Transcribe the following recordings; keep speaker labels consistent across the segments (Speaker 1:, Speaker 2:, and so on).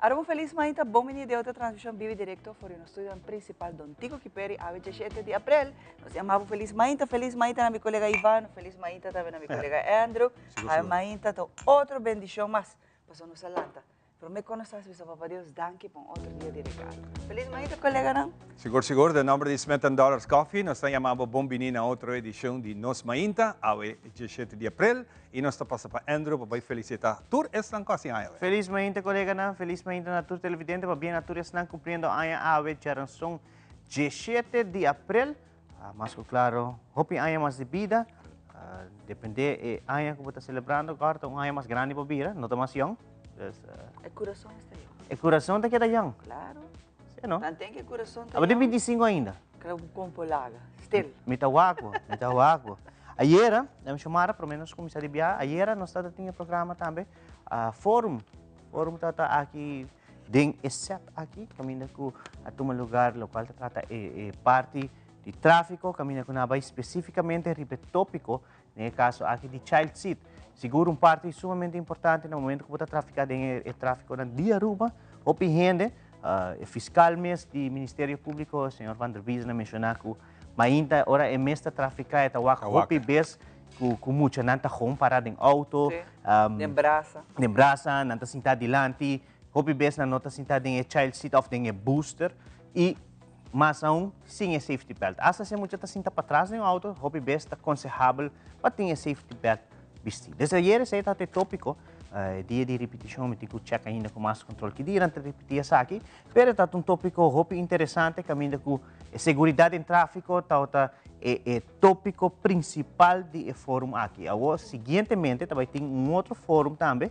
Speaker 1: Aruba felis mainta, bon bini den otro transmishon bibi direkto for di nos studionan prinsipal Don Tico Kiperi awe diesshete di aprel. Nos yama bo felis mainta, felis mainta na mi kolega Ivan, felis mainta tambe na mi kolega Andrew. Awe mainta ta otro bendishon mas pasobra nos a lanta. Prome kon nos ta bisa Papa Dios danki pa un otro dia di regalo. Felis mainta koleganan.
Speaker 2: Sigur sigur, den nomber di Smith and Dollars Coffee nos ta yama bo bon bini na otro edishon di Nos Mainta, awe diesshete di aprel. I nos ta pasa pa Andrew pa bai felicita tur esnan ku hasi aña awe.
Speaker 3: Felis mainta koleganan, felis mainta na tur televidente, pabia na tur esnan kumpliendo aña awe djaranson diesshete di aprel. Mas ku klaro hopi aña mas di bida, depende e aña ku bo ta selebrando, kòrda ta un aña mas grandi bo bira, no ta mas yòn.
Speaker 1: Dus, E kurason esta yòn.
Speaker 3: E kurason ta keda yòn.
Speaker 1: Klaro.
Speaker 3: Si no?
Speaker 1: Tanten ku e kurason ta
Speaker 3: Abo tin
Speaker 1: yòn.
Speaker 3: 25 ainda.
Speaker 1: Kla ku kompo laga. Stil.
Speaker 3: Mi ta wak bo, mi ta wak bo. Ayera, mi Xiomara, promé nos kuminsá di biaha, ayera nos tabata tin e programa tambe, Forum. Forum tabata aki den e set aki, kaminda ku a tuma lugar lokual ta trata e parti di tráfiko, kaminda ku nan a bai spesífikamente riba e tópiko, den e kaso aki di child seat. Sigur un parti sumamente importante na momento ku bo ta trafiká den e tráfikonan di Aruba, hopi hende, e fiskal mes di Ministerio Públiko, señor Van der Biesen a menshoná ku mainta ora e mes ta trafiká e ta wak hopi bes ku muchanan ta gewoon pará den outo,
Speaker 1: Den brasa.
Speaker 3: Den brasa, nan ta sintá dilanti, hopi bes nan no ta sintá den e child seat òf den e booster i mas aun sin e safety belt. Asta si e mucha ta sinta patras den outo, hopi bes ta konsehabel pa tin e safety belt bistí. Desde ayer esei ta e tópiko, e dia di ripitishon mi tin ku chèk ainda ku mas kontrol ki dia nan ta ripití esaki, pero e ta un tópiko hopi interesante kaminda ku e seguridat den tráfiko tabata e e tópiko prinsipal di e fórum aki. Awor siguientemente ta bai tin un otro fórum tambe,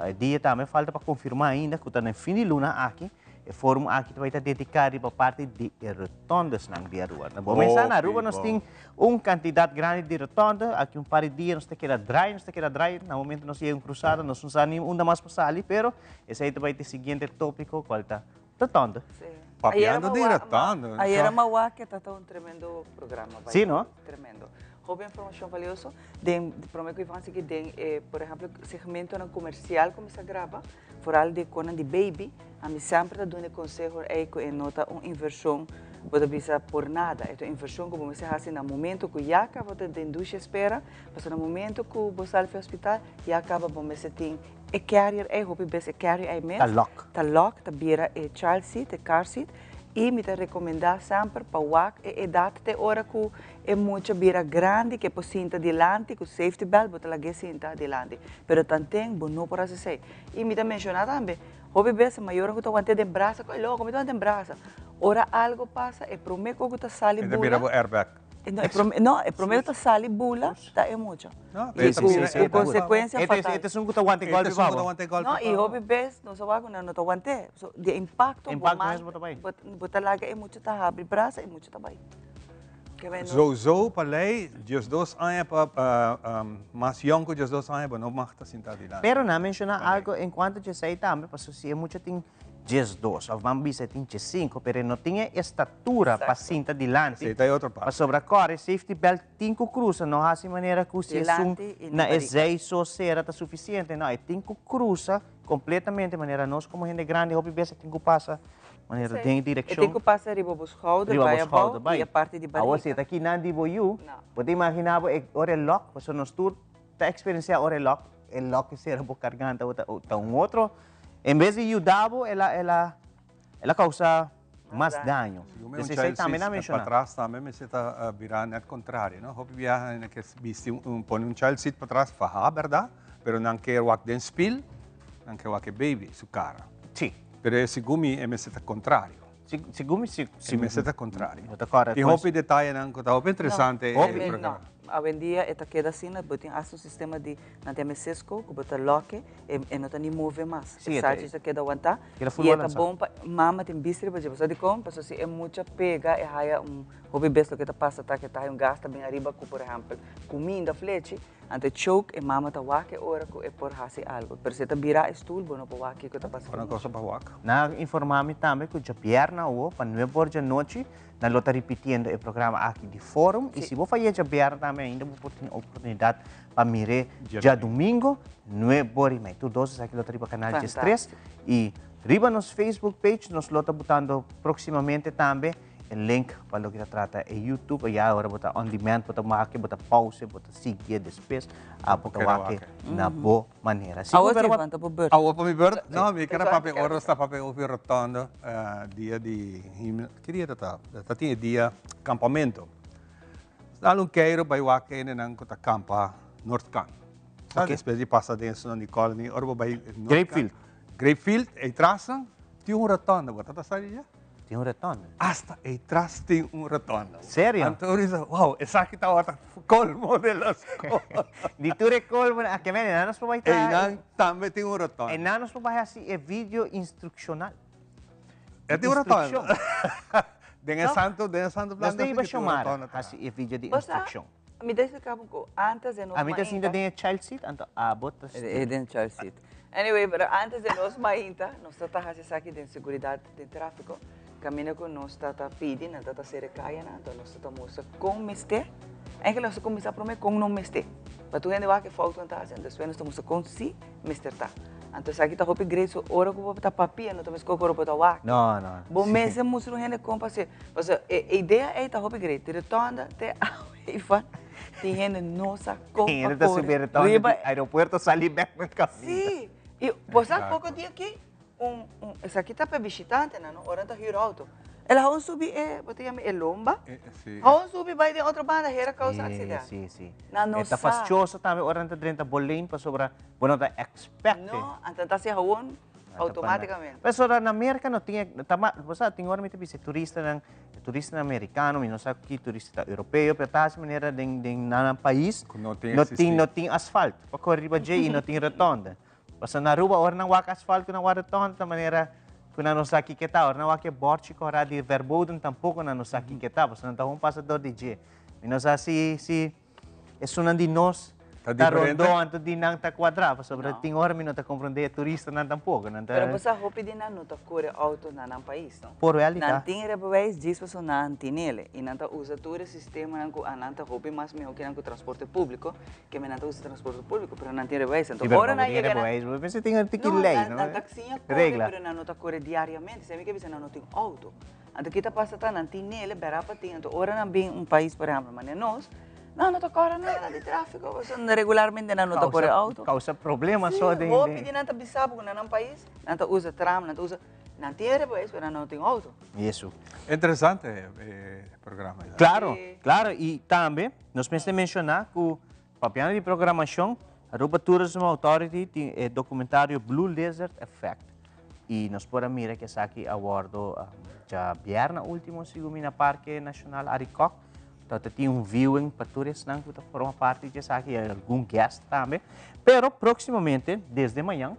Speaker 3: e dia tambe falta pa konfirmá ainda ku ta na fin di luna aki, e fórum aki ta bai ta dediká riba parti di e rotondesnan di Aruba. Na bo mesa na Aruba nos tin un kantidat grandi di rotonde, aki un par di dia nos ta keda drai, nos ta keda drai, na momento nos yega un krusada nos no sa ni unda mas pa sali, pero esei ta bai ta e siguiente tópiko kual ta rotonde.
Speaker 1: Sí.
Speaker 2: Papiando di rotonde.
Speaker 1: Ayera m'a wak e ta ta un tremendo programa.
Speaker 3: Sí, no?
Speaker 1: Tremendo. Hopi informacion valioso. Den, prome cu Ivan sigui den e, por ehemplo, segmentonan comercial cu mi sa graba, vooral di conan di baby, ami semper ta duna e conseho ey cu e no ta un inversion, bo ta bisa por nada. E ta un inversion cu bo mester haci na momento cu ya caba ta den dushi espera, pasobra na momento cu bo sali for hospital, ya caba bo mester tin e carrier ey, hopi bes e carrier ey mes
Speaker 3: Ta lock.
Speaker 1: ta lock, ta bira e child seat, e car seat, y mi ta recomenda semper pa wak e edad te ora cu e mucha bira grandi cu e por sinta dilanti cu safety belt, bo ta lag'e sinta dilanti, pero tanten bo no por haci esey. Y mi ta menciona tambe, hopi bes e mayornan cu ta want'e den brasa, cu e loco mi ta want'e den brasa, ora algo pasa e prome cu ta sali
Speaker 2: E ta bira
Speaker 1: bula,
Speaker 2: bo airbag.
Speaker 1: No, e prome, no, e prome cu ta sali bula ta e mucha.
Speaker 2: No,
Speaker 1: Y
Speaker 2: e ta bira
Speaker 1: cu
Speaker 2: airbag.
Speaker 1: consecuencia fatal.
Speaker 3: E ta esun cu ta wanta e golpe
Speaker 2: E ta esun cu ta
Speaker 3: pa bo.
Speaker 2: wanta e golpe
Speaker 1: No,
Speaker 2: pa
Speaker 1: y
Speaker 2: bo.
Speaker 1: hopi bes nos a wak cu nan no ta want'e. So, di e impacto bo
Speaker 3: Impacto
Speaker 1: man,
Speaker 3: mes bo ta bay.
Speaker 1: bo ta laga e mucha ta habri brasa, e mucha ta bay.
Speaker 2: Sowieso pa ley, 12 aña pa mas yong ku 12 aña bo no mag ta sinta dilanti.
Speaker 3: Pero nan a menciona algo en cuanto djesei tambe, pasobra si e mucha tin 12 of ban bisa e tin 15, pero e no tin e estatura pa sinta dilanti,
Speaker 2: Esei ta e otro parti.
Speaker 3: pasobra kòrda e safety belt tin ku krusa, no hasi manera ku si esun na e zei so sera ta sufisiente, no, e tin ku krusa completamente, manera nos como hende grandi hopi bes e tin ku pasa manera
Speaker 1: Sí.
Speaker 3: den
Speaker 1: E
Speaker 3: direccion.
Speaker 1: tin ku pasa riba bo schouder,
Speaker 3: Riba bo
Speaker 1: bai
Speaker 3: schouder,
Speaker 1: abou
Speaker 3: bai.
Speaker 1: i e parti di
Speaker 3: Awor
Speaker 1: barriga.
Speaker 3: si e ta kinan di bo yu,
Speaker 1: No.
Speaker 3: bo ta imagina bo e ora e lock, pasobra nos tur ta experiencia ora e lock, e lock e sera bo garganta, bo ta, ta un otro, en bes di yuda bo, el a, el a, el a causa mas daño.
Speaker 2: Segun mi un
Speaker 3: Entonces, esei
Speaker 2: child
Speaker 3: tambe nan
Speaker 2: seat
Speaker 3: menciona.
Speaker 2: patras tambe mester ta bira net contrario, no? Hopi biaha nan ke bisti un, pone un child seat patras faha, berdad? Pero nan ke wak den spiel, nan ke wak e baby su cara.
Speaker 3: Sí.
Speaker 2: Pero e segun mi e mester ta contrario.
Speaker 3: Segun mi si.
Speaker 2: E mester ta contrario.
Speaker 3: Bo ta corda
Speaker 2: Tin hopi detayenan cu ta hopi interesante.
Speaker 1: No,
Speaker 2: e programa.
Speaker 1: no. Awendia e ta keda asina, bo tin hasta un sistema di nan ta yama Cisco cu bo ta lock e, e no ta ni move mas.
Speaker 3: Sí,
Speaker 1: e sachi ta keda wanta.
Speaker 3: Keda full
Speaker 1: Y e ta
Speaker 3: balansa.
Speaker 1: bon pa mama tin bista riba dje. Bo sa dicon? Pasobra si e mucha pega e haya un hopi bes loke ta pasa ta cu e ta haya un gas ta bin ariba cu por ehempel cuminda of lechi. Anto e choke e mama ta wak e ora cu e por haci algo. Pero si e ta bira e stoel bo no por wak kico ta pasa cu
Speaker 2: Ora
Speaker 1: mucha.
Speaker 2: cosa pa wak.
Speaker 3: Nan a informa mi tambe cu djabièrnè awo pa nuebe or djanochi nan lo ta ripitiendo e programa aki di Forum. Y si bo faya djabièrnè tambe ainda bo por tin oportunidad pa mir'é djadumingo nuebe or y mei. Tur dos esaki lo ta riba Canal 13.
Speaker 1: Fantástico.
Speaker 3: Y. Riba nos Facebook page nos lo ta botando próximamente tambe e link pa loke ta trata e YouTube. Aya ora bo ta on demand, bo ta wak, bo ta pause, bo ta sigui despues, bo ta wak na bo manera.
Speaker 1: Si Awo Ivan, ta bo beurt.
Speaker 2: Awo pa mi beurt? No, mi kere papia ora nos ta papia over rotonde, dia di himno, ki dia ta ta? Ta tin e dia campamento. Dal un keiro bai wak hendenan ku ta kampa Noordkant. Sa despues di pasa den Sunny Colony, ora bo bai Noordkant.
Speaker 3: Grapefield.
Speaker 2: Grapefield, ei trasnan tin un rotonde. Bo ta ta sa di dje?
Speaker 3: Tin un rotonde?
Speaker 2: Asta ei tras tin un rotonde.
Speaker 3: Serio?
Speaker 2: Anto mi bisa, wow, esaki tabata colmo de los colmos.
Speaker 3: Di tur e colmonan, a keme einan nos por bai traha.
Speaker 2: Einan tambe tin un rotonde.
Speaker 3: Einan nos por bai hasi e video instruccional.
Speaker 2: E tin un rotonde. Den e santo, den e santo
Speaker 3: Nos ta iba Xiomara hasi e video di instruccion.
Speaker 1: Mi ta explica bo cu antes de nos
Speaker 3: Ami ta sinta den e child seat, anto abo ta
Speaker 1: E den child seat. Anyway, pero antes de nos mainta, nos ta ta haci esaki den seguridad den trafico. Caminda cu nos ta ta pidi, nan ta ta cera e cayanan, anto nos ta ta mustra con mester. Eigenlijk nos ta cuminsa prome con no mester. Pa tur hende wak e fout cu nan ta haci, anto despues nos ta mustra con si mester ta. Anto esaki ta hopi great, so ora cu bo ta papia no ta mescos cu ora bo ta wak.
Speaker 3: No, no.
Speaker 1: Bo mester mustra un hende con pa haci. Pasobra e idea ey ta hopi great. Di rotonda te awe Ivan, tin hende no sa con pa
Speaker 3: Tin hende ta
Speaker 1: core
Speaker 3: subi e rotonda
Speaker 1: riba
Speaker 3: di aeropuerto sali bek na caminda.
Speaker 1: Sí. Y bo sa poco dia aki un, un, esaki ta pa e bishitantenan, no? Ora nan ta huur auto. El a hon subi e, bo ta yama e lomba?
Speaker 2: Sí.
Speaker 1: Hon subi bai den otro banda, hera causa accidente.
Speaker 3: Sí, sí.
Speaker 1: Nan no
Speaker 3: E ta
Speaker 1: sa.
Speaker 3: fastioso tambe ora nan ta drenta bo lane pasobra bo no ta expect.
Speaker 1: No, anto nan ta haci hawon automaticamente.
Speaker 3: Pasobra na Merca no tin e, ta ma, bo sa, tin ora mi ta bisa e turistanan, e turistanan americano, mi no sa ki turista ta europeo, pero ta haci manera den, den nan pais,
Speaker 2: Cu no tin
Speaker 3: no tin,
Speaker 2: existi.
Speaker 3: no tin asfalt pa core riba dje y no tin rotonde. Pasobra na Aruba ora nan wak asfalt cu nan wak rotonde ta manera cu nan no sa kiko ta. Ora nan wak e borchi cora di verboden tampoco nan no sa kiko ta, pasobra nan ta un pasa door di dje. Mi no sa si si esunnan di nos
Speaker 2: Ta
Speaker 3: ta
Speaker 2: diferente?
Speaker 3: rondo anto di nan ta cuadra, pasobra
Speaker 1: No.
Speaker 3: tin ora mi no ta comprende e turistanan tampoco. Nan ta
Speaker 1: Pero bo sa hopi di nan no ta core auto na nan pais, no?
Speaker 3: Por realidad.
Speaker 1: Nan tin rijbewijs djis pasobra nan tinele y nan ta usa tur e sistemanan cu anan ta hopi mas miho cu nan cu transporte publico. Ke men nan ta usa transporte públiko, pero nan tin rijbewijs. Anto
Speaker 3: Sí, pero
Speaker 1: ora nan
Speaker 3: tin
Speaker 1: yega na
Speaker 3: rijbewijs, bo mester tin un tiki
Speaker 1: No,
Speaker 3: lei,
Speaker 1: nan,
Speaker 3: no?
Speaker 1: nan taksiña kore,
Speaker 3: Regla.
Speaker 1: pero nan no ta kore diariamente. Esei mi ke bisa, nan no tin outo. Anto ki ta pasa ta, nan tin nele, bera pa tin. Anto ora nan bin un pais, por ehèmpel, manera nos, nan no ta kòrda nada di tráfiko, pasobra regularmente nan no ta kore outo.
Speaker 3: Kousa problema
Speaker 1: Sí,
Speaker 3: so den,
Speaker 1: hopi
Speaker 3: den.
Speaker 1: di nan ta bisa bo ku na nan pais, nan ta usa tram, nan ta usa, nan tin e rijbewijs, pero nan no tin outo.
Speaker 3: Yesu.
Speaker 2: Interesante e programa.
Speaker 3: Claro, claro. Y tambe nos mester menciona cu papiando di programacion, Aruba Tourism Authority tin e documentario Blue Lizard Effect. Y nos por a mira cu esaki a wordo dja bierna ultimo, segun mi, na Parke Nacional Arikok. Ta tin un viewing pa tur esnan cu ta forma parti di esaki y algun guest tambe. Pero proximamente, desde mañan,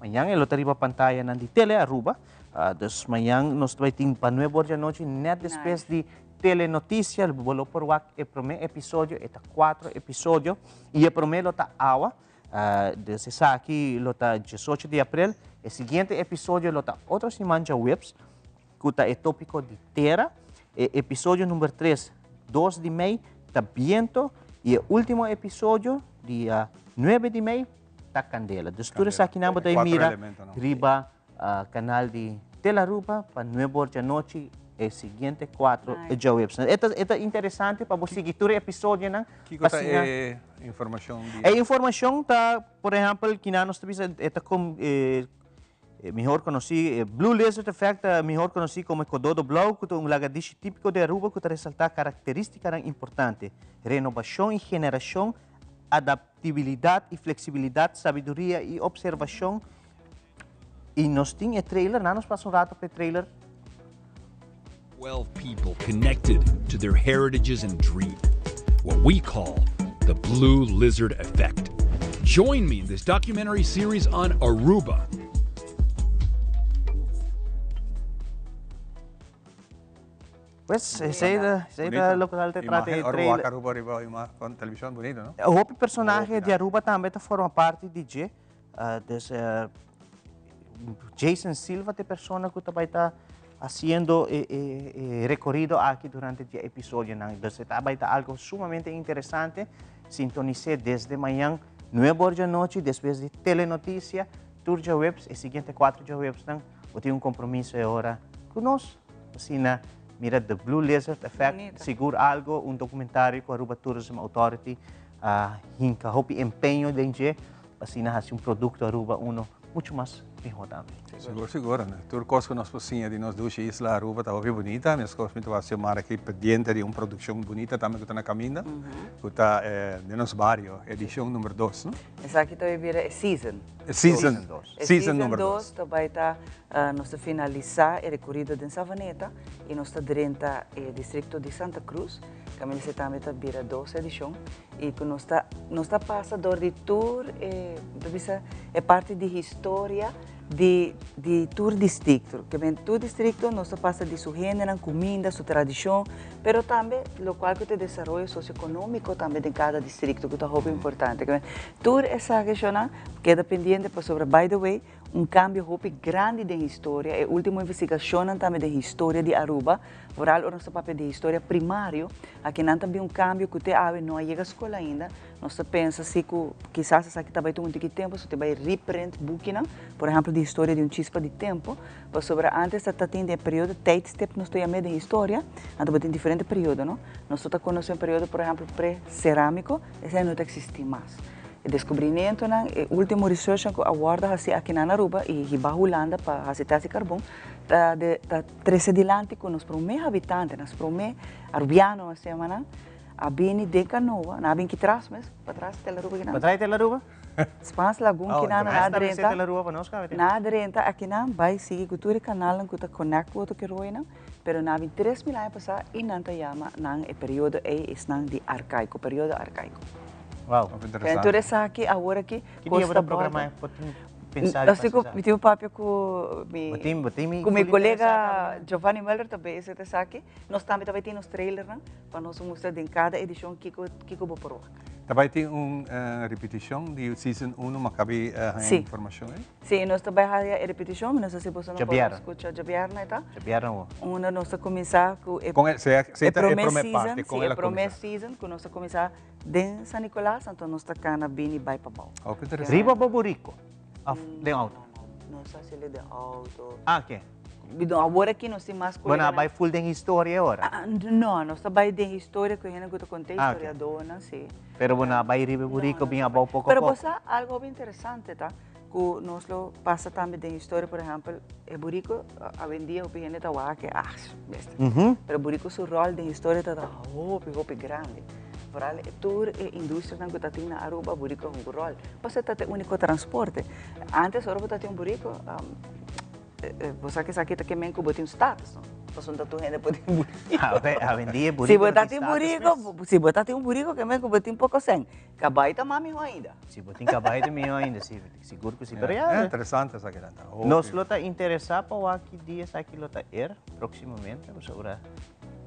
Speaker 3: Mañan e lo ta riba pantayanan di Tele Aruba. Dus mañan nos ta bai tin pa nuebe or di anochi net despues di Telenoticia. Bo lo por wak e prome episodio, e ta cuatro episodio y e prome lo ta awa. Dus esaki lo ta diesocho di april. E siguiente episodio lo ta otro siman djaweps cu ta e topico di tera. E episodio number tres, dos di mei, ta biento y e ultimo episodio dia nuebe di mei ta candela. Dus tur esakinan bo ta mira riba canal di Telaruba pa nuebe or djanochi e siguiente cuatro djaweps. E ta, e ta interesante pa bo sigui tur e episodionan.
Speaker 2: Kiko ta e informacion di?
Speaker 3: E informacion ta, por ehempel, kinan nos ta bisa, e ta com, e mihor conoci, e Blue Lizard Effect ta mihor conoci como e Cododo Blauw, cu ta un lagadishi tipico di Aruba cu ta resalta caracteristicanan importante, renobacion y generacion, adaptibilidad y flexibilidad, sabiduria y observacion. Y nos tin e trailer, na nos pasa un rato pa e trailer.
Speaker 4: 12 people connected to their heritages and dream, what we call the Blue Lizard Effect. Join me in this documentary series on Aruba.
Speaker 3: Pues, esey ta, esey ta loke ta trata e trailer.
Speaker 2: Imagen Aruba riba ima con television bonito, no?
Speaker 3: Hopi personahe di Aruba tambe ta forma parti di dje. Dus Jason Silva ta e persona cu ta bay ta haciendo e, e, e recorrido aki durante di episodionan. Dus e ta bay ta algo sumamente interesante. Sintonicé desde mañan nuebe or di anochi despues di Telenoticia. Tur djaweps, e siguiente cuatro djawepsnan, bo tin un compromiso e ora cu nos. Asina mira The Blue Lizard Effect,
Speaker 1: Bonita.
Speaker 3: sigur algo, un documentario cu Aruba Tourism Authority a hinca hopi empeño den dje, pa asina haci un producto Aruba uno mucho mas miho tambe.
Speaker 2: Sigur, sigur. Tur cos cu nos por siña di nos dushi isla Aruba ta hopi bunita. Mescos mi ta wak Xiomara aki pendiente di un produccion bunita tambe cu ta na caminda, cu ta Den Nos Bario, edicion number dos, no?
Speaker 1: Esaki ta bay bira e season.
Speaker 2: E season,
Speaker 1: E
Speaker 2: season number dos.
Speaker 1: dos ta bay ta, nos ta finalisa e recorido den Savaneta y nos ta drenta e districto di Santa Cruz. Caminda esey tambe ta bira dos edicion y cu nos ta, nos ta pasa door di tur e, ta bisa e parti di historia di, di tur districto. Ke men tur districto nos ta pasa di su hendenan, cuminda, su tradicion, pero tambe locual cu ta e desaroyo socioeconomico tambe den cada districto cu ta hopi importante. Ke men tur esaki shona keda pendiente pasobra by the way un cambio hopi grandi den historia, e ultimo investigacionnan tambe den historia di Aruba, vooral ora nos ta papia di historia primario, aki nan ta bin un cambio cu te awe no a yega scol ainda, nos ta pensa si cu kisas esaki ta bay tuma un tiki tempo, so te bay reprint bukinan, por ehempel di historia di un chispa di tempo, pasobra antes ta tin den e periodo tijdstip nos ta yam'e den historia, anto bo tin diferente periodo no, nos ta conoce un periodo por ehempel pre-ceramico, esey no ta existi mas. E deskubrimentonan, e último researchnan ku a wòrdu hasi aki na Aruba i hiba Hulanda pa hasi tèst di karbon, ta de ta trese dilanti ku nos promé habitante, nos promé arubiano nos yama nan, a bini den kanoa, nan a bini kitras mes, patras tel Aruba kinan.
Speaker 3: Patras tel Aruba?
Speaker 1: Spaans Lagoon kinan nan a drenta,
Speaker 3: Tel Aruba pa nos kabe
Speaker 1: nan a drenta akinan bai sigui ku tur e kanalnan ku ta connect ku otro keroinan, pero nan a bini 3000 aña pasá i nan ta yama nan e periodo ei esnan di arkaiko, periodo arkaiko.
Speaker 3: Wow.
Speaker 1: Interesante. Tur esaki awor aki
Speaker 3: Ki dia bo ta programa bo tin pensa di fasi
Speaker 1: esaki? Mi tin papia ku mi ku mi kolega Giovanni Muller ta bezig ta esaki. Nos tambe ta bai tin nos trailernan pa nos mustra den kada edishon kiko kiko bo por wak.
Speaker 2: Ta bai tin un ripitishon di season uno ma kabi haña informashon ei?
Speaker 1: Si, nos ta bai haña e ripitishon, mi no sa si boso no por skucha djabièrnè ta.
Speaker 3: Djabièrnè awor.
Speaker 1: Unda nos ta kuminsá ku e promé season, si e promé season ku nos ta kuminsá Den San Nicolas anto nos ta cana bini bay pabao.
Speaker 2: Oh, ke interesante.
Speaker 3: Riba bo burico of den auto?
Speaker 1: No, no, nos ta haciele den auto.
Speaker 3: Ah, ke?
Speaker 1: No, awor aki nos tin mas
Speaker 3: Bo na bay full den historia awor?
Speaker 1: No, nos ta bay den historia cu hende cu ta conta historiadornan, si.
Speaker 3: Pero bo na bay riba e burico bin abao poco a poco?
Speaker 1: Pero bo sa algo hopi interesante ta cu nos lo pasa tambe den historia, por ehempel, e burico awendia hopi hende ta wak ah, bestia. Pero burico su rol den historia ta hopi, hopi grandi. Vooral tur e industrianan cu ta tin na Aruba, burico a hunga un rol. Pasobra ta e unico transporte. Antes ora bo ta tin un burico, bo sa cu esaki ta kemen cu bo tin un status, no? Pasobra no ta tur hende por tin un burico.
Speaker 3: Awendia e burico no tin status mes.
Speaker 1: Si bo ta tin un burico kemen cu bo tin poco cen. Cabai ta mas miho ainda.
Speaker 3: Si bo tin cabai ta miho ainda, si, sigur cu si. Pero ya.
Speaker 2: Es interesante esaki nan ta.
Speaker 3: Nos lo ta interesa pa wak ki dia esaki lo ta air proximamente, pasobra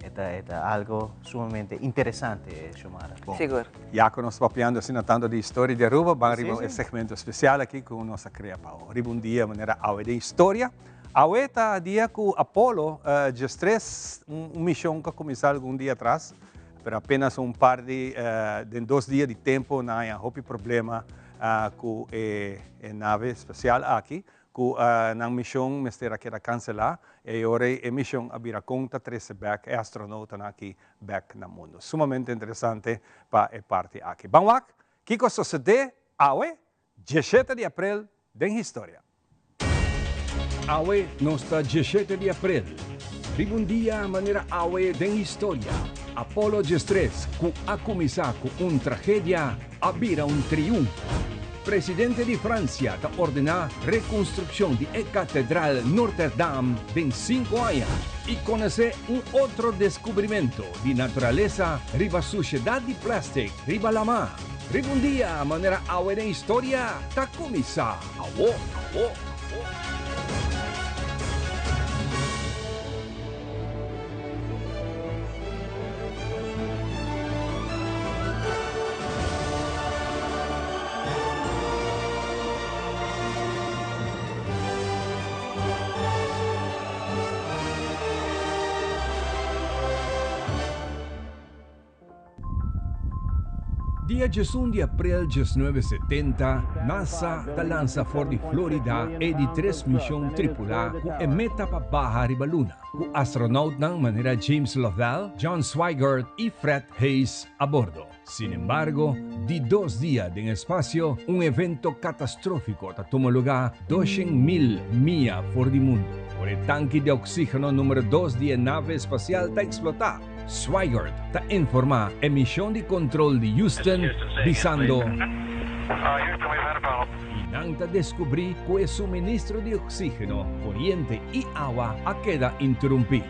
Speaker 3: e ta, e ta algo sumamente interesante, Xiomara.
Speaker 2: Bon.
Speaker 1: Sigur.
Speaker 2: Ya cu nos ta papiando asina tanto di historia di Aruba, ban riba e segmento especial aki cu nos a crea pa riba un dia manera awe den historia. Awe ta dia cu Apollo 13, un mision cu a cuminsa algun dia atras, Pero apenas un par di, den dos dia di tempo nan haña hopi problema ku e nave espasial aki, ku nan mishon mester a keda kanselá. E ora ei e mishon a bira kon ta trese bèk e astronoutannan aki bèk na mundu. Sumamente interesante pa e parti aki. Ban wak kiko a sosodé awe, 17 di aprel, den historia.
Speaker 4: Awe nos ta 17 di aprel. Riba un dia manera awe den historia, Apollo 13 ku a kuminsá ku un tragedia a bira un triunfo. Presidente di Fransia ta ordená rekonstrukshon di e katedral Notre Dame den sinku aña i konosé un otro deskubrimentu di naturalesa riba sushedat di plèstik riba lamá. Riba un dia manera awe den historia ta kuminsá awo, awo, awo. Dia 11 di april 1970, NASA ta lansa for di Florida e di tres mision tripula cu e meta pa baha riba luna, cu astronautnan manera James Lovell, John Swigert y Fred Haise a bordo. Sin embargo, di dos dia den espacio, un evento catastrofico ta tuma luga 200.000 mia for di mundo. Ora e tanki di oxigeno numero dos di e nave espacial ta explota, Swigert ta informa e mision di control di Houston bisando, Y nan ta descubri cu e suministro di oxigeno, coriente y awa a keda interumpi.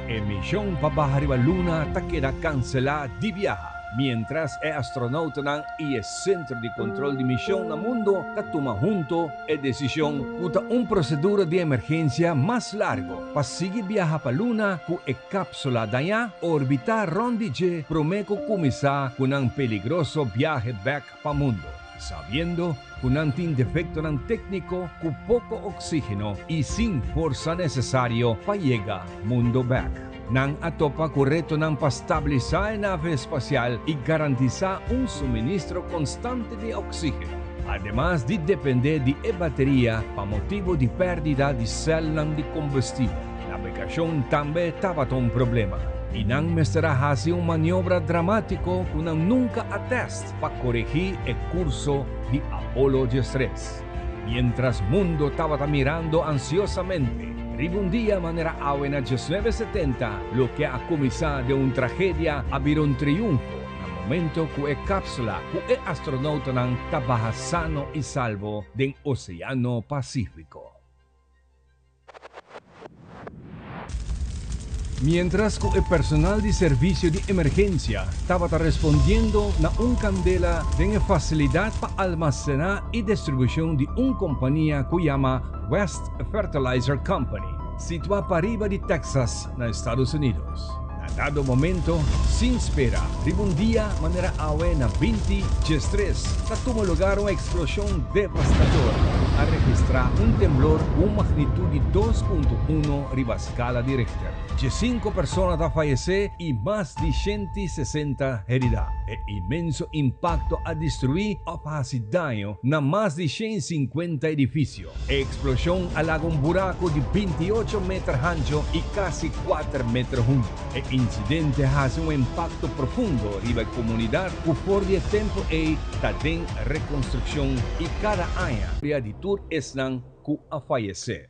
Speaker 4: E mision pa baha riba luna ta keda cancela di biaha, mientras e astronautanan y e centro di control di mision na mundo ta tuma hunto e decision cu ta un procedura di emergencia mas largo pa sigui biaha pa luna cu e capsula daña, orbita rond di dje prome cu cuminsa cu nan peligroso biahe bek pa mundo, sabiendo cu nan tin defectonan tecnico cu poco oxigeno y sin forsa necesario pa yega mundo bek. Nan a topa cu retonan pa stabilisa e nave espacial y garantisa un suministro constante di oxigeno, ademas di depende di e bateria pa motibo di perdida di celnan di combustibel. Navegacion tambe tabata un problema y nan mester a haci un maniobra dramatico cu nan nunca a test pa coregi e curso di Apollo 13. Mientras mundo tabata mirando ansiosamente riba un dia manera awe na 1970, loke a cuminsa den un tragedia a bira un triunfo na momento cu e capsula cu e astronautanan ta baha sano y salvo den Oceano Pacifico. Mientras cu e personal di servicio di emergencia tabata respondiendo na un candela den e facilidad pa almacena y distribucion di un compania cu yama West Fertilizer Company, situa pariba di Texas na Estados Unidos. Na dado momento, sin spera, riba un dia manera awe na 20 13, ta tuma lugar un explosion devastador. A registra un temblor cu un magnitud di 2.1 riba scala di Richter. 5 persona ta fayece y mas di 160 herida. E inmenso impacto a destrui of haci daño na mas di 150 edificio. E explosion a laga un buraco di 28 meter hancho y casi 4 meter hundo. E incidente a haci un impacto profundo riba e comunidad cu for di e tempo ey ta den reconstruccion y cada aña di tur esnan cu a fayece.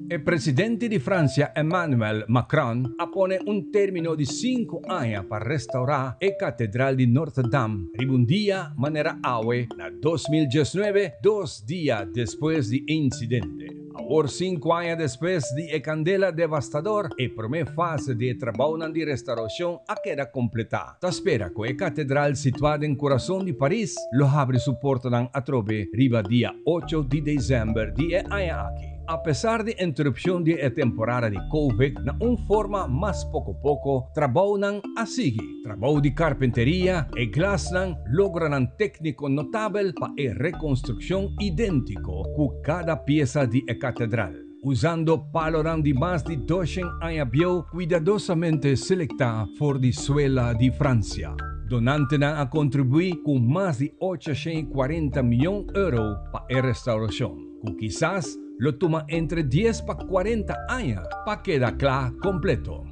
Speaker 4: E presidente di Francia Emmanuel Macron a pone un termino di 5 aña pa restaura e Catedral di Notre Dame riba un dia manera awe na 2019, 2 dia despues di incidente. Awor, 5 aña despues di e candela devastador, e prome fase di trabou di restauracion a keda completa. Ta spera cu e catedral situa den curason di Paris lo habri su portanan atrobe riba dia 8 di december di e aña aki. Apesar di interupcion di e temporada di COVID, na un forma mas poco-poco, trabounan a sigui. Trabou di carpinteria y glasnan logronan tecnico notabel pa e reconstruccion identico cu cada pieza di e catedral. Usando palonan di mas di 200 aña bieu cuidadosamente selecta for di suela di Francia. Donantenan a contribui cu mas di 840 miyon euro pa e restauracion, cu kisas lo tuma entre 10 pa 40 aña pa keda cla completo.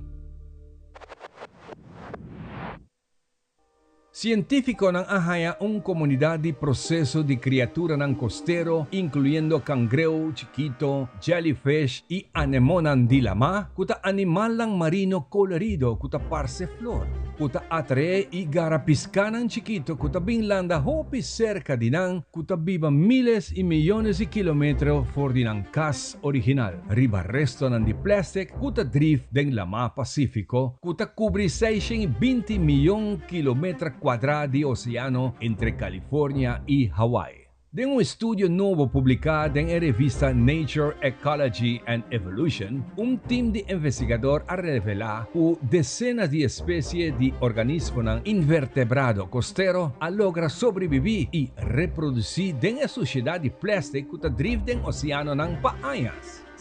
Speaker 4: Cientificonan a haya un comunidad di proceso di criaturanan costero, incluyendo cangreu chikito, jellyfish y anemonan di lama, cu ta animalnan marino colorido cu ta parce flor, cu ta atrae y gara piscanan chikito cu ta bin landa hopi cerca di nan, cu ta biba miles y miyones di kilometer for di nan cas original. Riba restonan di plastic cu ta drief den lama Pacifico, cu ta cubri 620 miyon kilometer cuadra di oceano entre California y Hawaii. Den un estudio nobo publica den e revista Nature Ecology and Evolution, un team di investigador a revela cu decenas di especie di organismo invertebrado costero a logra sobrevivi y reproduci den e sociedad di plastic cu ta drief den oceanonan pa aña.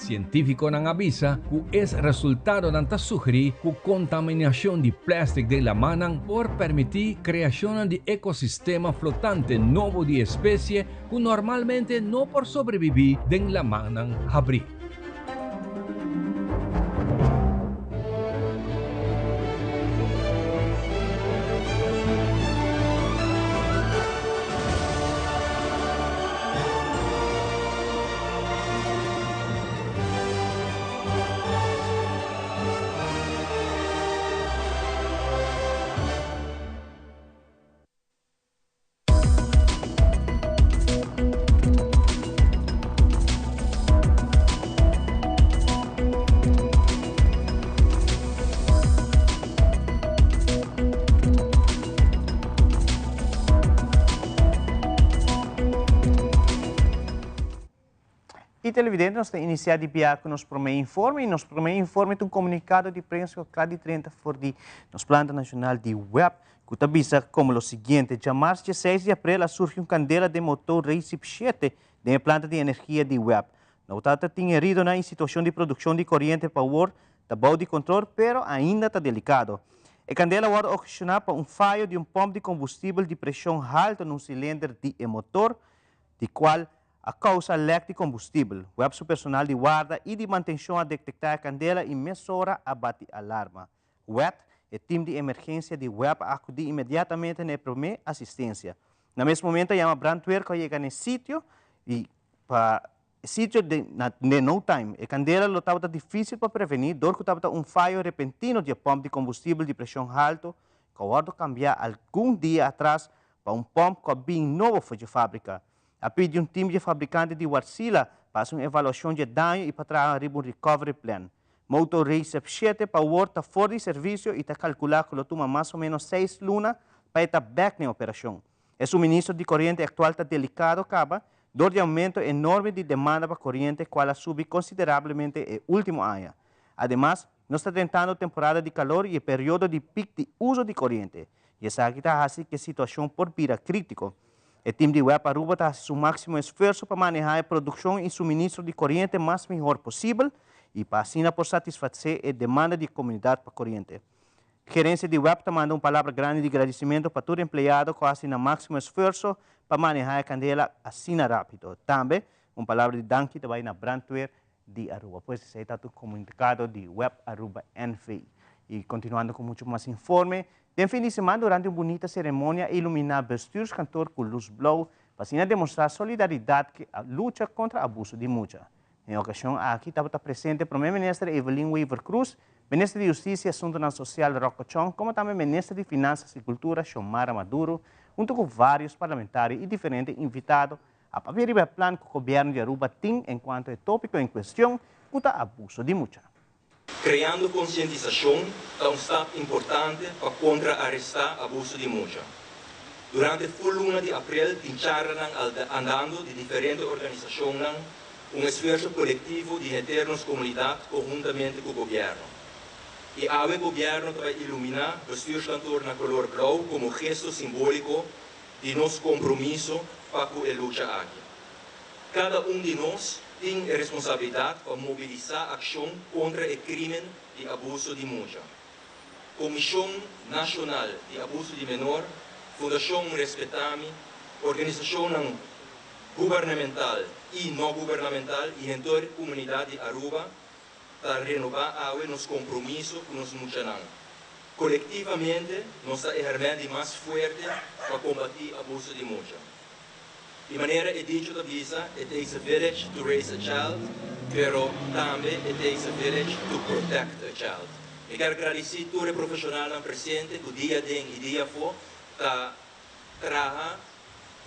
Speaker 5: Sientífikonan a bisa ku es resultadonan ta sugerí ku kontaminashon di plèstik den lamannan por permití kreashonnan di ekosistema flotante nobo di espesie ku normalmente no por sobrebibí den lamannan habrí.
Speaker 3: Y televidente nos ta inicia di bia cu nos prome informe y nos prome informe ta un comunicado di prensa cu cla di 30 for di nos planta nacional di web cu ta bisa como lo siguiente, Djamars dje seis di aprel a surgi un candela den motor Recip shete den e planta di energia di web. No ta ta tin heridonan y situacion di produccion di coriente pa awor ta bou di control pero ainda ta delicado. E candela a wordo ocasiona pa un fayo di un pomp di combustibel di presion halto na un cilinder di e motor di cual a causa lek di combustibel. Web su personal di warda y di mantencion a detecta e candela y mesora a bati alarma. Wet, e tim di emergensia di web a akudí inmediatamente na e promé asistensia. Na mes momento a yama brandweer ku a yega na e sitio i pa e sitio den na den no time. E kandela lo tabata difísil pa prevení dor ku tabata un fayo repentino di e pòmp di kombustibel di preshon haltu ku a wòrdu kambiá algun dia atras pa un pòmp ku a bin nobo for dje fábrika. A pidi un tim dje fabrikante di Wartsila pa hasi un evaluashon dje daño i pa traha riba un recovery plan. Motor Recep shete pa awor ta for di servisio i ta kalkulá ku lo tuma mas o ménos seis luna pa e ta bèk den operashon. E suministro di koriente aktual ta delikado kaba dor di oumento enorme di demanda pa koriente kual a subi konsiderablemente e último aña. Ademas, nos ta drentando temporada di kalor i e periodo di pik di uso di koriente, i esaki ta hasi ku e situashon por bira krítiko. E tim di web Aruba ta hasi su máksimo esfuerso pa manehá e produkshon i suministro di koriente mas mihor posibel i pa asina por satisfasé e demanda di e komunidat pa koriente. Gerensia di web ta manda un palabra grandi di gradisimentu pa tur empleado ku hasi nan máksimo esfuerso pa manehá e kandela asina rápido. Tambe un palabra di danki ta bai na brandweer di Aruba. Pues esei ta tur komunikado di web Aruba NV. I kontinuando ku muchu mas informe, den fin di siman durante un bunita seremonia a iluminá bestuurskantoor ku lus blou pa asina demostrá solidaridat ku a lucha kontra abuso di mucha. Den e okashon aki tabata presente Prome Minister Evelyn Wever-Croes, Minister di Hustisia i Asuntunan Sosial Rocco Chong komo tambe Minister di Finansas i Kultura Xiomara Maduro huntu ku vários parlamentario i diferente invitado A papia riba e plan cu gobierno di Aruba tin en cuanto e topico en cuestion cu ta abuso di mucha.
Speaker 6: Creando concientisacion ta un stap importante pa contra-aresta abuso di mucha. Durante full luna di april tin charlanan andando di diferente organisacionnan, un esfuerso colectivo di henter nos comunidad conhuntamente cu gobierno. Y awe gobierno ta bay ilumina bestuurskantoor na color blauw como gesto simbolico di nos compromiso pa cu e lucha aki. Cada un di nos tin e responsabilidad pa mobilisa accion contra e crimen di abuso di mucha. Comision Nacional di Abuso di Menor, Fundacion Respetami, organisacionnan gubernamental y no gubernamental y henter comunidad di Aruba ta renoba awe nos compromiso cu nos muchanan. Kolektivamente nos ta e hèrmènt di mas fuerte pa kombatí abuso di mucha. Di manera e dicho ta bisa, it takes a village to raise a child, pero tambe it takes a village to protect a child. Mi kier gradisí tur e profeshonalnan presente ku dia aden i dia afó ta traha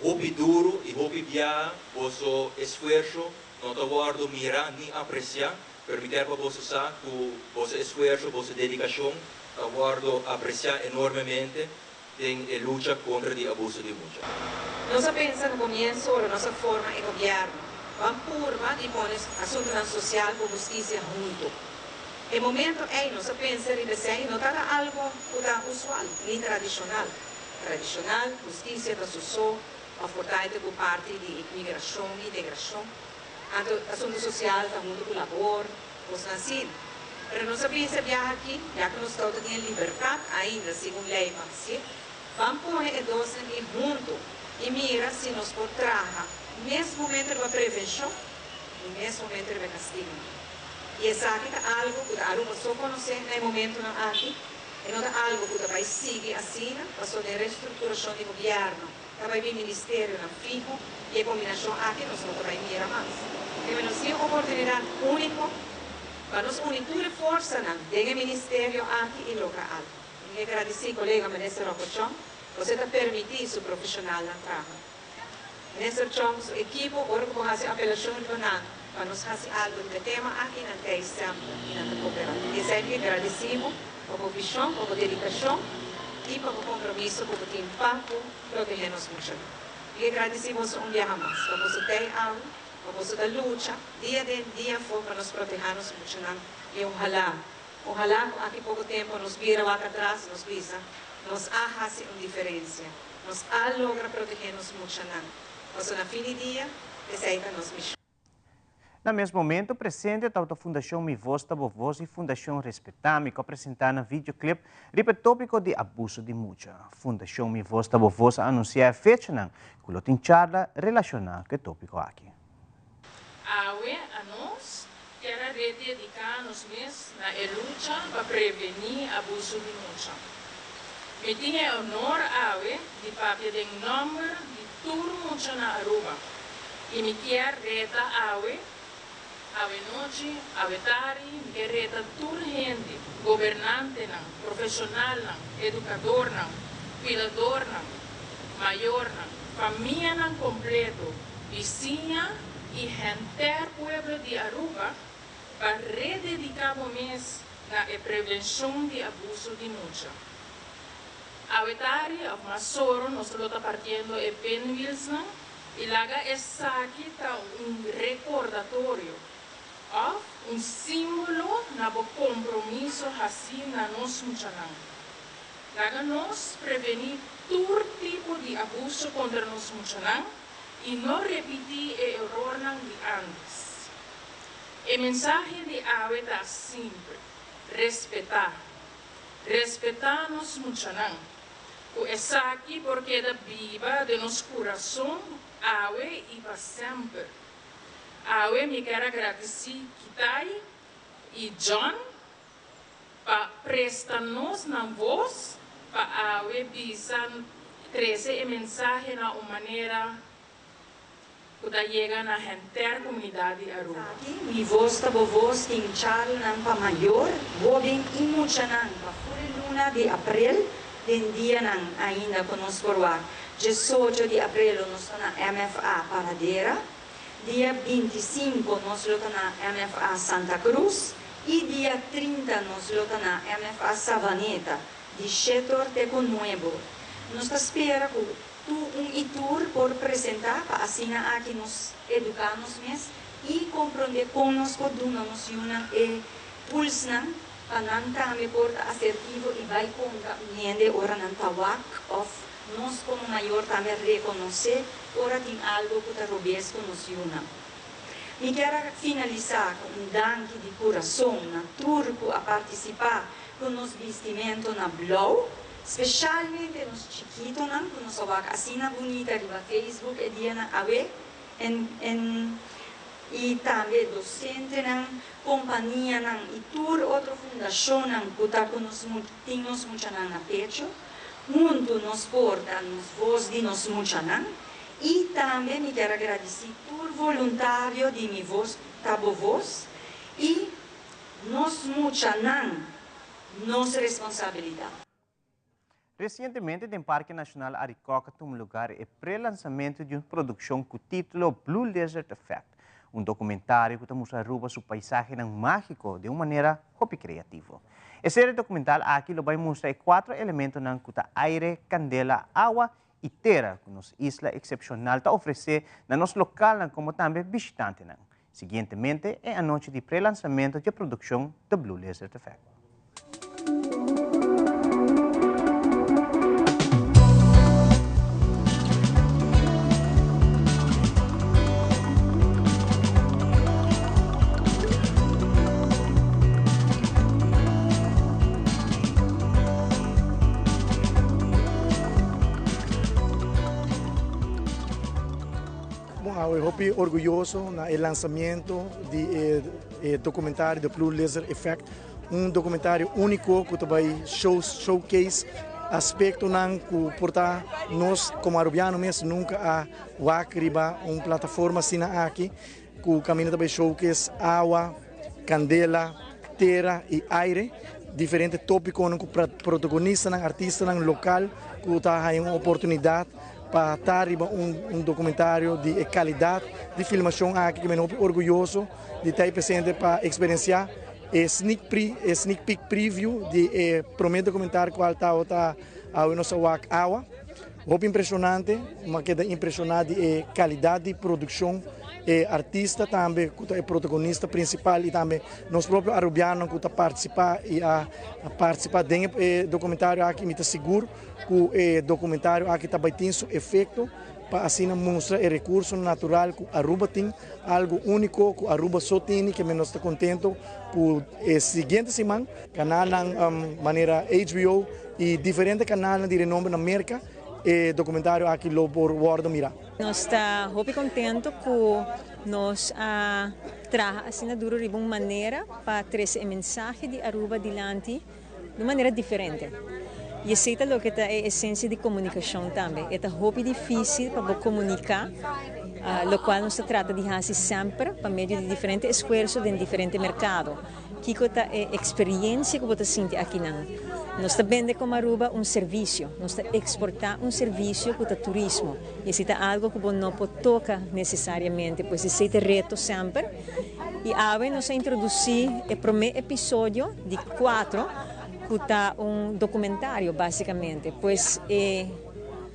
Speaker 6: hopi duru i hopi biaha. Boso esfuerso no ta wòrdu mirá ni apresiá, pero mi kier pa boso sa ku boso esfuerso, boso dedikashon ta wòrdu apresiá enormemente den e lucha kontra di abuso di mucha.
Speaker 7: Nos a pensa na komienso ora nos a forma e gobièrnu, ban purba di pone asuntunan sosial ku hustisia huntu. E momento ei nos a pensa riba esei no tabata algu ku ta usual ni tradishonal. Tradishonal, hustisia ta su so òf por taita ku parti di migrashon, integrashon. Anto asunto social ta hunto cu labor, cosnan asina. Pero nos a bisa biaha aki, ya cu nos tawata tin e libertad ainda segun ley pa hacié, ban pone e dosnan ei hunto y mira si nos por traha mes momento riba prevencion y mes momento riba e castigonan. Y esaki ta algo cu ta Aruba so conoce na e momentonan aki, e no ta algo cu ta bay sigui asina, pasobra den restructuracion di gobierno ta bay bin ministerionan fiho y e combinacion aki nos no ta bay mira mas. Keme nos tin un oportunidad unico pa nos uni tur e forsanan den e ministerio aki y logra algo. Mi ke gradici colega Minister Rocco Chong pasobra e ta permiti su profesionalnan traha. Minister Chong su ekipo ora ku bo hasi apelashon riba nan pa nos hasi algu riba e tema aki nan ta ei semper i nan ta koperá. Esei mi ke gradisí bo pa bo vishon, pa bo dedikashon i pa bo kompromiso ku bo tin pa ku protehé nos muchanan. Mi ke gradisí boso un biaha mas pa boso ta ei awe, pa boso ta lucha dia den dia afó pa nos protehá nos muchanan i ohalá, ohalá ku aki poko tempu nos bira wak atras nos bisa nos a hasi un diferensia. Nos a logra protegé nos muchanan, pasobra na fin di dia esei ta nos mishon.
Speaker 3: Na mes momento presente tabata Fundashon Mi Voz Ta Bo Voz i Fundashon Respetami ku a presentá nan videoclip riba e tópiko di abuso di mucha. Fundashon Mi Voz Ta Bo Voz a anunsiá e fechanan ku lo tin charla relashoná ku e tópiko aki.
Speaker 8: Awe anos kier a redediká nos mes na e lucha pa prevení abuso di mucha. Mi tin e honor awe di papia den nòmber di tur mucha na Aruba i mi kier reta awe, awe nochi, awe tari, mi ke reta tur hende, gobernantenan, profeshonalnan, edukadornan, kuidadornan, mayornan, famianan kompleto, Bisiña y henter pueblo di Aruba pa rededica bo mes na e prevencion di abuso di mucha. Awe tari of mas soro nos lo ta partiendo e pinwheelsnan y laga esaki ta un recordatorio of un simbolo na bo compromiso haci na nos muchanan. Laga nos preveni tur tipo di abuso contra nos muchanan y no repiti e erornan di antes. E mensahe di awe ta simpel, respeta. Respeta nos muchanan. Cu esaki por keda biba den nos curason awe y pa semper. Awe mi kier a gradici Kitay y John Pa presta nos nan voz pa awe bisa trece e mensahe na un manera cu ta yega na henter comunidad di Aruba.
Speaker 9: Aki, Mi Voz Ta Bo Voz tin charlanan pa mayor, hoben y muchanan pa ful luna di aprel den dianan ainda cu nos por wak. Diesocho di aprel lo nos ta na MFA Paradera, dia 25 nos lo ta na MFA Santa Cruz Y dia 30 nos lo ta na MFA Savaneta, di shetor te cu nuebor. Nos ta spera cu tu un y tur por presenta pa asina aki nos educa nos mes y compronde con nos por duna nos yunan e pulsnan pa nan tambe por ta asertivo y bay conta un hende ora nan ta wak of nos como mayor tambe reconoce ora tin algo cu ta robes cu nos yunan. Mi kier a finalisá ku un danki di kurason na tur ku a partisipá ku nos bistimentu na blou, speshalmente nos chikitonan ku nos a wak asina bunita riba Facebook e dianan awe en en i tambe dosentenan, kompanianan i tur otro fundashonnan ku ta ku nos tin nos muchanan na pecho. Huntu nos por ta nos vos di nos muchanan. I tambe mi kier a gradisí tur voluntario di Mi Voz Ta Bo Voz i nos muchanan nos responsabilidat.
Speaker 3: Resientemente den Parke Nashonal Arikok a tuma lugar e pre-lansamentu di un produkshon ku título Blue Lizard Effect, un dokumentario ku ta mustra Aruba su paisahenan mágiko den un manera hopi kreativo. E serie dokumental aki lo bai mustra e kuatro elementonan ku ta aire, kandela, awa i tera ku nos isla eksepshonal ta ofresé na nos lokalnan komo tambe bishitantenan. Siguientemente e anochi di pre-lansamentu dje produkshon The Blue Lizard Effect.
Speaker 10: awe hopi orguyoso na e lansamento di e documentario The Blue Lizard Effect, un documentario unico cu ta bay showcase aspectonan cu por ta nos como Arubiano mes nunca a wak riba un plataforma asina aki cu caminda ta bay showcase awa, candela, tera y aire, diferente topiconan cu protagonistanan, artistanan local cu ta haya un oportunidad pa ta riba un documentario di e calidad di filmacion aki cu mi hopi orguyoso di ta presente pa experiencia e sneak pre e sneak peek preview di e prome documentario cual tabata awe nos a wak awa. Hopi impresionante, mi a keda impresiona di e calidad di produccion, e artista tambe cu ta e protagonista principal y tambe nos propio Arubianonan cu ta participa y a participa den e documentario aki. Mi ta sigur cu e documentario aki ta bay tin su efecto pa asina mustra e recurso natural cu Aruba tin, algo unico cu Aruba so tini, ke nos ta contento cu e siguiente siman canalnan manera HBO y diferente canalnan di renombre na Merca e documentario aki lo por wordo mira.
Speaker 11: Nos ta hopi contento cu nos a traha asina duro riba un manera pa trece e mensahe di Aruba dilanti di un manera diferente. Y esey ta loke ta e esencia di comunicacion tambe. E ta hopi dificil pa bo comunica locual nos ta trata di haci semper pa medio di diferente esfuerzo den diferente mercado. Kico ta e experiencia cu bo ta sinti akinan? Nos ta bende como Aruba un servicio. Nos ta exporta un servicio cu ta turismo. Y esey ta algo cu bo no por toca necesariamente. Pues esey ta e reto semper. Y awe nos a introduci e prome episodio di cuatro cu ta un documentario basicamente. Pues e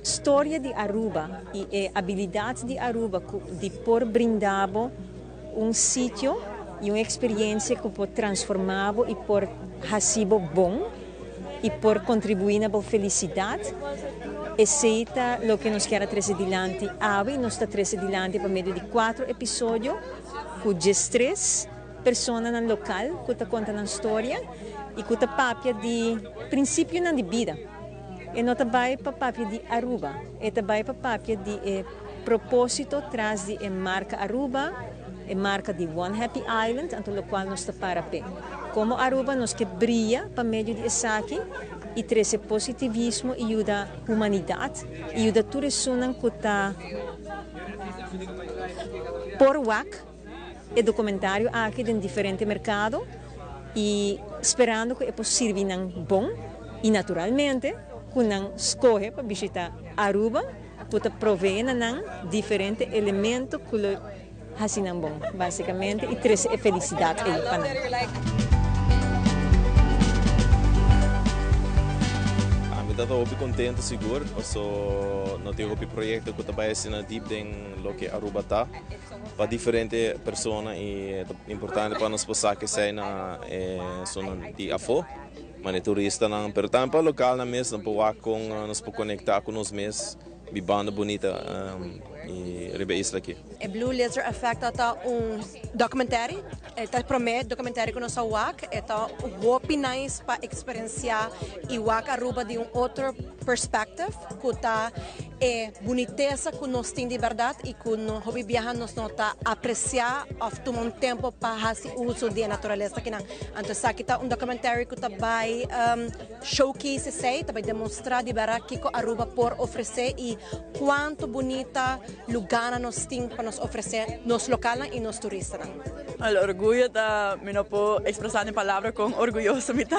Speaker 11: storia di Aruba y e abilidad di Aruba cu di por brinda bo un sitio y un experiencia cu por transforma bo y por haci bo bon y por contribui na bo felicidad, esey ta loke nos kier a trece dilanti awe y nos ta trece dilanti pa medio di cuatro episodio cu diestres personanan local cu ta conta nan storia y cu ta papia di principionan di bida. E no ta bay pa papia di Aruba, e ta bay pa papia di e proposito tras di e marca Aruba, e marca di One Happy Island, anto locual nos ta para p'e. Como Aruba nos ke bria pa medio di esaki y trece positivismo y yuda humanidad y yuda tur esunnan cu ta por wak e documentario aki den diferente mercado y sperando cu e por sirbi nan bon y naturalmente cu nan scoge pa bishita Aruba cu ta provee na nan diferente elemento cu lo haci nan bon basicamente y trece e felicidad ey pa nan.
Speaker 12: Ami ta hopi contento sigur paso no tin hopi proyecto cu ta bay asina diep den loke Aruba ta pa diferente persona y ta importante pa nos por sa kesey na e zona di afo. Mane turistanan, pero tambe pa localnan mes, nan por wak con nos por conecta cu nos mes bibando bunita y riba e isla aki.
Speaker 13: E Blue Lizard Effect ta un documentary, e ta e prome documentary cu nos a wak, e ta hopi nice pa experiencia y wak Aruba di un otro perspective cu ta e bunitesa cu nos tin di berdad y cu hopi biaha nos no ta aprecia of tuma un tempo pa haci uso di e naturalesa akinan. Anto esaki ta un documentary cu ta bay showcase esey, ta bay demostra di berdad kico Aruba por ofrece y cuanto bunita lugarnan nos tin pa nos ofrece nos localnan y nos turistanan.
Speaker 14: El orguyo ta, mi no por expresa den palabra con orguyoso mi ta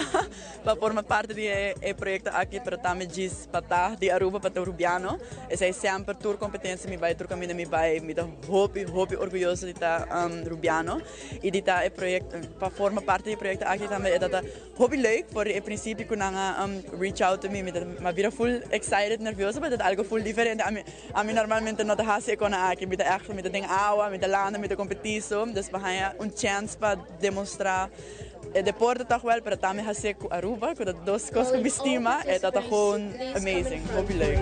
Speaker 14: pa forma parti di e proyecto aki, pero tambe djis pa ta di Aruba, pa ta Rubiano. Esey semper tur competencia mi bay, tur caminda mi bay, mi ta hopi, hopi orguyoso di ta Rubiano. Y di ta e proyecto, pa forma parti di e proyecto aki tambe e ta ta hopi leuk for di e principio cu nan a reach out to mi, mi ta mi a bira full excited, nervioso, pero ta algo full diferente. Ami ami normalmente no ta haci e cona aki, mi ta echt mi ta den awa, mi ta landa, mi ta competi so, dus pa haya un chance pa demostra e deporte toch wel, pero tambe haci'e cu Aruba, cu ta dos cos cu mi stima, e ta ta gewoon amazing, hopi leuk.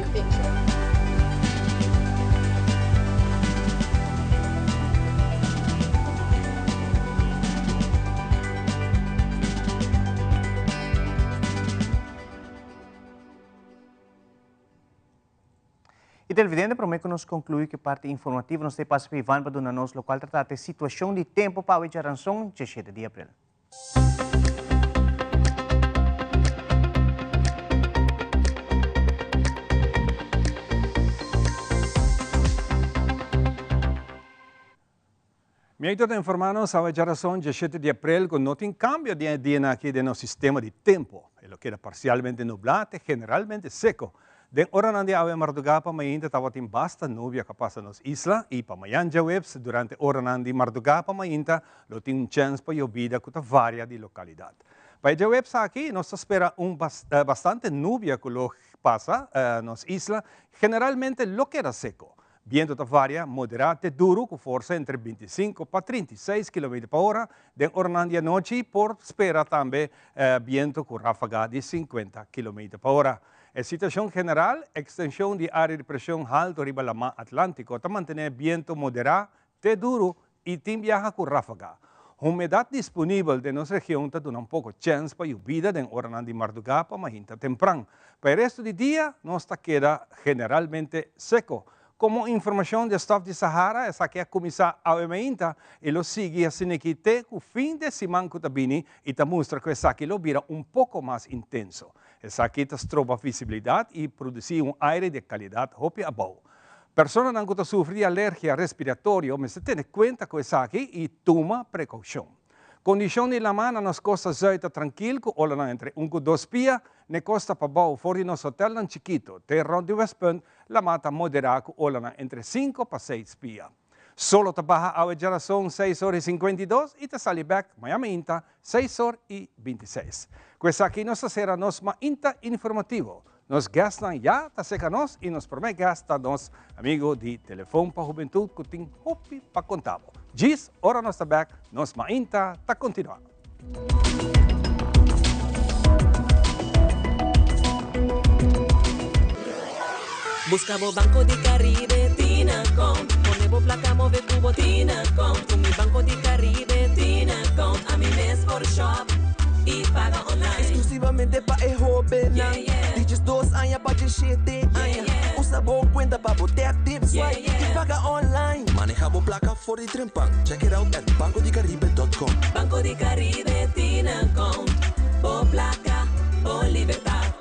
Speaker 3: Y televidente, prome cu nos conclui cu e parti informativo, nos ta pasa pa Ivan pa duna nos locual ta trata e situacion di tempo pa awe djaranson, djeshete di april.
Speaker 2: Miento ta informa nos awe djarason djeshete di april cu no tin cambio den e dianan aki den nos sistema di tempo. E lo keda parcialmente nubla te generalmente seco. Den oranan di awe marduga pa mainta tabatin basta nubia cu a pasa nos isla y pa mayan djaweps durante oranan di marduga pa mainta lo tin un chens pa yobida cu ta varia di localidad. Pa e djaweps aki nos ta spera un bastante nubia cu lo pasa nos isla, generalmente lo keda seco. Biento ta varia moderá te duru ku forsa entre 25 pa 36 kilometer pa ora. Den oranan di anochi por spera tambe biento ku ráfaga di 50 kilometer pa ora. E situashon general, ekstenshon di área di preshon haltu riba Lamá Atlántiko ta mantené biento moderá te duru i tin biaha ku ráfaga. Humedat disponibel den nos region ta duna un poko chèns pa yubida den oranan di mardugá pa mahinta tempran. Pa e restu di dia nos ta keda generalmente seko. Komo informashon di e stòf di Sahara esaki a kuminsá awe mainta i lo sigui asin'aki te ku fin di e siman ku ta bini i ta mustra ku esaki lo bira un poko mas intenso. Esaki ta stroba visibilidat i produsí un aire di kalidat hopi abou. Personanan ku ta sufri di alergia respiratorio mester tene kuenta ku esaki i tuma prekoushon. Kondishon di lama na nos kosta zùit ta trankil ku olanan entre un ku dos pia, n'e kosta pabou for di nos hotelnan chikitu te rònt di Westpunt lama ta moderá ku olanan entre sinku pa seis pia. Solo ta baha awe djarason seis or i 52 i ta sali bèk maña mainta seis or i 26. Ku esaki nos ta sera nos mainta informativo. Nos guestnan ya ta serka nos i nos promé guest ta nos amigo di Telefon pa Hubentud ku tin hopi pa konta bo. Djis ora nos ta bèk nos mainta ta kontinuá.
Speaker 15: Busca bo Banco di Caribe tin account. Pone bo placa move cu bo tin account. Cu mi Banco di Caribe tin account. Ami mes por shop y paga online.
Speaker 16: Exclusivamente pa e hobennan di 12 aña pa 17 aña. Usa bo cuenta pa bo tap, tip, swipe y paga online.
Speaker 17: Maneha bo placa for di trempan. Check it out at bancodicaribe.com.
Speaker 15: Banco di Caribe tin account. Bo placa, bo libertad.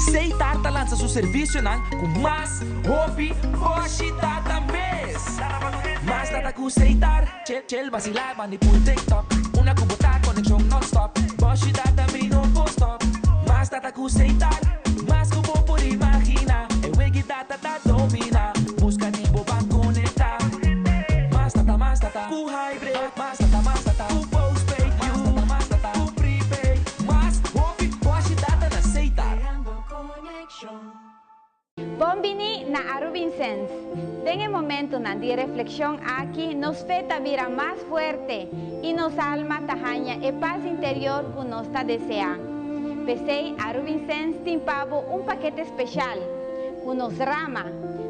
Speaker 16: Setar ta lansa su servicionan cu mas hopi boshi data mes. Mas data cu Setar, chill chill vacila bandi pul TikTok. Una cu bo ta conexion non-stop, boshi data mi no por stop. Mas data cu Setar, mas cu bo por imagina. E wegi data ta domina, busca di bo ban conecta. Mas data, mas data cu hybrid, mas data, mas data cu postpaid, mas data, mas data cu prepaid. Mas hopi boshi data na Setar.
Speaker 18: Bon bini na Arubinsens. Den e momentonan di reflexion aki nos fe ta bira mas fuerte y nos alma ta haña e paz interior cu nos ta desea. P'esey Arubinsens tin pa bo un pakete special cu nos rama,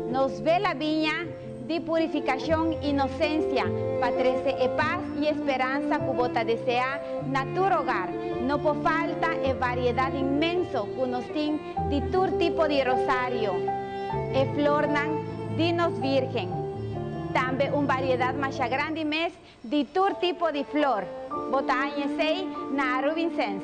Speaker 18: nos vela biña di purificacion inocencia pa trece e paz y esperanza cu bo ta desea na tur hogar. No por falta e variedad inmenso cu nos tin di tur tipo di rosario, e flornan di nos Virgen. Tambe un variedad masha grandi mes di tur tipo di flor. Bo ta haña esey na Arubinsens.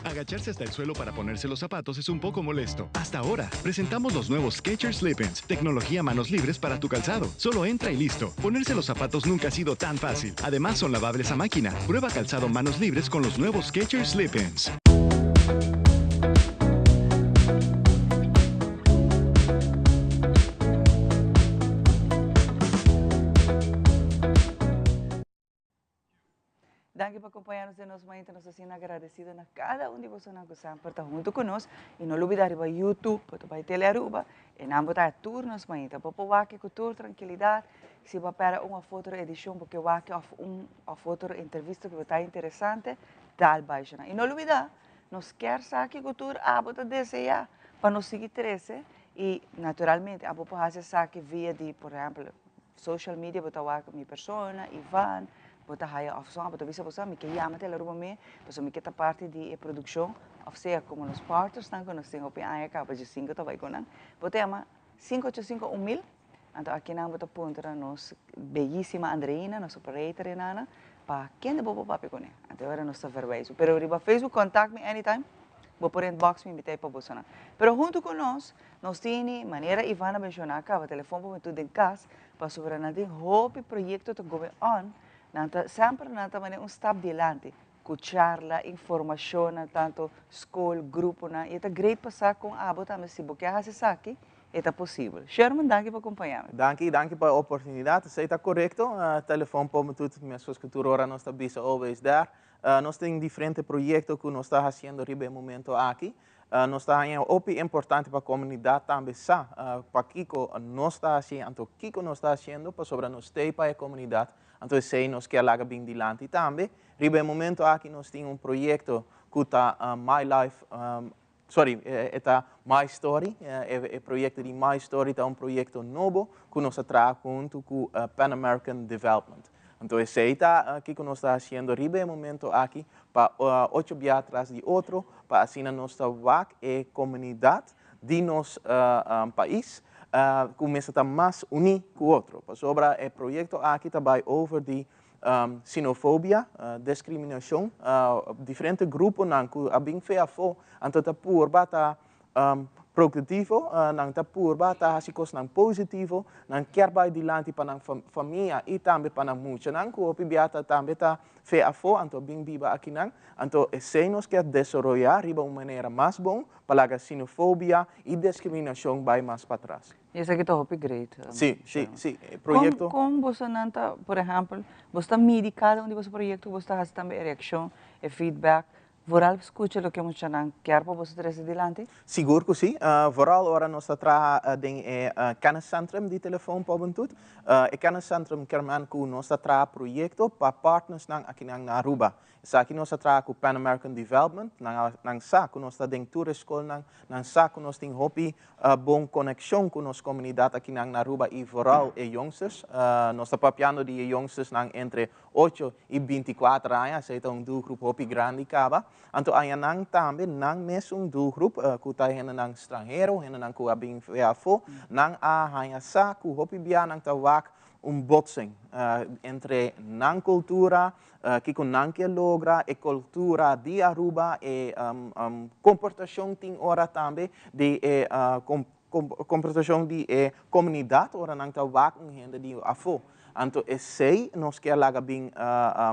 Speaker 19: Agacharse hasta el suelo para ponerse los zapatos es un poco molesto. Hasta ahora, presentamos los nuevos Skechers Slip-ins, tecnología manos libres para tu calzado. Solo entra y listo. Ponerse los zapatos nunca ha sido tan fácil. Además, son lavables a máquina. Prueba calzado manos libres con los nuevos Skechers Slip-ins.
Speaker 1: Danki pa acompaña nos den nos mainta. Nos ta asina agradecido na cada un di bosonan cu semper ta hunto cu nos. Y no lubida riba YouTube, bo ta bay Tele Aruba, e nan bo ta haya tur nos mainta. Bo por wak cu tur tranquilidad. Si bo a pera un of otro edicion bo ke wak of un of otro entrevista cu bo ta interesante, dal bay nan. Y no lubida, nos kier sa kico tur abo ta desea pa nos sigui trece y naturalmente abo por haci esaki via di, por ehempel, social media bo ta wak mi persona, Ivan, bo ta haya of so, bo ta bisa bo sa mi ke yama Tele Aruba me, pasobra mi ke ta parti di e produccion. Of sea como nos partners nan cu nos tin hopi aña caba 15 ta bay cu nan. Bo ta yama 585 1000, anto aki nan bo ta puntra nos bellísima Andreina, nos operator enana, pa kende bo por papia cune. Anto ora nos ta verwijs. Pero riba Facebook contact me anytime, bo por inbox mi, mi ta pa boso nan. Pero hunto cu nos, nos tin manera Ivana menciona caba, Telefon pa Hubentud den cas, pasobra nan tin hopi proyecto ta going on, nan ta semper nan ta mane un stap dilanti, cu charla, informacion, tanto school, gruponan, y ta great pa sa con abo tambe si bo kier haci esaki, e ta posibel. Sherman, danki pa acompaña mi.
Speaker 12: Danki, danki pa e oportunidad. Esey ta corecto. Telefon pa Hubentud, mescos cu tur ora nos ta bisa, always there. Nos tin diferente proyecto cu nos ta haciendo riba e momento aki. Nos ta haña hopi importante pa comunidad tambe sa pakico nos ta haciendo, anto kico nos ta haciendo, pasobra nos t'ey pa e comunidad. Anto esey nos kier laga bin dilanti tambe. Riba e momento aki nos tin un proyecto cu ta My Life, sorry, e ta My Story. E proyecto di My Story ta un proyecto nobo cu nos a traha hunto cu Pan American Development. Anto esey ta kico nos ta haciendo riba e momento aki pa ocho bia tras di otro, pa asina nos ta wak e comunidad di nos pais cu mester ta mas uni cu otro. Pasobra e proyecto aki ta bay over di xenofobia, discriminacion, diferente gruponan cu a bin fe afo, anto ta purba ta productivo, nan ta purba ta haci cosnan positivo, nan kier bay dilanti pa nan famia y tambe pa nan muchanan cu hopi bia ta tambe ta fe afo, anto bin biba akinan. Anto esey nos kier desaroya riba un manera mas bon pa laga xenofobia y discriminacion bay mas patras.
Speaker 1: Y esaki ta hopi great.
Speaker 12: Si, e proyecto.
Speaker 1: Con boso nan ta, por ehempel, boso ta midi cada un di boso proyecto, boso ta haci tambe e reaccion, e feedback, vooral scucha loke muchanan kier pa boso trece dilanti?
Speaker 12: Sigur cu si. Vooral ora nos ta traha den e kenniscentrum di Telefon pa Hubentud. E kenniscentrum kermen cu nos ta traha proyecto pa partners nan aki nan na Aruba. Esaki nos a traha cu Pan American Development, nan sa cu nos ta den tur e scolnan, nan sa cu nos tin hopi bon conexion cu nos comunidad aki nan na Aruba y vooral e youngsters. Nos ta papiando di e youngsters nan entre 8 y 24 aña, esey ta un doelgroep hopi grandi caba. Anto aña nan tambe, nan mes un doelgroep, cu ta hendenan stranhero, hendenan cu a bin afo, nan a haya sa cu hopi bia nan ta wak un botsing entre nan cultura, kico nan kier logra, e cultura di Aruba, e comportacion tin ora tambe di e comportacion di e comunidad ora nan ta wak un hende di afo. Anto esey nos kier laga bin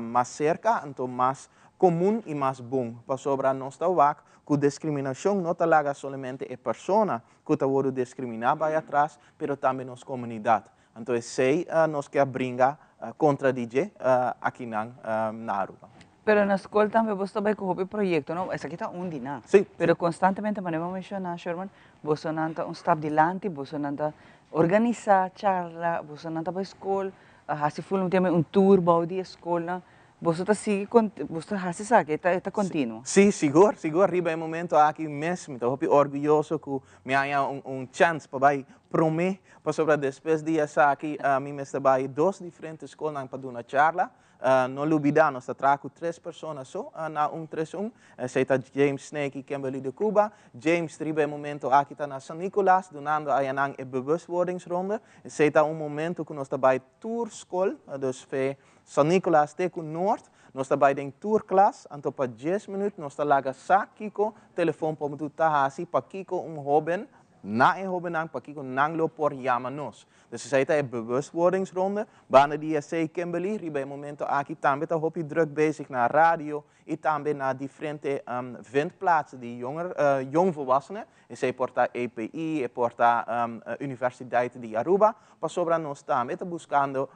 Speaker 12: mas cerca, anto mas comun y mas bon, pasobra nos ta wak cu discriminacion no ta laga solamente e persona cu ta wordo discrimina bay atras, pero tambe nos comunidad. Anto esey nos kier bringa contra di dje aki nan na Aruba.
Speaker 1: Pero na scol tambe bo ta bay cu hopi proyecto, no? Esaki ta un di nan.
Speaker 12: Si.
Speaker 1: Pero constantemente, manera bo menciona, Sherman, boso nan ta un stap dilanti, boso nan ta organisa charla, boso nan ta bay scol, haci full un tema un tour bou di scol nan. Boso ta sigui, boso ta haci esaki, e ta continuo.
Speaker 12: Si, sigur, sigur. Riba e momento aki mes, mi ta hopi orguyoso cu mi haya un chance pa bay prome, pasobra despues di esaki mi mester bay dos diferente scolnan pa duna charla. No lubida, nos ta traha cu tres persona so na 131. Esey ta James Snake y Kimberly de Cuba. James riba e momento aki ta na San Nicolas, dunando ayanan e bewustwordingsronde. Esey ta un momento cu nos ta bay tur scol, dus fe San Nicolas te cu Noord, nos ta bay den tur klas, anto pa 10 minuut nos ta laga sa kiko Telefon pa Hubentud ta hasi, pa kiko un hoben, na e hobennan, pa kiko nan lo por yama nos. Dus esey ta e bewustwordingsronde. Banda di esey, Kimberly, riba e momento aki tambe ta hopi druk bezig na radio y tambe na diferente vindplaatsen di jongvolwassenen. Esey por ta EPI, e por ta Universidad di Aruba, pasobra nos tambe ta buscando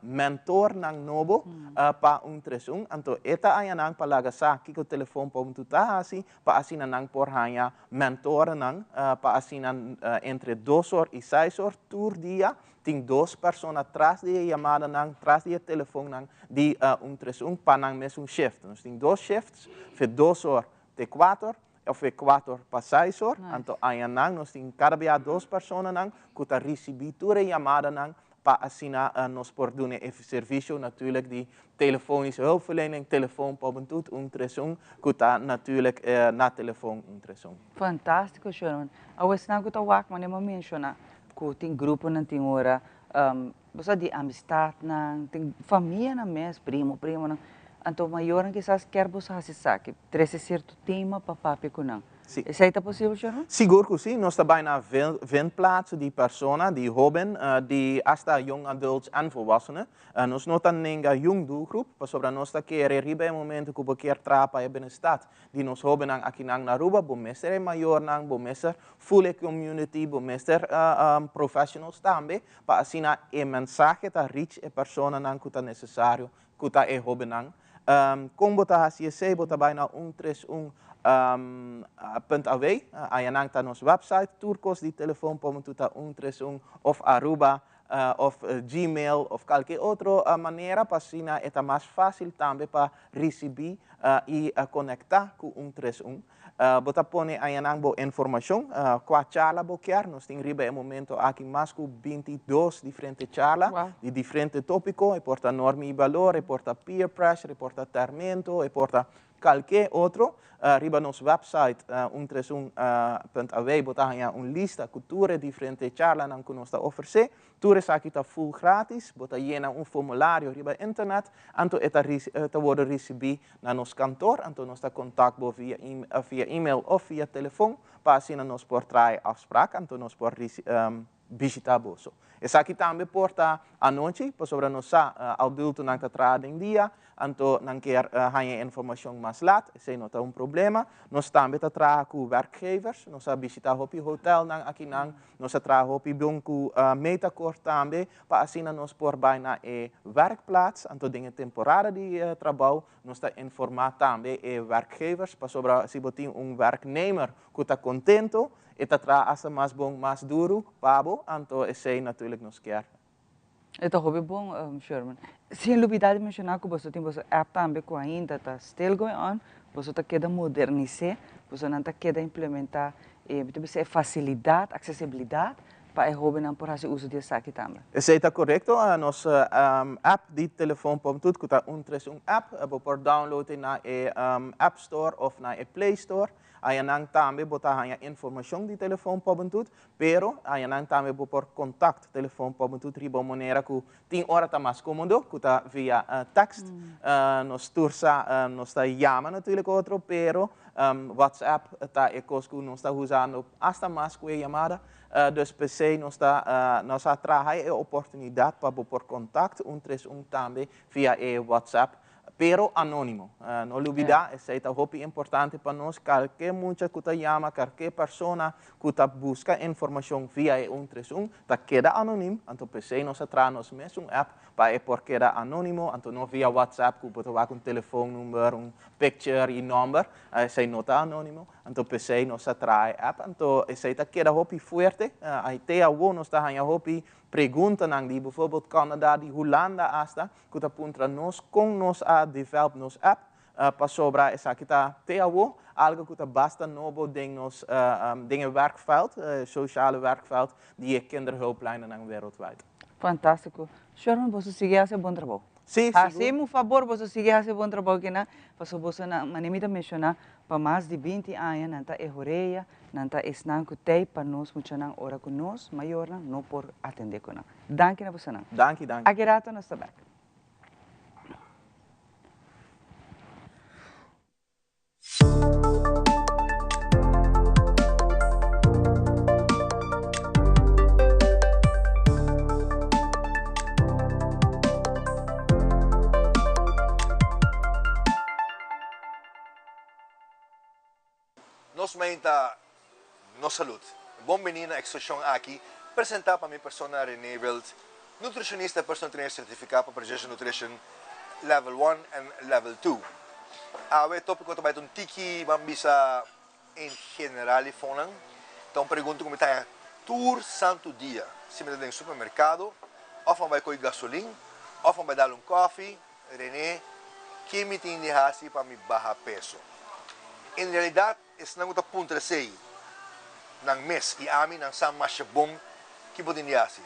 Speaker 12: mentor nan nobo pa 131. Anto e ta añanan pa laga sa kiko Telefon pa Hubentud ta hasi, pa asina nan por haña mentor nan, pa asina entre 2 or y 6 or tur dia tin dos persona tras di e yamada nan, tras di e telefon nan di 131 pa nan mes un shift. Nos tin dos shifts, fe 2 or te 4 or, of fe 4 or pa 6 or. Anto añanan nos tin cada dia dos persona nan ku ta recibi tur e yamada nan.
Speaker 20: pa asina nos por duna e servisio natuurlijk di telefonische hulpverlening, telefoon pa Hubentud 131, ku ta natuurlijk na telefoon 131.
Speaker 1: Fantástiko Sherman. Awe esnan ku ta wak manera bo a menshoná ku tin gruponan tin ora bo sa di amistatnan, tin famianan mes, primo, primonan, anto mayornan kisas kier bo sa hasi esaki, trese sierto tema pa papia ku nan.
Speaker 20: Si.
Speaker 1: Esei ta posibel, Sherman?
Speaker 20: Sigur ku si. Nos ta bai na vindplaats di persona, di hoben, di asta young adults en volwassenen. Nos no ta nenga yung doelgroep, pasobra nos ta kere riba e momento ku bo kier traha pa e benestat di nos hobennan akinan na Aruba, bo mester e mayornan, bo mester full e community, bo mester professionals tambe, pa asina e mensahe ta reach e personanan ku ta nesesario ku ta e hobennan. Kon bo ta hasi esei? Bo ta bai na un tres un punt aw, ayanan ta nos website, tur kos di telefon por momentu ta 131 of Aruba of Gmail of kalke otro manera pa asina e ta mas fásil tambe pa risibí i konektá ku 131. Bo ta pone ayanan bo informashon, kua charla bo kier. Nos tin riba e momento aki mas ku 22 diferente charla di diferente tópiko. E por ta norma i balor, e por ta peer pressure, e por ta tèrmento, e por ta Kalke otro, riba nos website un tres un punt aw bo ta haña un lista ku tur e diferente charlanan ku nos ta ofresé. Tur esaki ta full gratis, bo ta yena un formulario riba internet, anto e ta ta wordo risibí na nos kantor, anto nos ta kontak bo via via email òf via telefon pa asina nos por traha e afsprak, anto nos por bishita boso. Esaki tambe por ta anochi, pasobra nos sa adultonan ta traha den dia, anto nan kier haña e informashon mas lat, esei no ta un problema. Nos tambe ta traha ku werkgevers, nos a bishita hopi hotelnan akinan, nos a traha hopi bon ku Metakor tambe, pa asina nos por bai na e werkplaats, anto den e temporada di trabou nos ta informá tambe e werkgevers, pasobra si bo tin un werknemer ku ta kontento, E ta traha asta mas bon, mas duru pa bo, anto esei natuurlijk nos kier.
Speaker 1: E ta hopi bon, Sherman. Sin lubida di menciona cu boso tin boso app tambe cu ainda ta still going on, boso ta keda modernis'é, bosonan ta keda implementa e, mi ta bisa e facilidad, accesibilidad pa e hobennan por haci uso di esaki tambe.
Speaker 20: Esei ta corecto, nos app di telefon Pomtut cu ta un tres un app, bo por download e na e App Store of na e Play Store. Ayanan tambe bo ta haña informashon di telefon Pobentut, pero ayanan tambe bo por kontakt telefon Pobentut riba un manera ku tin ora ta mas kómodo, ku ta via tekst. Nos tur sa nos ta yama natuurlijk otro, pero WhatsApp ta e kos ku nos ta usando asta mas ku e yamada. Dus p'esei nos ta nos a traha e oportunidat pa bo por kontakt 131 tambe via e WhatsApp. Pero anónimo. No lubidá, esei ta hopi importante pa nos, kalke mucha ku ta yama, kalke persona ku ta buska informashon via e 131 ta keda anonim, anto p'esei nos a traha nos mesun app pa e por keda anónimo, anto no via WhatsApp ku bo ta wak un telefoonnummer, un picture i nòmber, esei no ta anónimo, anto p'esei nos a traha e app, anto esei ta keda hopi fuerte, te awor nos ta haña hopi preguntanan di bijvoorbeeld Canada, di Hulanda asta, ku ta puntra nos kon nos a develop nos app, pasobra esaki ta te awo algo ku ta basta nobo den nos den e werkveld, e sociale werkveld di e kinderhulplijnennan wereldwijd.
Speaker 1: Fantástiko. Sherman, boso sigui hasi bon trabou.
Speaker 20: Sí, sigur.
Speaker 1: Hasi un fabor, boso sigui hasi bon trabou kinan, pasobra boso nan, manera mi ta menshoná, pa mas di binti aña nan ta e horea, nan ta esnan ku t'ei pa nos muchanan ora ku nos mayornan no por atendé ku nan. Danki na bosonan.
Speaker 20: Danki, danki.
Speaker 1: Aki rato nos ta bek.
Speaker 17: Nos meinta nos salud. Bon bini na extoshon aki presenta pa mi persona Rene Wild, nutricionista personal trainer certifica pa Precision Nutrition Level one en Level two. Awe e topico ta bai ta un tiki ban bisa en general y fonan. Ta un pregunta cu mi ta haña tur santo dia si mi ta den supermercado of mi a bai coy gasolin of mi a bai dal un coffee. Rene, Ki mi tin di hasi pa mi baha peso? En realidat, esnan ku ta puntra esei nan mes i ami nan sa masha bon ki bo tin di hasi.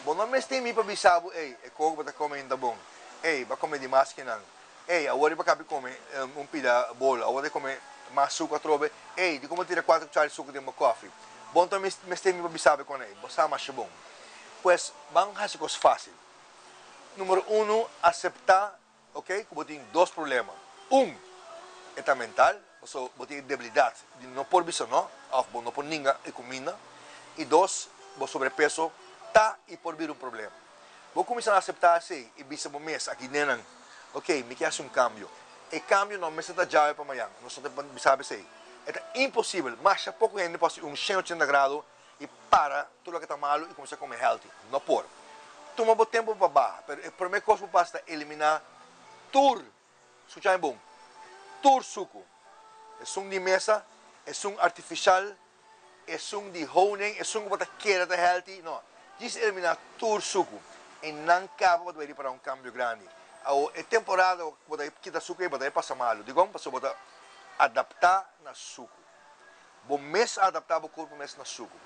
Speaker 17: Bo no mester mi pa bisa bo, ey, e koko bo ta kome ainda bon. Ey, bo a kome di mas kinan. Ey, awor bo a kabi kome un pida bolo, awor bo ta kome mas suku atrobe. Ey, dikon bo tira kuater kuchara di suku den bo kòfi? Bo no ta mester mi pa bisa bo kon ey, bo sa masha bon. Pues, ban hasi kos fásil. Numero uno, aseptá Ok, ku bo tin dos problema. Un, e ta mental, pasobra bo tin e debilidat di no por bisa no òf bo no por ninga e kuminda. I dos, bo sobrepeso ta i por bira un problema. Bo kuminsá na aseptá esei i bisa bo mes aki nenan, Ok, mi ke hasi un kambio. E kambio no mester ta djawe pa mañan, nos no ta bisa esei. E ta imposibel, masha poko hende por hasi un shen ochenta grado i para tur loke ta malu i kuminsá kome healthy. No por. Tuma bo tempu pa baha, pero e promé kos ku pasa ta eliminá tur, skucha mi bon, tur suku. Esun di mesa, esun artifishal, esun di honing, esun ku bo ta kere ta healthy, no. Djis eliminá tur suku i nan kaba bo ta bai ripará un kambio grandi. Awor e temporada ku bo ta kita suku ei bo ta bai pasa malu. Dikon? Pasobra bo ta adaptá na suku. Bo mes a adaptá bo kurpo mes na suku.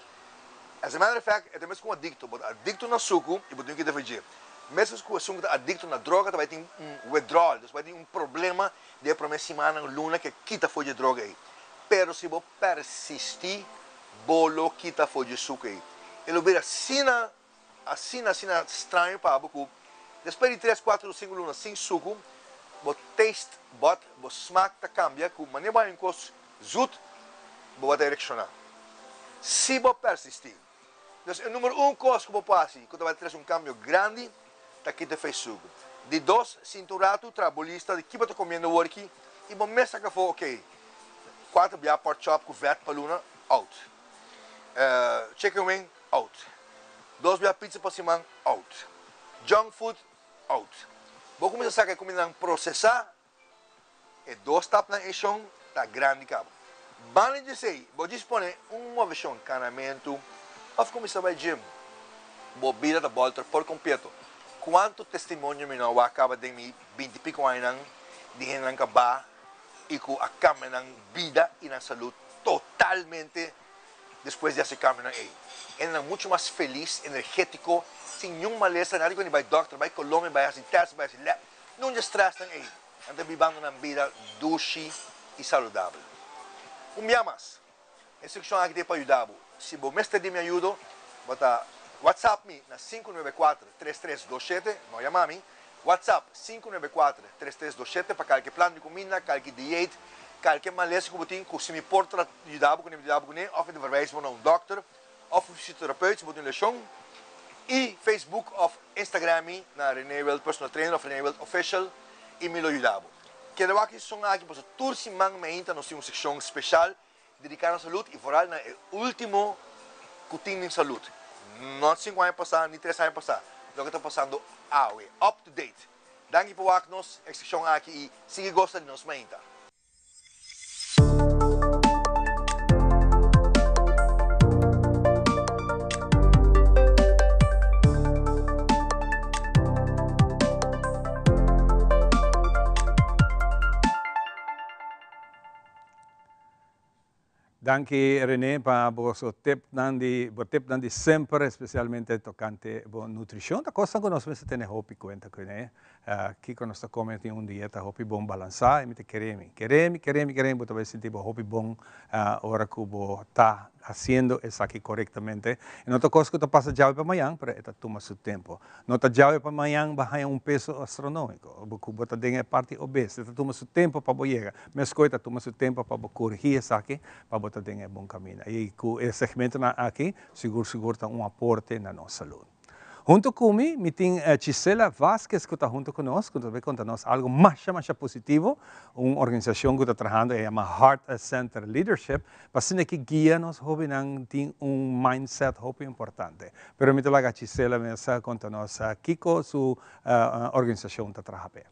Speaker 17: As a matter of fact, e ta mes ku un adikto. Bo ta adikto na suku i bo tin kita fidj'é. Meskos ku esun ku ta adikto na droga ta bai tin un withdrawal, dus bai tin un problema den e promé simannan, luna ku e kita for dje droga ei. Pero si bo persistí, bo lo kita for dje suku ei. E lo bira asina Asina asina straño pa bo ku despues di tres, kuater o sinku luna sin suku, bo taste bud, bo smak ta kambia ku manera bo haña un kos zut, bo bo ta reakshoná. Si bo persistí. Dus e numero un kos ku bo por hasi ku ta bai trese un kambio grandi ta kita fe suku. Di dos, sinta un ratu, traha bo lista di ki bo ta komiendo awor aki i bo mes saka afó, okey, kuater bia pork chop ku vèt pa luna, out. Chicken wing, out. Dos bia pizza pa siman, out. Junk food, out. Bo kuminsá saka e kumindanan prosesá, e dos stapnan ei shon ta grandi kaba. Banda di esei, bo djis pone un moveshon, kanamentu òf kuminsá bai gym. Bo bida ta bòlter por kompleto. Kuantu testimonio mi no a wak kaba den mi binti piko añanan di hendenan kabá i ku a kambia nan bida i nan salud totalmente despues di hasi kambionan ei. Hendenan muchu mas felis, energétiko, sin niun malesa, nada di ku bai dòkter, bai Colombia, bai hasi tèst, bai hasi lèp, niun di e strèsnan ei. Nan ta bibando nan bida dushi i saludabel. Un bia mas, e instrukshon aki ta pa yuda bo. Si bo mester di mi ayudo, bo ta WhatsApp mi na 594 3327, no yama mi, WhatsApp 594 3327 pa kalke plan di kuminda, kalke dieet, kalke malesa ku bo tin ku si mi por tra yuda bo kuné mi ta yuda bo kuné òf mi ta verwijs bo na un dòkter òf un fisioterapeut si bo tin leshon i Facebook òf Instagram mi na Rene Wild Personal Trainer òf Rene Wild Official i mi lo yuda bo. Keda wak e seshon aki pasobra tur siman meinta nos tin un sekshon speshal dediká na salud i foral na e último ku tin den salud. No sinku aña pasá ni tres aña pasá, loke ta pasando awe, up to date. Danki pa wak nos e sekshon aki i sigui gosta di nos mainta.
Speaker 2: Danki Rene pa boso tipnan di bo tipnan di semper especialmente tocante bo nutricion ta cosnan cu nos mester tene hopi cuenta cune kico nos ta come tin un dieta hopi bon balansa y mi ta kere mi kere mi kere mi kere mi bo ta bay sinti bo hopi bon ora cu bo ta haciendo esaki corectamente y no ta cos cu ta pasa djawe pa mañan pero e ta tuma su tempo No ta djawe pa mañan bo haña un peso astronómiko, bo ku bo ta den e parti obes. E ta tuma su tempu pa bo yega. Meskos e ta tuma su tempu pa bo korigí esaki pa bo ta den e bon kaminda. I ku e segmentonan aki sigur sigur ta un aporte na nos salud. Huntu ku mi, mi tin Chisela Vasquez ku ta huntu ku nos, ku ta bay konta nos algu masha masha positivo, un organisashon ku ta trahando e yama Heart Center Leadership, Pa asina ki guia nos hobennan tin un mindset hopi importante. Pero mi ta laga Chisela mes konta nos kiko su organisashon ta traha p'e.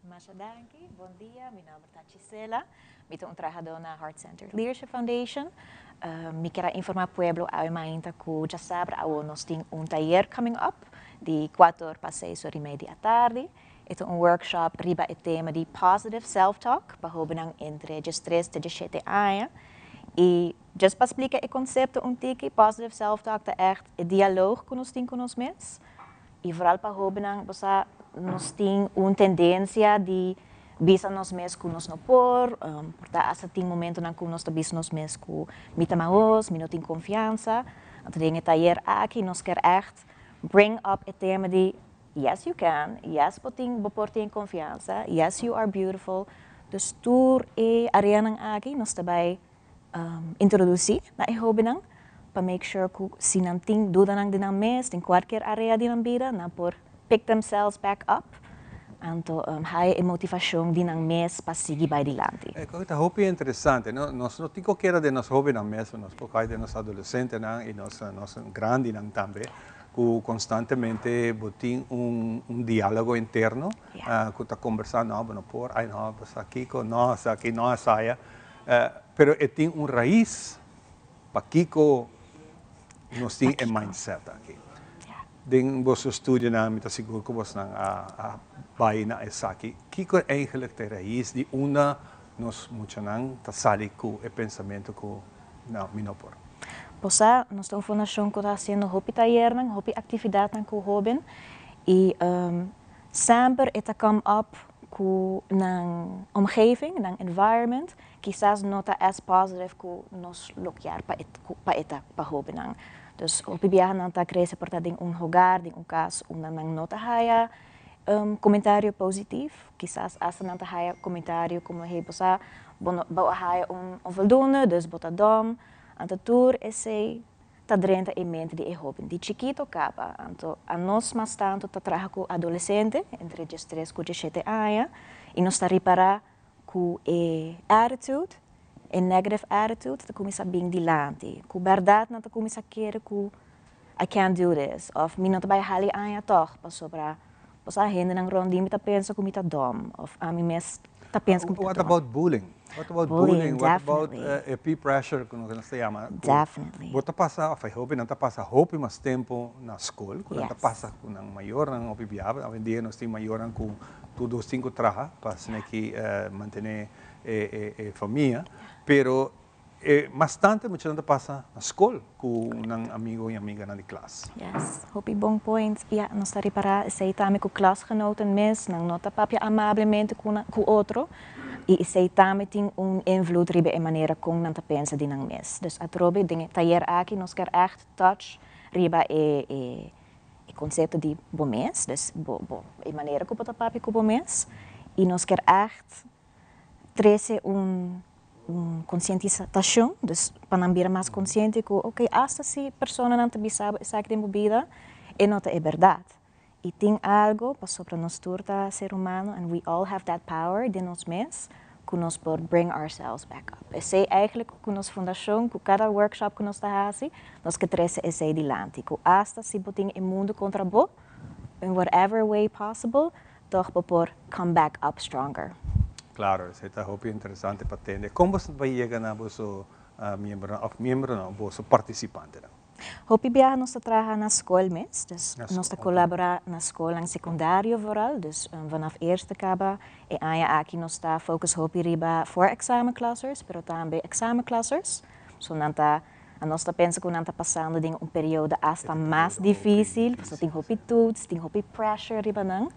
Speaker 21: Masha danki. Bon dia. Mi nomber ta Chisela. Mi ta un trahadó na Heart Center Leadership Foundation. Mi kier a informá pueblo awe mainta ku djasabra awo nos tin un tayer coming up di kuater pa seis ora i mei di atardi. E ta un workshop riba e tema di Positive Self-Talk pa hobennan entre diestres te diesshete aña. I just pa splika e konsepto un tiki, Positive Self-Talk ta ègt e dialoog ku nos tin ku nos mes. Y vooral pa hobennan, bo sa, nos tin un tendencia di bisa nos mes cu nos no por, por ta hasta tin momentonan cu nos ta bisa nos mes cu mi ta mahos, mi no tin confiansa. Anto den e tayer aki nos kier echt bring up e tema di yes you can, yes bo tin, bo por tin confiansa, yes you are beautiful. Dus tur e areanan aki nos ta bay introduci na e hobennan pa make sure cu si nan tin dudanan di nan mes den cualkier area di nan bida nan por pick themselves back up anto haya e motivacion di nan mes pa sigui bay dilanti.
Speaker 2: E cosa ta hopi interesante, no? Nos no tin cu keda den nos hobennan mes, nos por cay den nos adolecentenan y nos nos grandinan tambe cu constantemente bo tin un un dialogo interno cu ta conversa, no bo no por, ay no bo sa kico, no esaki, no esaya. Pero e tin un rais pakiko nos tin e mindset aki. Den boso studionan mi ta sigur ku bosnan a bai na esaki. Kiko eigenlijk ta e rais di unda nos muchanan ta sali ku e pensamentu ku no, mi no por?
Speaker 21: Bo sa, nos ta un fundashon ku ta hasiendo hopi tayernan, hopi aktividatnan ku hoben i semper e ta come up ku nan omgeving, nan environment, kisas no ta as positive ku nos lo kier pa e pa e ta pa hobennan. Dus hopi biaha nan ta krese por ta den un hogar, den un kas unda nan no ta haya komentario positief, kisas asta nan ta haya komentario komo hey bo sa bo no bo a haya un onvoldoende dus bo ta dom, anto tur esei ta drenta e mente di e hoben. Di chikito kaba. Anto anos mas tanto ta traha ku adolesente, entre diestres ku diesshete aña, i nos ta ripará ku e attitude, e negative attitude ta kuminsá bin dilanti. Ku bèrdat nan ta kuminsá kere ku I can't do this òf mi no ta bai hali aña tòg pasobra bo sa hendenan rònt di mi ta pensa ku mi ta dòm òf ami mes ta pensa ku mi ta dòm.
Speaker 2: What about bullying? What about bullying? What about e peer pressure ku nos ta yama?
Speaker 21: Definitely.
Speaker 2: Bo ta pasa òf e hobennan ta pasa hopi mas tempu na skol ku nan ta pasa ku nan mayornan hopi biaha. Awendia nos tin mayornan ku tur dos tin ku traha pa asina ki mantené e famia. Pero E mas tantu e muchanan ta pasa na skol ku nan amigo i amiganan di klas.
Speaker 21: Yes, hopi bon point. Ya, nos ta ripará esei tambe ku klasgenoten mes, nan no ta papia amablemente ku nan ku otro i esei tambe tin un invloed riba e manera kon nan ta pensa di nan mes. Dus atrobe den e tayer aki nos kier ègt touch riba e e e konsepto di bo mes, dus bo bo e manera ku bo ta papia ku bo mes i nos kier ègt trese un un konsientisashon, dus pa nan bira mas konsiente ku ok asta si personanan ta bisa bo esaki den bo bida e no ta e bèrdat. I tin algu pasobra nos tur ta ser humano and we all have that power den nos mes ku nos por bring ourselves back up. Esei eigenlijk ku nos fundashon, ku kada workshop ku nos ta hasi, nos ke trese esei dilanti, ku asta si bo tin e mundu kontra bo, in whatever way possible, Toch bo por come back up stronger.
Speaker 2: Claro, esei ta hopi interesante pa tende. Kon boso ta yega na boso miembronan of miembronan, boso participantenan?
Speaker 21: Hopi biaha nos ta traha na skol mes, dus nos ta kolabora na skolnan sekundario vooral, dus vanaf eerste kaba e aña aki nos ta focus hopi riba voorexamenklassers, pero tambe examenklassers, so nan ta Anos ta pensa ku nan ta pasando den un periodo asta mas difísil, pasobra tin hopi toets, tin hopi pressure riba nan.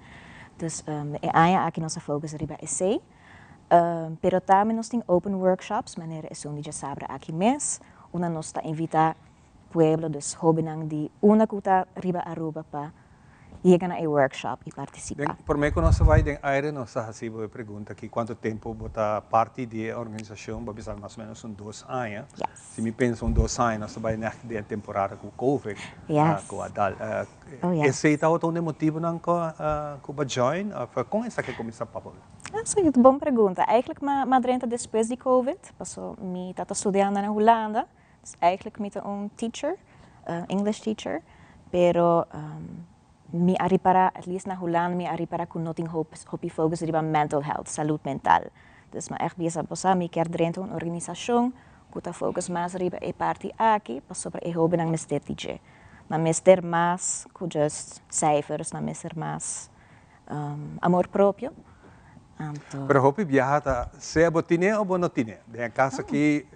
Speaker 21: Dus e aña aki nos a focus riba esei. Pero tambe nos tin open workshops, manera esun di djasabra aki mes, unda nos ta invitá pueblo, dus hóbennan di unda ku ta riba Aruba pa yega na e workshop y participa.
Speaker 2: Den prome cu nos a bay den aire nos a haci bo e pregunta aki cuanto tempo bo ta parti di e organisacion, bo a bisa mas o menos un dos aña.
Speaker 21: Yes.
Speaker 2: Si mi pensa un dos aña nos ta bay neg den e temporada cu covid
Speaker 21: Yes.
Speaker 2: cu a dal.
Speaker 21: Oh yes.
Speaker 2: Esey tabata un di e motibonan cu cu bo a join of con esaki a cuminsa pa bo?
Speaker 21: Eso e bon pregunta. Eigenlijk mi a drenta despues di covid paso mi tata studiando na Hulanda. Dus eigenlijk mi ta un teacher, English teacher, pero mi a ripara, at least na Hulanda mi a ripara ku no tin hopi focus riba mental health, salud mental. Dus mi a echt bisa, bo sa mi kier drenta un organisashon ku ta focus mas riba e parti aki pasobra e hobennan mester di dje. Nan mester mas ku just cijfers, nan mester mas amor propio. Anto.
Speaker 2: Pero hopi biaha ta sea bo tine o bo no tine. Den e cas aki,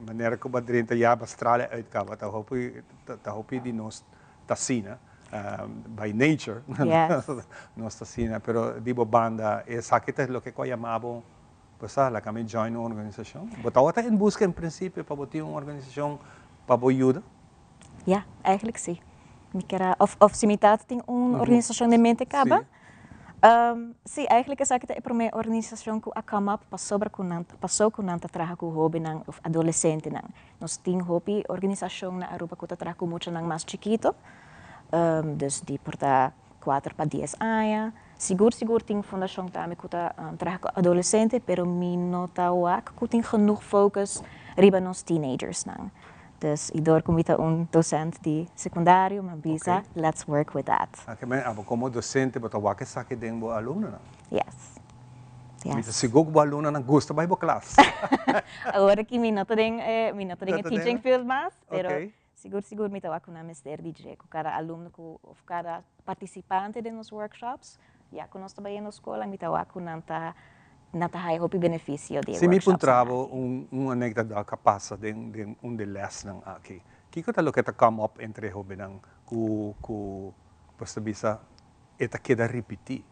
Speaker 2: manera cu bo a drenta ya bo strale uit caba, ta hopi, ta hopi di nos ta asina. by nature nos ta asina, pero di bo banda esaki ta loke cu a yama bo, bo sa, laga mi join un organisacion. Bo tabata en busca en principio pa bo tin un organisacion pa bo yuda?
Speaker 21: Ja, eigenlijk si. Mi kier a, of, of si mi tata tin un organisacion den mente caba. Si, eigenlijk esaki ta e prome organisacion cu a come up pasobra cu nan, paso cu nan ta traha cu hobennan of adolecentenan. Nos tin hopi organisacion na Aruba cu ta traha cu muchanan mas chikito, dus di por ta cuater pa dies aña. Sigur sigur tin fundacion tambe cu ta traha cu adolecente, pero mi no ta wak cu tin genoeg focus riba nos teenagersnan. Dus y door cu mi ta un docent di secundario, mi a bisa, let's work with that.
Speaker 2: Oké, maar abo como docente bo ta wak esaki den bo alumnonan?
Speaker 21: Yes.
Speaker 2: Mi ta sigur cu bo alumnonan gusta bai bo klas.
Speaker 21: Awor aki mi no ta den e, mi no ta den e teaching field mas, pero sigur sigur mi ta wak cu nan mester di dje, cu cada alumno cu, of cada participante den nos workshops, ya cu nos ta bayendo school, mi ta wak cu nan ta, nan ta haya hopi beneficio di e
Speaker 2: Si mi
Speaker 21: workshops
Speaker 2: puntra bo un, un anecdota cu a pasa den, den un di lesnan aki, kico ta loke ta come up entre e hobennan cu, cu bo ta bisa e ta keda ripití?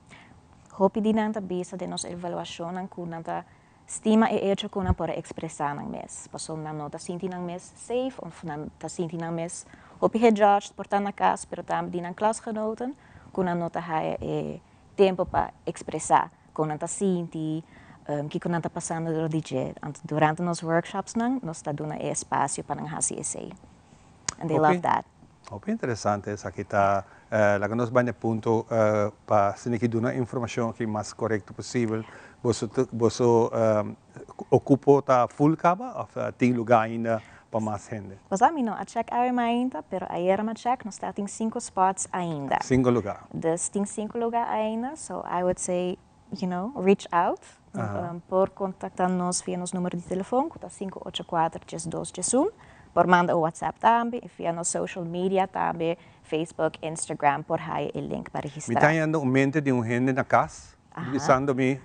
Speaker 21: Hopi di nan ta bisa den nos evaluashonnan ku nan ta stima e echo ku nan por a ekspresá nan mes, pasobra nan no ta sinti nan mes safe òf nan ta sinti nan mes hopi gejudged por ta na kas, pero tambe di nan klasgenoten ku nan no ta haya e tempu pa ekspresá kon nan ta sinti, kiko nan ta pasando dor di dje. Anto durante nos workshopsnan nos ta duna e espasio pa nan hasi esei. And they love that.
Speaker 2: Hopi interesante esaki ta. Laga nos bai na e punto pa asina ki duna informacion aki mas corecto posibel. Boso boso ocupo ta full caba of tin lugar ainda pa mas hende?
Speaker 21: Pues ami no a check awe mainta, pero ayer mi a check nos ta tin cinco spots ainda.
Speaker 2: Cinco lugar.
Speaker 21: Dus tin cinco lugar ainda, so I would say you know, reach out. Por contacta nos via nos numero di telefon cu ta 584 1211. Por manda un WhatsApp tambe y via nos social media tambe, Facebook, Instagram, por haya e link pa
Speaker 2: Mi
Speaker 21: registra.
Speaker 2: ta yendo un mente di un hende na cas bisando mi,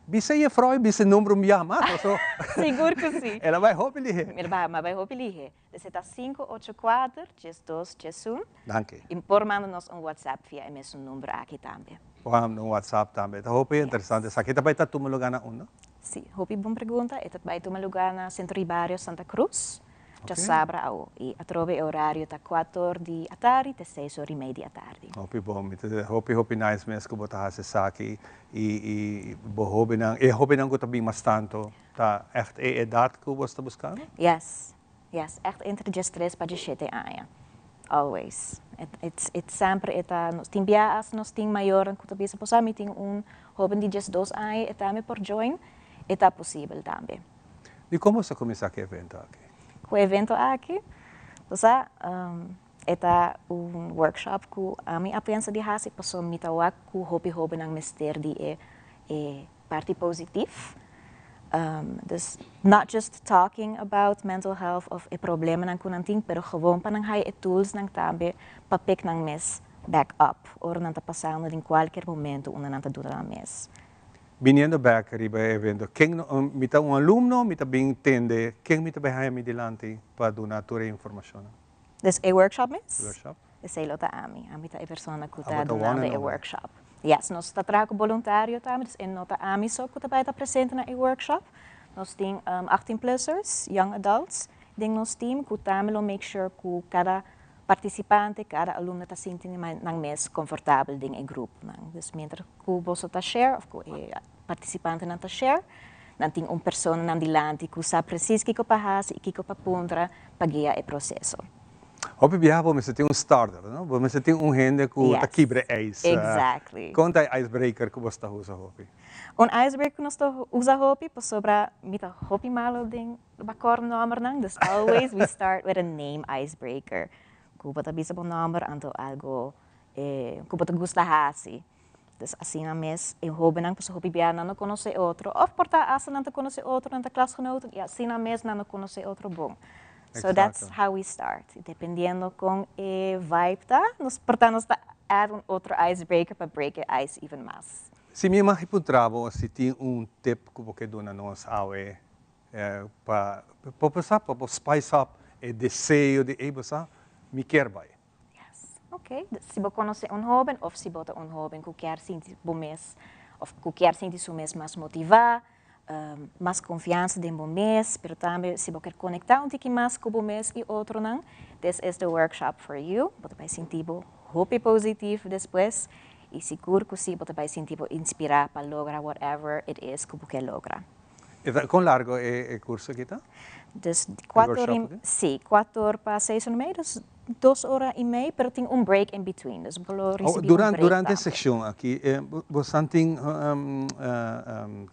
Speaker 2: Bisa juffrouw y bisa e numero mi yama, paso.
Speaker 21: Sigur cu si.
Speaker 2: El a bay hopi lihe.
Speaker 21: El a bay hopi lihe. Dus e ta 584 1211.
Speaker 2: Danki.
Speaker 21: Y por manda nos un WhatsApp via e mesun number aki tambe.
Speaker 2: Por manda un WhatsApp tambe. Ta hopi interesante. Esaki ta bay ta tuma lugar na unda?
Speaker 21: Si, hopi bon pregunta. E ta bay tuma lugar na Centro di Bario Santa Cruz, djasabra awo. Y atrobe e horario ta cuator di atardi te seis or y mei di atardi.
Speaker 2: Hopi bon. Mi ta hopi hopi nice mes cu bo ta haci esaki y y bo hobennan, e hobennan cu ta bin mas tanto ta echt e edad cu bo sta buscando?
Speaker 21: Yes. Yes, echt entre diestres pa diesshete aña. Always. It's, it's semper e ta, nos tin bia as nos tin mayornan ku ta bisa, pues ami tin un hoben di diesdos aña, e tambe por join, e ta posibel tambe.
Speaker 2: Di kon boso a kuminsá ku e evento aki?
Speaker 21: Ku e evento aki? Bo sa, e ta un workshop ku ami a pensa di hasi pasobra mi ta wak ku hopi hobennan mester di e e parti positief. Dus not just talking about mental health of e problemanan ku nan tin, pero gewoon pa nan haya e toolsnan tambe pa pick nan mes back up ora nan ta pasando den kualkier momento unda nan ta duda nan mes.
Speaker 2: Biniendo bek riba e evento, ken mi ta un alumno, mi ta bin tende, ken mi ta bay haya mi dilanti pa duna tur e informashonnan?
Speaker 21: Dus e workshop mes?
Speaker 2: Workshop.
Speaker 21: Esei lo ta ami. Ami ta e persona ku ta dunando e workshop. Yes, nos ta traha ku boluntario tambe, dus e no ta ami so ku ta bai ta presente na e workshop. Nos tin 18 plussers, young adults, den nos team ku tambe lo make sure ku kada partisipante, kada alumno ta sinti nan mes konfortabel den e gruponan. Dus mientras ku boso ta share òf ku e partisipantenan ta share, nan tin un persona nan dilanti ku sa presis kiko pa hasi i kiko pa puntra pa guia e proseso.
Speaker 2: Hopi biaha bo mester tin un starter, no? Bo mester tin un hende ku ta kibra e ijs.
Speaker 21: Exactly.
Speaker 2: Kon ta e icebreaker ku bo ta usa hopi?
Speaker 21: Un icebreaker ku nos ta usa hopi pasobra mi ta hopi malo den bakor nòmbernan, dus always we start with a name icebreaker. Ku bo ta bisa bo nòmber anto algo ku bo ta gusta hasi. Dus asina mes e hobennan pasobra hopi biaha nan no konosé otro òf por ta asta nan ta konosé otro, nan ta klasgenoten i asina mes nan no konosé otro bon. So that's how we start. Dependiendo kon e vibe ta, nos por ta nos ta add un otro icebreaker pa break e ice even mas.
Speaker 2: Si mi mag puntra bo si tin un tip ku bo ke duna nos awe pa pa bo sa, pa bo spice up e deseo di ey bo sa mi kier bai.
Speaker 21: Yes. Ok, si bo conoce un hoben of si bo ta un hoben cu kier sinti bo mes of cu kier sinti su mes mas motiva, mas confiansa den bo mes, pero tambe si bo kier conecta un tiki mas cu bo mes y otronan, this is the workshop for you. Bo ta bay sinti bo hopi positief despues y sigur cu si bo ta bay sinti bo inspira pa logra whatever it is cu bo kier logra.
Speaker 2: E ta con largo e curso aki ta?
Speaker 21: Dus cuater y, si, cuater pa seis ora y media, dus dos ora y mei, pero tin un break in between, dus bo lo ricibi un break
Speaker 2: Durante e seccion aki, bosan tin,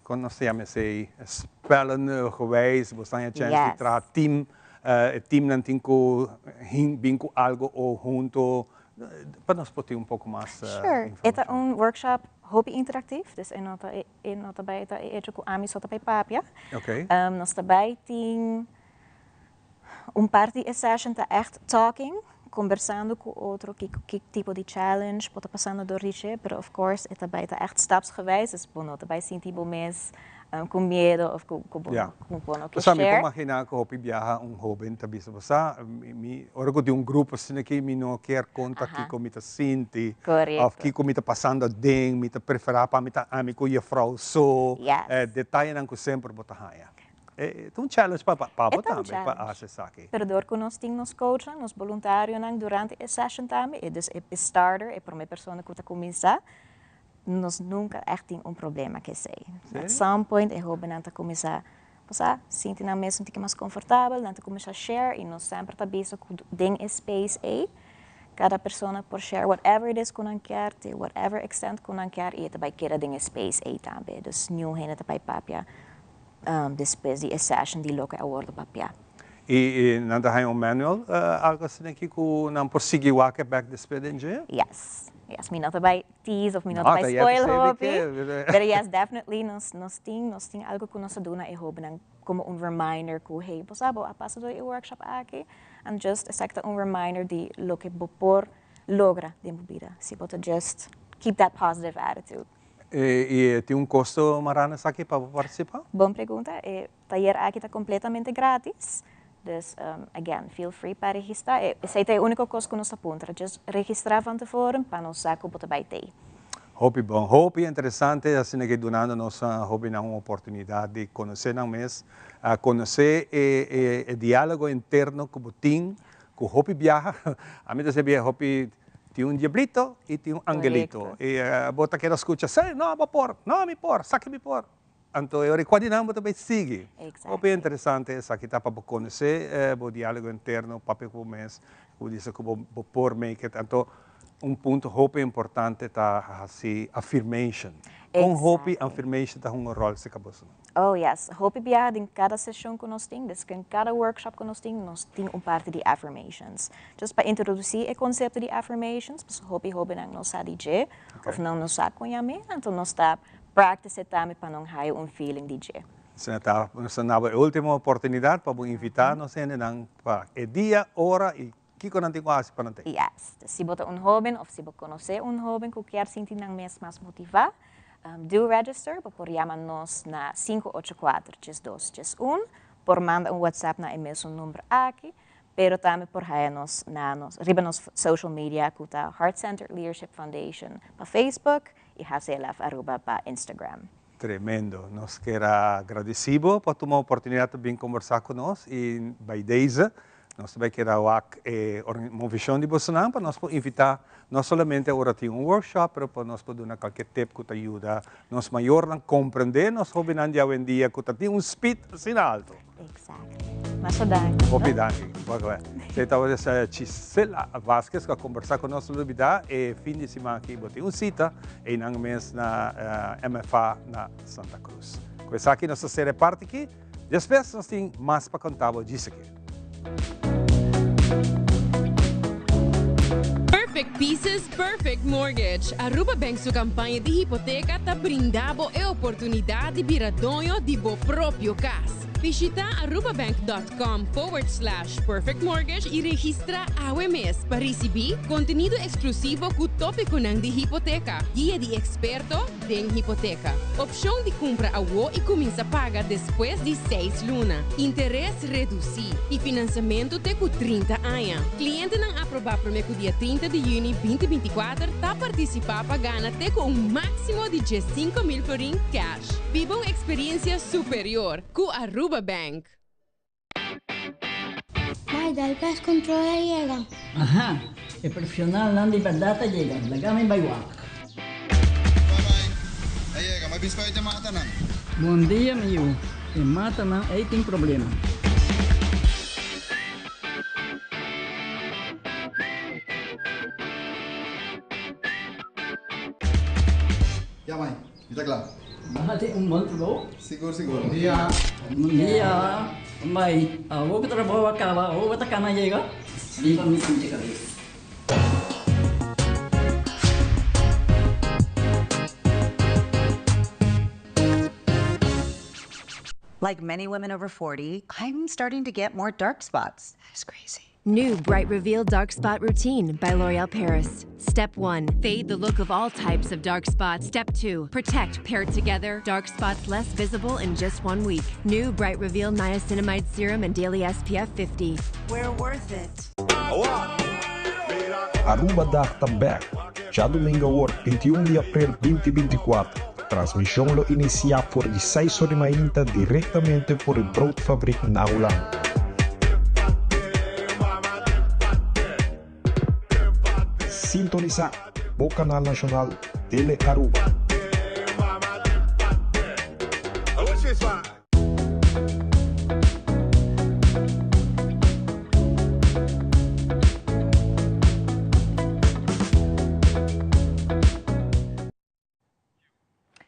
Speaker 2: con nos ta yama esey, spellen gewijs, bosan e chance di traha team, e teamnan tin cu bin cu algo o hunto, pa nos por tin un poco mas
Speaker 21: informacion. Sure, e ta un workshop hopi interactief, dus e no ta E no ta bai ta e echo ku ami so ta bai papia. Nos ta bai tin un parti di e session ta echt talking, kombersando ku otro kiko ki tipo di challenge bo ta pasando dor di dje, pero of course e ta bai ta echt stapsgewijs, dus bo no ta bai sinti bo mes ku miedo of ku ku bo ku bo no ke
Speaker 2: Sa mi por
Speaker 21: share.
Speaker 2: magina ku hopi biaha un hoben ta bisa bo sa mi ora ku tin un grupo asina aki mi no kier konta kiko mi ta sinti of kiko mi ta pasando aden, mi ta prefera pa mi ta ami ku jefrouw so, detayenan ku semper bo ta haña. E ta un challenge pa pa bo tambe pa hasi esaki.
Speaker 21: Pero dor ku nos tin nos coachnan, nos boluntarionan durante e session tambe, e dus e starter, e prome persona ku ta kuminsá, nos nunka ègt tin un problema ku esei. At some point e hobennan ta kuminsá Pasá, sinti nan mes un tiki mas konfortabel, nan ta kuminsá share i nos semper ta bisa ku den e space ei, kada persona por share whatever it is ku nan kier, te whatever extent ku nan kier i e ta bai keda den e space ei tambe. Dus niun hende ta bai papia despues di e session di loke a wordo papiá.
Speaker 2: I nan ta haña un manual, algo asina aki ku nan por sigui wak e bek despues den dje?
Speaker 21: Yes, yes. Mi no ta bai tease of mi no ta bai spoil hopi, pero yes definitely nos nos tin nos tin algo ku nos a duna e hobennan komo un reminder ku hey bo sa bo a pasa dor e workshop aki and just esaki ta un reminder di loke bo por logra den bo bida si bo ta just keep that positive attitude.
Speaker 2: I tin un kosto marana esaki pa bo partisipa?
Speaker 21: Bon pregunta, e tayer aki ta completamente gratis, dus again feel free pa registra, esey ta e unico cos cu nos ta puntra, just registra van tevoren pa nos sa cu bo ta bay tey.
Speaker 2: Hopi bon, hopi interesante, asina ke dunando nos hopinan un oportunidad di conoce nan mes, conoce e dialogo interno cu bo tin, cu hopi biaha, ami ta sabia hopi tin un diablito y tin un angelito, y bo ta keda scucha, sey, no bo por, no mi por, sa ke mi por. Anto e ora kua di nan bo ta bai sigui. Hopi interesante esaki ta pa bo konosé bo diálogo interno, papia ku bo mes, ku bo bisa ku bo por make it. Anto un punto hopi importante ta hasi affirmation. Kon hopi affirmation ta hunga un ròl serka boso?
Speaker 21: Oh yes, hopi biaha den kada seshon ku nos tin, des den kada workshop ku nos tin, nos tin un parti di affirmations. Just pa introdusí e konsepto di affirmations, pasobra hopi hóbennan no sa di dje, òf nan no sa kon yam'é, anto nos ta Practice e tambe pa nan haya un feeling di dje.
Speaker 2: Asina ta, nos ta nabo e ultimo oportunidad pa bo invita nos hendenan pa e dia, ora y kico nan tin cu haci pa nan tey.
Speaker 21: Yes. Si bo ta un hoben of si bo conoce un hoben cu kier sinti nan mes mas motiva, do register. Bo por yama nos na 584 12 11, por manda un WhatsApp na e mesun number aki, pero tambe por haya nos na nos riba nos social media cu ta Heart Centered Leadership Foundation pa Facebook y HCLF Aruba pa Instagram.
Speaker 2: Tremendo. Nos kier a gradeci bo pa tuma oportunidad ta bin combersa cu nos y bay deze nos ta bay keda wak e movision di bosonan pa nos por invita no solamente ora tin un workshop pero pa nos por duna cualkier tip cu ta yuda nos mayornan comprende nos hobennan di awendia cu ta tin un speed asina alto.
Speaker 21: Exactly. Masha danki.
Speaker 2: Hopi danki. Esei tabata Chisela Vasquez ku a kombersá ku nos. No lubidá e fin di siman aki bo tin un sita einan mes na MFA na Santa Cruz. Ku esaki nos ta sera e parti aki. Despues nos tin mas pa konta bo djis aki.
Speaker 4: Perfect Pieces, Perfect Mortgage. Aruba Bank su campaña di hipoteca ta brinda bo e oportunidad di bira doño di bo propio cas. Bishita arubabank dot com forward slash perfect mortgage y registra awe mes pa ricibi contenido exclusivo cu topiconan di hipoteca, guia di experto, den hipoteca. Opcion di cumpra awo y cuminsa paga despues di seis luna. Interes reduci y financiamento te cu 30 aña. Clientenan aproba prome cu dia 30 di juni 2024 ta participa pa gana te cu un maximo di 15.000 florin cash. Biba un experiencia superior cu Aruba Bank.
Speaker 5: Mai, dal pest control a yega.
Speaker 22: Aha, e profesionalnan di berdad a yega, laga mi bai wak.
Speaker 23: A yega, mi a bin spuit e matanan.
Speaker 22: Bon dia mi yu, e matanan ei tin problema.
Speaker 23: Ya mai, Mi ta kla.
Speaker 22: Nan a tin un bon trabou.
Speaker 23: Sigur sigur. Bon dia.
Speaker 22: Bon dia. Bai, awor ku trabou a kaba, awor bo ta kana yega? Riba mi sinti kabes.
Speaker 24: Like many women over 40, I'm starting to get more dark spots. That is crazy.
Speaker 25: New Bright Reveal Dark Spot Routine by L'Oreal Paris. Step 1 Fade the look of all types of dark spots. Step 2 Protect paired together, dark spots less visible in just one week. New Bright Reveal Niacinamide Serum and Daily SPF 50.
Speaker 24: We're worth it.
Speaker 26: Aruba Dag ta bek! Djadumingu awor 21 di april 2024, transmision lo inicia for di seis or di mainta directamente for di Broodfabriek na Hulanda. Sintonisa bo canal nacional Tele Aruba.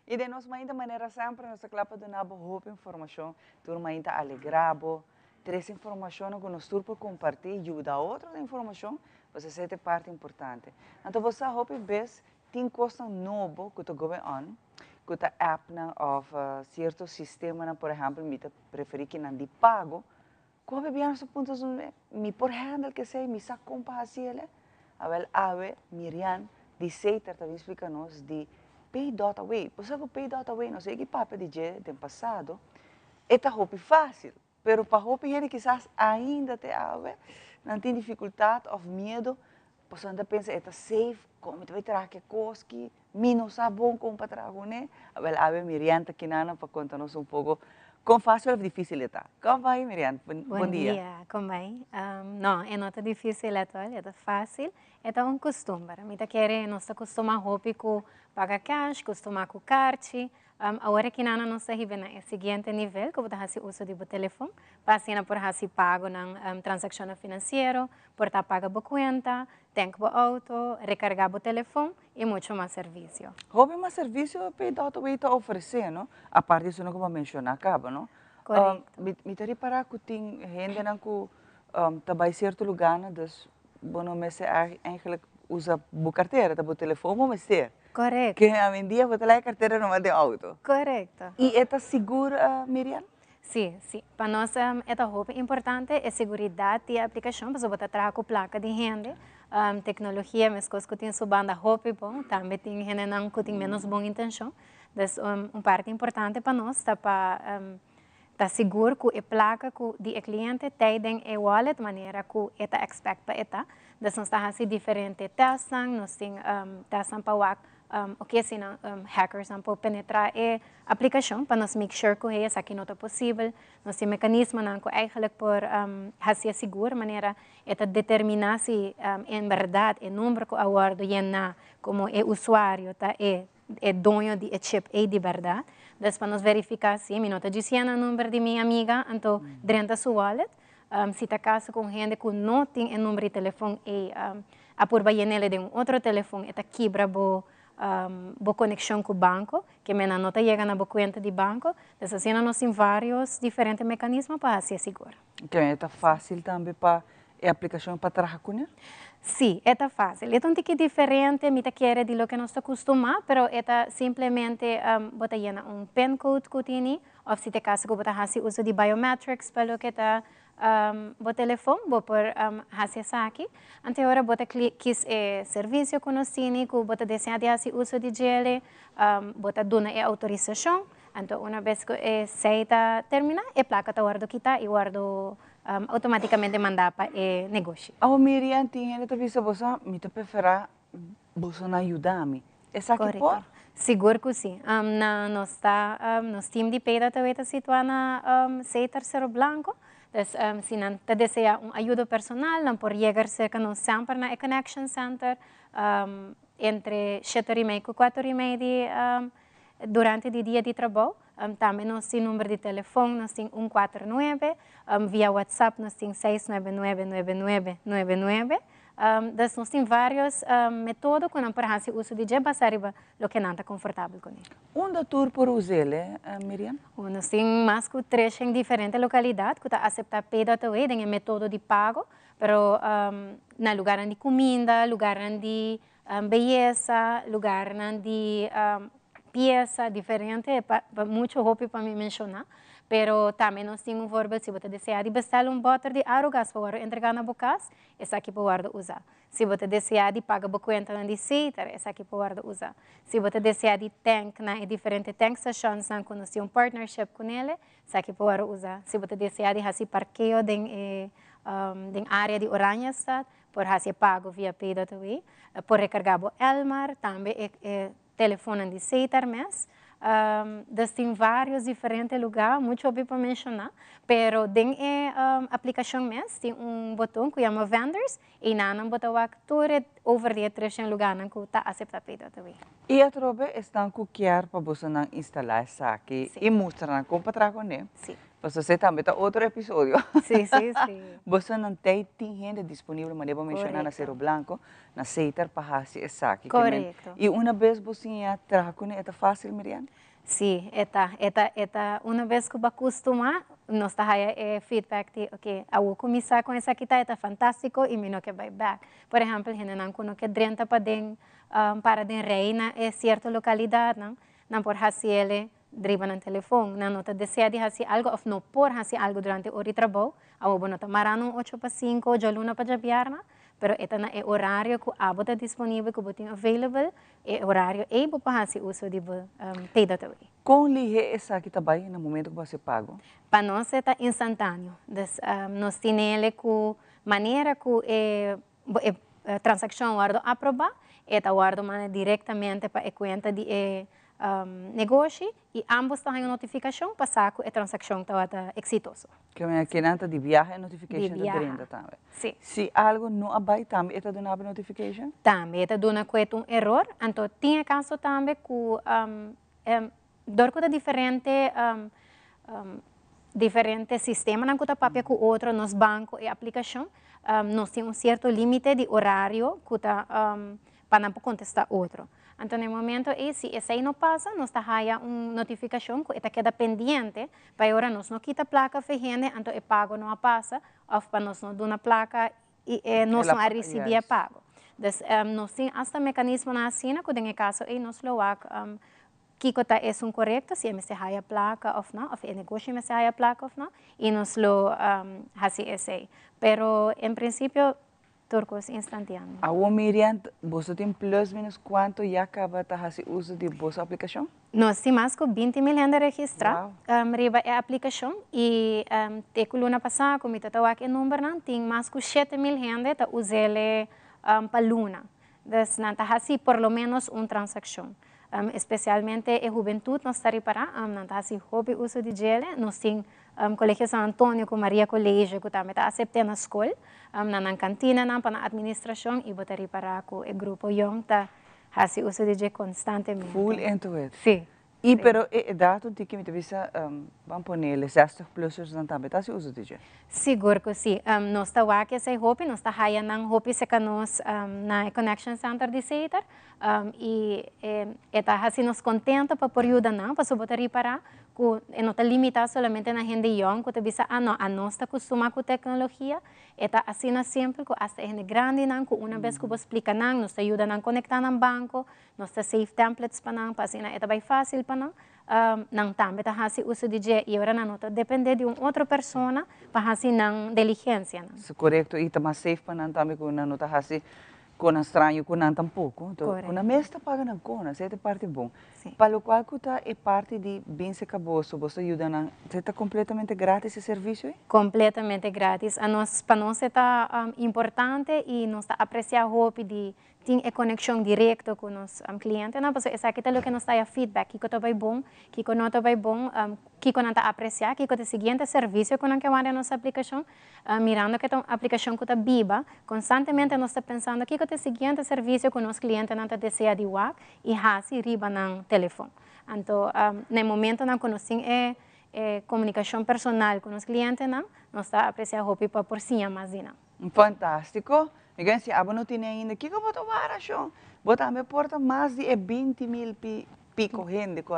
Speaker 1: I den nos mainta manera semper nos ta kla pa duna bo hopi informashon, tur mainta alegrá bo, trese informashonnan ku nos tur por kompartí, yuda otro den informashon, pasobra esei ta e parti importante. Anto bo sa hopi bes tin kosnan nobo ku ta going on, ku ta appnan òf sierto sistemanan, por ehèmpel mi ta preferí kinan di pago, ku hopi biaha nos ta puntra nos mes, mi por handle kesei, mi sa kon pa hasi el? Awèl awe Mirian di Seter ta bin splika nos di Pay dot away. Bo sa ku Pay dot away nos a yega papia di dje den pasado, e ta hopi fásil, pero pa hopi hende kisas ainda te awe nan tin difikultat òf miedu Pasobra nan ta pensa e ta safe, kon mi ta bai traha ki kos ki mi no sa bon kon pa traha kuné. Awel awe Mirian ta kina nan pa konta nos un poko kon fásil òf difísil e ta. Kon bai Mirian? Bon dia.
Speaker 27: Bon dia, kon bai? No, e no ta difísil atòl, e ta fásil. E ta un kustumber. Mi ta kere nos ta kustumá hopi ku paga kèsh, kustumá ku karchi. Awor e kinana nos ta hiba na e siguiente nivel ku bo ta hasi uso di bo telefon pa asina por hasi pagonan, transakshonnan finansiero, por ta paga bo kuenta, tènk bo outo, rekargá bo telefon i muchu mas servisio.
Speaker 1: Hopi mas servisio Pay.way ta ofresé, no? Aparte di esun ku bo a menshoná kaba, no?
Speaker 27: Korekto.
Speaker 1: Mi ta ripará ku tin hendenan ku ta bai sierto lugánan, dus bo no mester eigenlijk usa bo kartera, ta bo telefon bo mester.
Speaker 27: Korekto.
Speaker 1: Ke awendia bo ta laga e kartera nomás den outo.
Speaker 27: Korekto.
Speaker 1: I e ta sigur, Miriam?
Speaker 27: Sí, sí. Pa nos e ta hopi importante e seguridat di e aplikashon pasobra bo ta traha ku plaka di hende. Teknologia meskos ku tin su banda hopi bon, tambe tin hendenan ku tin ménos bon intenshon. Dus un parti importante pa nos ta pa ta sigur ku e plaka ku di e kliente t'ei den e wallet manera ku e ta expect pa e ta. Dus nos ta hasi diferente testnan, nos tin testnan pa wak oke si nan hackersnan por penetra e aplikashon pa nos make sure ku hey esaki no ta posibel. Nos tin mekanismonan ku eigenlijk por hasié sigur manera e ta determiná si en bèrdat e number ku a wòrdu yená komo e usuario ta e e doño di e chip ei di bèrdat. Dus pa nos verifiká si mi no ta djisiendo e number di mi amiga, anto drenta su wallet. Si ta kaso ku un hende ku no tin e number di telefon ei a purba yen'el den un otro telefon, e ta kibra bo bo konekshon ku banko, ke mena no ta yega na bo kuenta di banko. Dus asina nos tin vários diferente mekanismo pa hasié sigur.
Speaker 1: Oke, e ta fásil tambe pa e aplikashon pa traha kuné?
Speaker 27: Sí, e ta fásil. E ta un tiki diferente, mi ta kere, di loke nos ta kustumá, pero e ta simplemente bo ta yena un pincode ku tini, òf si ta e kaso ku bo ta hasi uso di biometrics pa loke ta Bo telefon, bo por hasi esaki. Anto ora bo ta kis e servisio ku nos tini ku bo ta deseá di hasi uso di djele, bo ta duna e outorisashon. Anto una bes ku esei ta terminá, e plaka ta wòrdu kitá i wòrdu outomátikamente mandá pa e negoshi.
Speaker 1: Awo Miriam, tin hende ta bisa bo sa, mi ta preferá boso nan yuda mi. Esaki por?
Speaker 27: Korekto. Sigur ku si. Na nos ta, nos team di Peda ta weta situá na Setar Cerro Blanco. Dus si nan ta deseá un ayudo personal, nan por yega serka nos semper na e Connection Center entre shete ora i mei ku kuater ora i mei di durante di dia di trabou. Tambe nos tin number di telefon, nos tin un kuater nuebe, via WhatsApp nos tin seis nuebe nuebe nuebe nuebe nuebe nuebe. Dus nos tin varios metodo ku nan por hasi uso di dje basá riba loke nan ta konfortabel kuné.
Speaker 1: Unda tur por us'el, Miriam?
Speaker 27: Nos tin mas ku treshen diferente lokalidat ku ta aseptá Pay.away den e metodo di pago, pero na lugarnan di kuminda, lugarnan di beyesa, lugarnan di piesa, diferente, mucho hopi pa mi menshoná. Pero tambe nos tin un voorbeeld, si bo ta deseá di bestel un bòter di Arugas pa wòrdu entregá na bo kas, Esaki por wòrdu usá. Si bo ta deseá di paga bo kuentanan di Seter, esaki por wòrdu usá. Si bo ta deseá di tènk na e diferente tènkstashonsnan ku nos tin un partnership ku nele, esaki por wòrdu usá. Si bo ta deseá di hasi parkeo den e den área di Oranjestad, por hasi e pago via Pay.away. Por rekargá bo Elmar, tambe e e telefonnan di Setar mes. Dus tin varios diferente lugar, mucho hopi pa menciona, pero den e aplicacion mes tin un boton cu yama vendors y nan bo ta wak tur e over di e treshen lugarnan cu ta acepta PayDotAway.
Speaker 1: Y atrobe esnan cu kier pa bosonan instala esaki y mustra nan con pa traha cune, pasobra esey tambe ta otro episodio. Bosonan tey tin hende disponibel manera bo menciona na Cerro Blanco Na Setar pa hasi esaki.
Speaker 27: Korekto.
Speaker 1: I una bes bo siña traha kuné e ta fásil, Mirian?
Speaker 27: Sí, e ta. E ta, e ta una bes ku bo a kustumá, nos ta haya e feedback di, oke, awor ku mi sa kon esaki ta, e ta fantástiko i mi no ke bai bèk. Por ehèmpel, hendenan ku no ke drenta paden, para den rei na e sierto lokalidatnan, nan por hasi el riba nan telefon. Nan no ta desea di hasi algu òf no por hasi algu durante ora di trabou. Awor bo no ta mará na un ocho pa sinku, djaluna pa djabièrnè, Pero e ta na e orario ku abo ta disponibel, ku bo tin available, e orario ei bo por hasi uso di bo PayDotAway.
Speaker 1: Kon lihé esaki ta bai na momento ku bo hasi pago?
Speaker 27: Pa nos e ta instantáneo. Dus nos tinele ku manera ku e e transakshon wòrdu aprobá, e ta wòrdu manda direktamente pa e kuenta di e negoshi I ambos ta haña un notifikashon pa sa ku e transakshon tabata eksitoso.
Speaker 1: Ke manera kinan ta di biaha e notification ta drenta tambe.
Speaker 27: Si.
Speaker 1: Si algu no a bai tambe e ta duna bo notification?
Speaker 27: Tambe e ta duna ku e ta un eror. Anto tin e kaso tambe ku dor ku ta diferente diferente sistemanan ku ta papia ku otro, nos banko e aplikashon, nos tin un sierto limite di orario ku ta pa nan por kontestá otro. Anto na e momento ei si esei no pasa nos ta haya un notifikashon ku e ta keda pendiente pa e ora nos no kita plaka fe hende anto e pago no a pasa òf pa nos no duna plaka i e nos no a risibí e pago. Dus nos tin asta mekanismonan asina ku den e kaso ei nos lo wak kiko ta esun korekto si e mester haya plaka òf no òf e negoshi mester haya plaka òf no i nos lo hasi esei. Pero en prinsipio Tur kos instanteano.
Speaker 1: Awor Miriam, boso tin plus minus kuantu ya kaba ta hasi uso di boso aplikashon?
Speaker 27: Nos tin mas ku 20.000 hende registrá riba e aplikashon i te ku luna pasá ku mi ta ta wak e numbernan tin mas ku 7.000 hende ta us'el pa luna. Dus nan ta hasi por lo ménos un transakshon. Espesialmente e hubentut nos ta ripará, nan ta hasi hopi uso di djele. Nos tin Colegio San Antonio ku Maria College ku tambe ta asept'é na skol, na nan kantinanan pa nan atministrashon i bo ta ripará ku e grupo yòn ta hasi uso di dje konstantemente.
Speaker 1: Full into it.
Speaker 27: Sí.
Speaker 1: I pero e edat un tiki mi ta bisa ban ponele zestig plussers nan tambe ta hasi uso di dje.
Speaker 27: Sigur ku si. Nos ta wak esei hopi, nos ta haya nan hopi serka nos na e Connection Center di Seter i e ta hasi nos kontento pa por yuda nan pasobra bo ta ripará ku e no ta limitá solamente na hende yòn ku ta bisa ah no anos ta kustumá ku teknologia. E ta asina simpel ku asta e hende grandinan ku una bes ku bo splika nan nos ta yuda nan konektá nan banko. Nos ta save templates pa nan, pa asina e ta bai fácil pa nan. nan tambe ta hasi uso di dje i ora nan no ta depende di un otro persona pa hasi nan diligencianan.
Speaker 1: Korekto, i ta mas safe pa nan tambe ku nan no ta hasi Konan straño ku nan tampoko. Anto ku nan mes ta paga nan kona, esei ta e parti bon. Pa lokual ku ta e parti di bin serka boso, boso ta yuda nan, esei ta kompletamente gratis e servisio ei?
Speaker 27: Kompletamente gratis. Anos, pa nos e ta importante i nos ta apresiá hopi di tin e konekshon direkto ku nos klientenan, pasobra esaki ta loke nos ta haya feedback, kiko ta bai bon, kiko no ta bai bon, kiko nan ta apresiá, kiko ta e siguiente servisio ku nan ke wak den nos aplikashon. Mirando ku e ta un aplikashon ku ta biba, konstantemente nos ta pensando kiko ta e siguiente servisio ku nos klientenan ta desea di wak i hasi riba nan telefon. Anto na e momentonan ku nos tin e e komunikashon personal ku nos klientenan, nos ta apresiá hopi pa por siña mas di nan.
Speaker 1: Fantástiko! Mi ke si abo no tene ainda, kiko bo ta wara shon? Bo tambe por ta mas di e 20 mil piko hende ku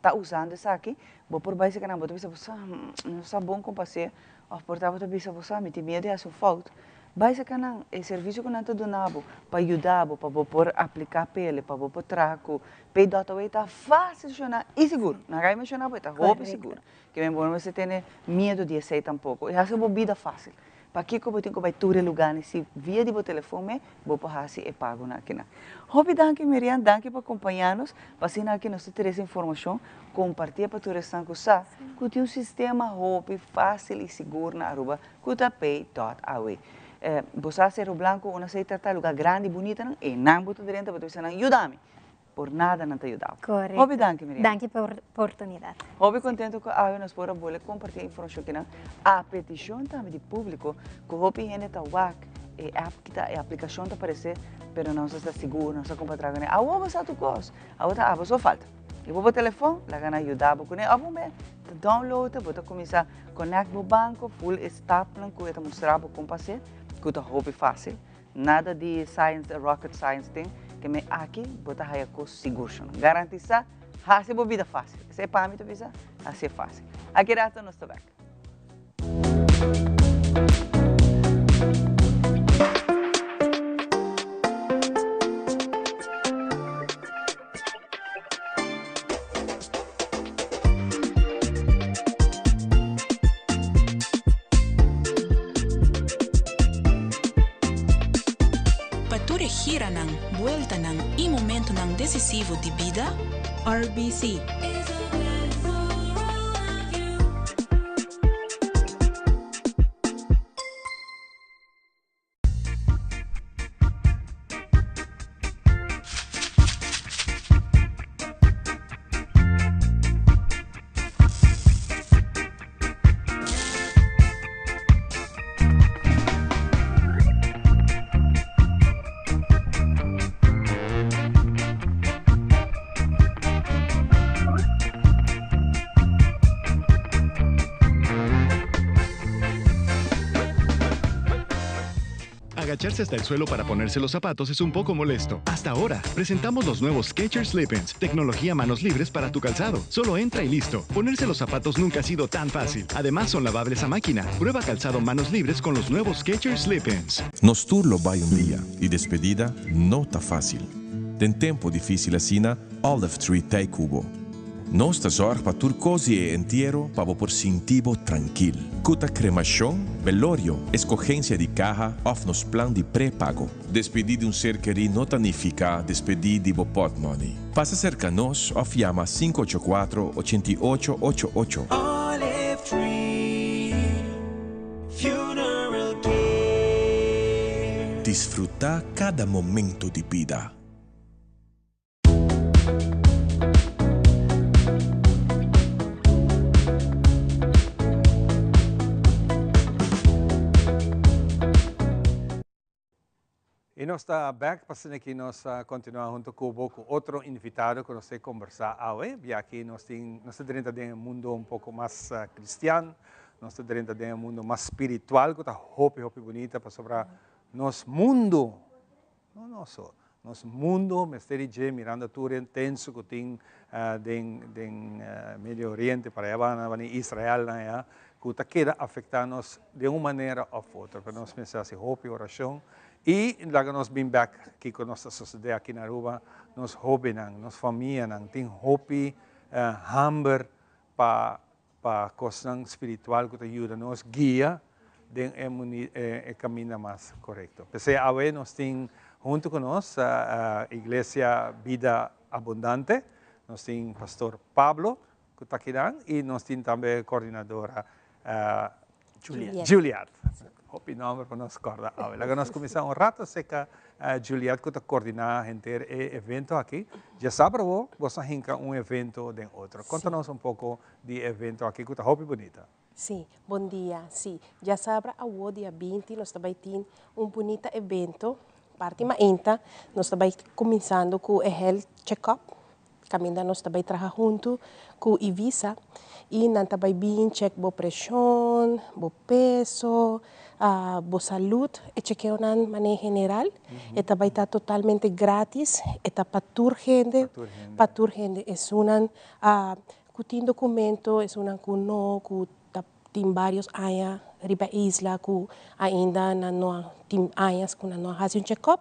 Speaker 1: ta usando esaki, bo por bai serka nan, bo ta bisa bo sa, no sa bon kon pas'é, òf por ta bo ta bisa bo sa, mi tin miedu di hasi un fout. Bai serka nan, e servisio ku nan ta duna bo pa yuda bo, pa bo por apliká pele, pa bo por traha ku Pay.away ta fásil shona i sigur. Nan a menshoná bo, e ta hopi sigur. Ke men bo no mester tene miedu di esei tampoko. E hasi bo bida fásil. Pakiko bo tin ku bai tur e lugánan si via di bo telefon me bo por hasi e pagonan akinan. Hopi danki Miriam, danki pa kompañá nos, pa asina aki nos ta trese informashon, kompartié pa tur esnan ku sa ku tin un sistema hopi fásil i sigur na Aruba ku ta pay dot awe. Bo sa Cerro Blanco una sei ta ta lugá grandi bunitanan, einan bo ta drenta bo ta bisa nan yuda mi. Por nada nan ta yuda bo.
Speaker 27: Correcto.
Speaker 1: Hopi danki Miriam.
Speaker 27: Danki pa oportunidad.
Speaker 1: Hopi contento cu awe nos por a bole comparti e informacion kinan a peticion tambe di publico cu hopi hende ta wak e app kita e aplicacion ta parece pero nos ta sigur nos ta compa traga ne. Awo bo sa tur cos. Awo ta abo so falta. Y bo bo telefon laga nan yuda bo cune of bo me ta download bo ta cuminsa connect bo banco full e stapnan cu e ta mustra bo con pa hacer cu ta hopi facil. Nada di science, rocket science tin, ke me aki bo ta haya kos sigur shon. Garantisa, hasi bo bida fácil. Esei pa mi ta bisa, hasié fácil. Aki rato nos ta bek.
Speaker 6: Pa tur e giranan, bueltanan i momentonan desisivo di bida, RBC.
Speaker 19: Agacharse hasta el suelo para ponerse los zapatos es un poco molesto. Hasta ahora, presentamos los nuevos Skechers Slip-ins, tecnología manos libres para tu calzado. Solo entra y listo. Ponerse los zapatos nunca ha sido tan fácil. Además, son lavables a máquina. Prueba calzado manos libres con los nuevos Skechers Slip-ins.
Speaker 7: Nos tur lo bai un dia y despedida no ta fácil. Den tempo difícil asina, Olive Tree t'ei ku bo. Nos ta zòrg pa tur kos di e entiero pa bo por sinti bo trankil. Ku ta kremashon, belorio, eskogensia di kaha òf nos plan di prepago. Despedí di un ser kerí no ta nifiká despedí di bo pòtmòni. Pasa serka nos òf yama 584 88 88.
Speaker 16: Olive Tree Funeral Care.
Speaker 7: Disfrutá kada momento di bida.
Speaker 2: Y nos ta back pa asina ki nos ta continua hunto cu bo cu otro invitado cu nos ta conversa awe. Bia aki nos tin, nos ta drenta den e mundo un poco mas cristian, nos ta drenta den e mundo mas spiritual cu ta hopi hopi bunita pasobra nos mundo No nos so, nos mundo mester di dje mirando tur e tenso cu tin den den Medio Oriente para allá banda banda Israel nan allá cu ta keda afecta nos den un manera of otro pero nos mester haci hopi oracion y laga nos bin bek kico nos ta sucede aki na Aruba nos hobennan nos famianan tin hopi. Hamber pa pa kosnan spiritual ku ta yuda nos guia den e kaminda mas korekto. P'esei awe nos tin huntu ku nos Iglesia Bida Abundante, nos tin Pastor Pablo ku ta akinan i nos tin tambe Koordinadora
Speaker 20: Juliet.
Speaker 2: Juliet. Hopi nomber pa nos corda awe. Laga nos cuminsa un rato seca Juliet cu ta coordina henter e evento aki. Djasabra bo, boso a hinca un evento den otro. Conta nos un poco di e evento aki cu ta hopi bunita.
Speaker 3: Sí, bon dia. Sí, djasabra awo dia binti nos ta bay tin un bunita evento. Parti mainta nos ta bay cuminsando cu e health check up. Kaminda nos ta bai traha huntu ku Ivisa i nan ta bai bin chèk bo preshon, bo peso, bo salud, e chekeonan manera general. E ta bai ta totalmente gratis, e ta pa tur hende, pa tur hende. Esunnan ku tin dokumento, esunnan ku no, ku ta tin varios aña riba e isla ku ainda nan no a tin añas ku nan no a hasi un chèkòp,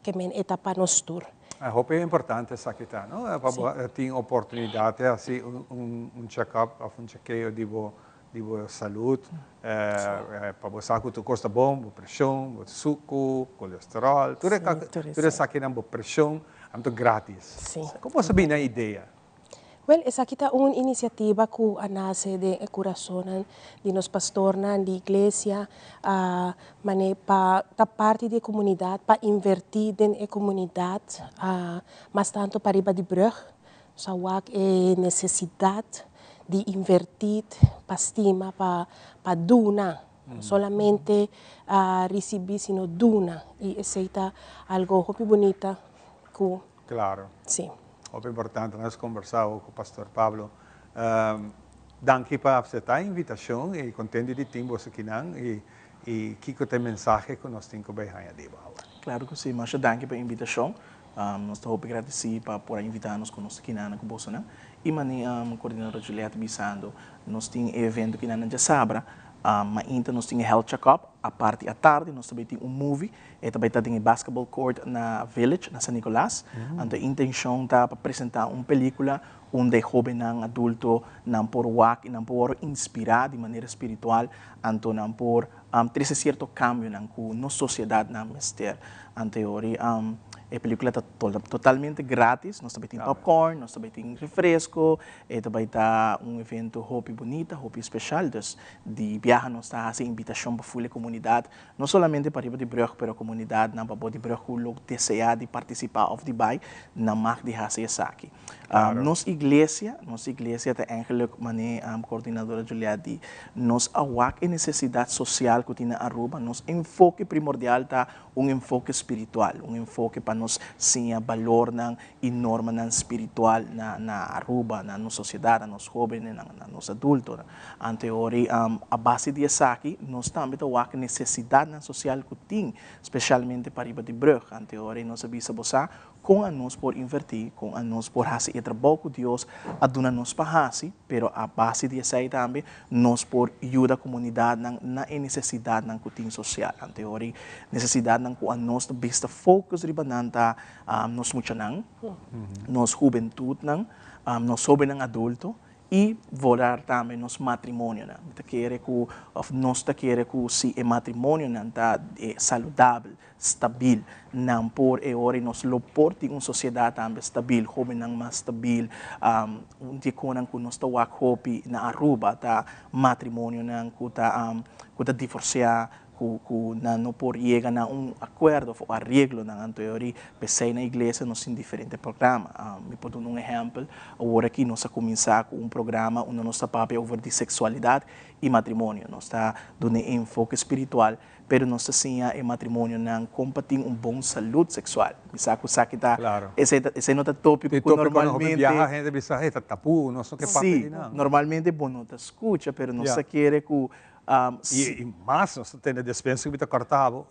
Speaker 3: ke men e ta pa nos tur.
Speaker 2: Hopi importante esaki ta, no? Pa bo tin oportunidat di hasi un chèkòp òf un chekeo di bo di bo salud, pa bo sa ku tur kos ta bon, bo preshon, bo suku, kolesteròl, tur tur esakinan, bo preshon, anto gratis. Kon bo sa bini na e idea?
Speaker 3: Wel, esaki ta un inisiativa ku a nase den e kurasonnan di nos pastornan di iglesia, a mane pa ta parti di e komunidat, pa invertí den e komunidat, mas tantu pariba di brùg. Nos a wak e nesesidat di invertí pa stima, pa pa duna, no solamente risibí sino duna, i esei ta algo hopi bunita ku.
Speaker 2: Claro.
Speaker 3: Sí.
Speaker 2: Hopi importante nos conversa awo cu Pastor Pablo. Danki pa acepta e invitacion y contento di tin boso kinan y y kico ta e mensahe cu nos tin cu bay haña di bo awe.
Speaker 8: Claro cu si. Masha danki pa e invitacion. Nos ta hopi gradeci pa por a invita nos cu nos ta kinan cu bosonan. Y mane Coordinador Juliette bisando nos tin e evento kinan na djasabra. Mainta nos tin e health check up. Aparti atardi nos ta bay tin un movie. E ta bai ta den e basketball court na Village, na San Nicolas. Anto e intencion ta pa presenta un pelicula unda e hobennan, adulto, nan por wak y nan por worde inspira di manera spiritual, anto nan por trece cierto cambionan cu nos sociedadnan mester. Anto e ori e pelicula ta totalmente gratis, nos ta bai tin popcorn, nos ta bai tin refresco, e ta bai ta un evento hopi bunita, hopi special, dus di biaha nos ta haci invitacion pa ful e comunidad No solamente pa riba di brug, pero comunidadnan pa bo di brug cu lo desea di participa of di bay, nan mag di haci esaki. Nos iglesia, nos iglesia ta eigenlijk mane coordinadora Juliette di, nos a wak e necesidad social cu tin na Aruba, nos enfoke primordial ta un enfoke spiritual, un enfoke pa nos siña balornan y normanan spiritual na na Aruba, na nos sociedad, na nos hobennan, na nos adultonan. Anteori, a base di esaki, nos tambe ta wak necesidadnan social cu tin, specialmente pariba di brug. Anteori, nos a bisa bo sa con anos por inverti, con anos por haci e trabou cu Dios a duna nos pa haci, pero a base di esey tambe nos por yuda comunidadnan na e necesidadnan cu tin social. Anteori, necesidadnan cu anos ta bista focus riba nan ta nos muchanan, nos hubentudnan, nos hobennan adulto i volar tambe nos matrimonionan. Mi ta kere ku, òf nos ta kere ku si e matrimonionan ta saludabel, stabil, nan por e ora i nos lo por tin un sosiedat tambe stabil, hobennan mas stabil. Un di e konan ku nos ta wak hopi na Aruba ta matrimonionan ku ta ku ta divorsiá, ku ku nan no por yega na un akuerdo of areglonan anto e ori p'esei na iglesia nos tin diferente programa. Mi por duna un ehèmpel, awor aki nos a kuminsá ku un programa unda nos ta papia over di seksualidat i matrimonio. Nos ta duna e enfoke spiritual, pero nos ta siña e matrimonionan kon pa tin un bon salud seksual. Mi sa ku esaki ta, esei ta, esei no ta tópiko ku normalmente.
Speaker 2: Biaha hende bisa, hey, ta tabú, nos no ke papia di nan.
Speaker 8: Sí, normalmente bo no ta skucha, pero nos ta kere ku
Speaker 2: I mas nos ta tene despensa ku mi ta kòrta bo,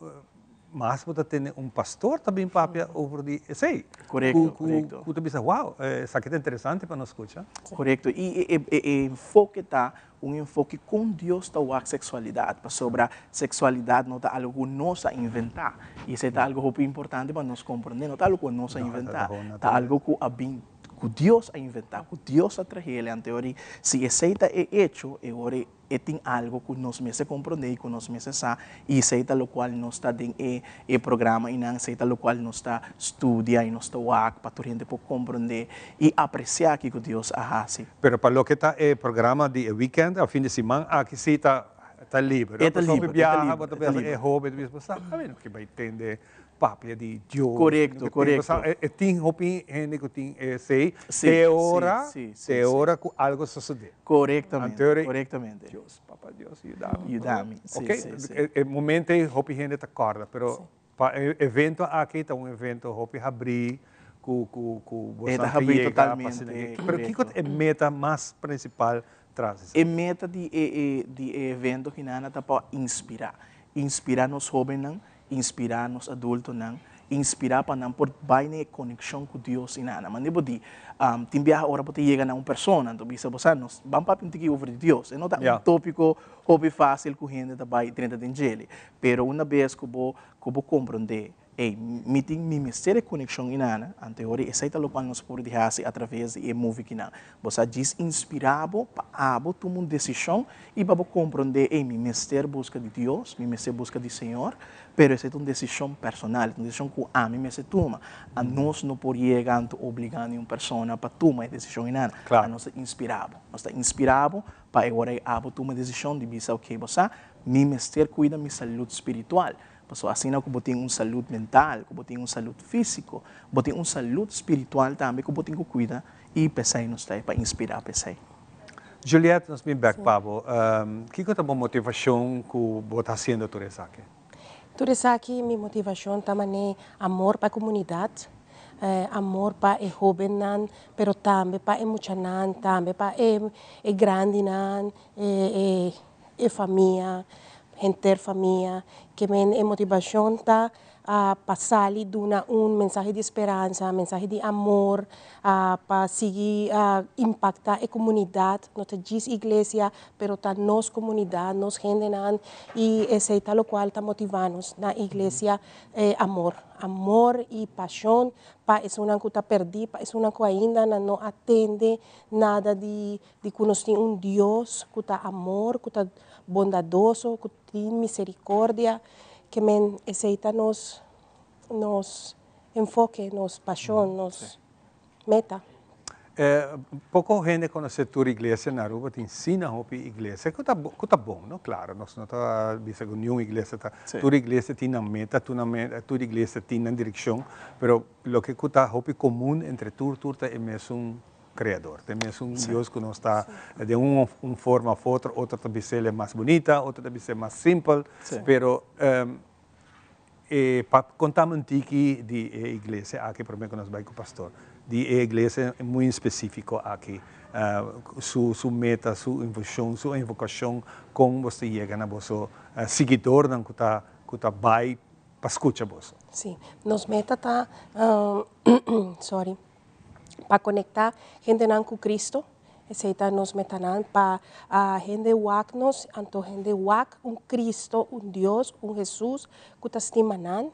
Speaker 2: mas bo ta tene un pastor ta bin papia over di esei.
Speaker 8: Korekto, korekto.
Speaker 2: Ku ta bisa, wow, esaki ta interesante pa nos skucha.
Speaker 8: Korekto. I e enfoke ta un enfoke kon Dios ta wak seksualidat, pasobra seksualidat no ta algu ku nos a inventá. I esei ta algu hopi importante pa nos komprondé, no ta algu ku nos a inventá, ta algu ku a bin. ku Dios a inventá, ku Dios a trahel, anto e ora si esei ta e echo, e ora e tin algo ku nos mester komprondé i ku nos mester sa, i esei ta lokual nos ta den e e programa einan, esei ta lokual nos ta studia i nos ta wak pa tur hende por komprondé i apresiá kiko Dios a hasi.
Speaker 2: Pero pa loke ta e programa di e weekend of fin di siman aki si ta ta liber.
Speaker 8: E ta liber, e ta liber.
Speaker 2: Bo ta biaha, e hoben ta bisa bo sa, ami no ke bai tende papia di Dios.
Speaker 8: Korekto, korekto.
Speaker 2: E tin hopi hende ku tin esei te ora, te ora ku algo sosodé.
Speaker 8: Korektamente, korektamente.
Speaker 2: Dios, papa Dios, yuda mi.
Speaker 8: Yuda mi, si, si, si.
Speaker 2: E momento ei hopi hende ta kòrda, pero pa e evento aki ta un evento hopi habrí ku ku ku bo
Speaker 8: sa ta
Speaker 2: yega pa asina aki. Pero kiko ta e meta mas prinsipal tras
Speaker 8: esaki? E meta di e di e evento hinana ta pa inspirá, inspirá nos hóbennan Inspirá nos adultonan, inspirá pa nan por bai na e konekshon ku Dios i nana. Mane bo di, tin biaha ora bo ta yega na un persona, anto bisa bo sa, nos ban papia un tiki over di Dios. E no ta un tópiko hopi fásil ku hende ta bai drenta den djele. Pero una bes ku bo ku bo komprondé, ey, mi tin mi mester e konekshon i nana, anto e ora esei ta lokual nos por di hasi atraves di e movie kinan. Bo sa djis inspirá bo pa abo tuma un desishon i pa bo komprondé, ey, mi mester buska di Dios, mi mester buska di Señor, pero esei ta un desishon personal, ta un desishon ku ami mester tuma. Anos no por yega anto obligá niun persona pa tuma e desishon einan. Anos ta inspirá bo. Nos ta inspirá bo pa e ora ei abo tuma e desishon di bisa, oke, bo sa, mi mester kuida mi salud spiritual. Pasobra asina ku bo tin un salud mental, ku bo tin un salud físiko, bo tin un salud spiritual tambe ku bo tin ku kuida I p'esei nos ta e pa inspirá p'esei.
Speaker 2: Juliette, nos bin bèk pa bo. Kiko ta bo motivashon ku bo ta hasiendo tur esaki?
Speaker 3: Tur esaki mi motivashon ta man'é amor pa e komunidat, amor pa e hóbennan, pero tambe pa e muchanan, tambe pa e e grandinan, e e famia, henter famia. Ke men e motivashon ta pa sali duna un mensahe di speransa, mensahe di amor, pa sigui impacta e comunidad, no ta djis iglesia, pero ta nos comunidad, nos hendenan, y esey ta locual ta motiva nos na iglesia, e amor, amor y pasion pa esunnan cu ta perdi, pa esunnan cu ainda nan no a tende nada di di cu nos tin un Dios cu ta amor, cu ta bondadoso, cu tin misericordia, ke men esei ta nos nos enfoke, nos pasion, nos meta.
Speaker 2: Poko hende konosé tur iglesia na Aruba, tin sina hopi iglesia ku ta ku ta bon no, klaro nos no ta bisa ku niun iglesia ta, tur iglesia tin nan meta, tur nan meta, tur iglesia tin nan direkshon, pero loke ku ta hopi komun entre tur tur ta e mesun Creador. Ta e mesun Dios cu nos ta den un un forma of otro, otro ta bis'el e mas bunita, otro ta bis'el mas simpel, pero e pa contami un tiki di e iglesia aki prome cu nos bay cu pastor, di e iglesia muy specifico aki, su su meta, su invocacion, su invocacion, con boso ta yega na boso siguidornan cu ta cu ta bay pa scucha boso.
Speaker 3: Sí, nos meta ta, sorry. pa konektá hendenan ku Cristo, esei ta nos metanan, pa hende wak nos, anto hende wak un Cristo, un Dios, un Jesus ku ta stima nan,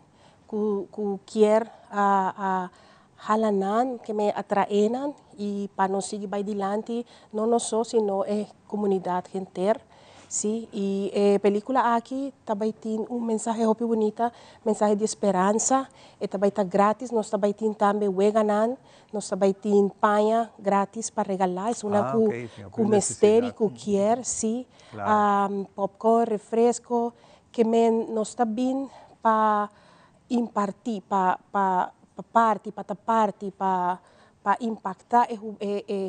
Speaker 3: ku ku kier hala nan, ke me atraé nan i pa nos sigui bai dilanti, no nos so sino e komunidat henter. Sí, i e pelíkula aki ta bai tin un mensahe hopi bunita, mensahe di speransa. E ta bai ta grátis, nos ta bai tin tambe weganan, nos ta bai tin paña grátis pa regalá esunnan ku ku mester i ku kier, sí. Popcorn, refresko, ke men nos ta bin pa impartí, pa pa pa parti, pa ta parti, pa pa impaktá e e e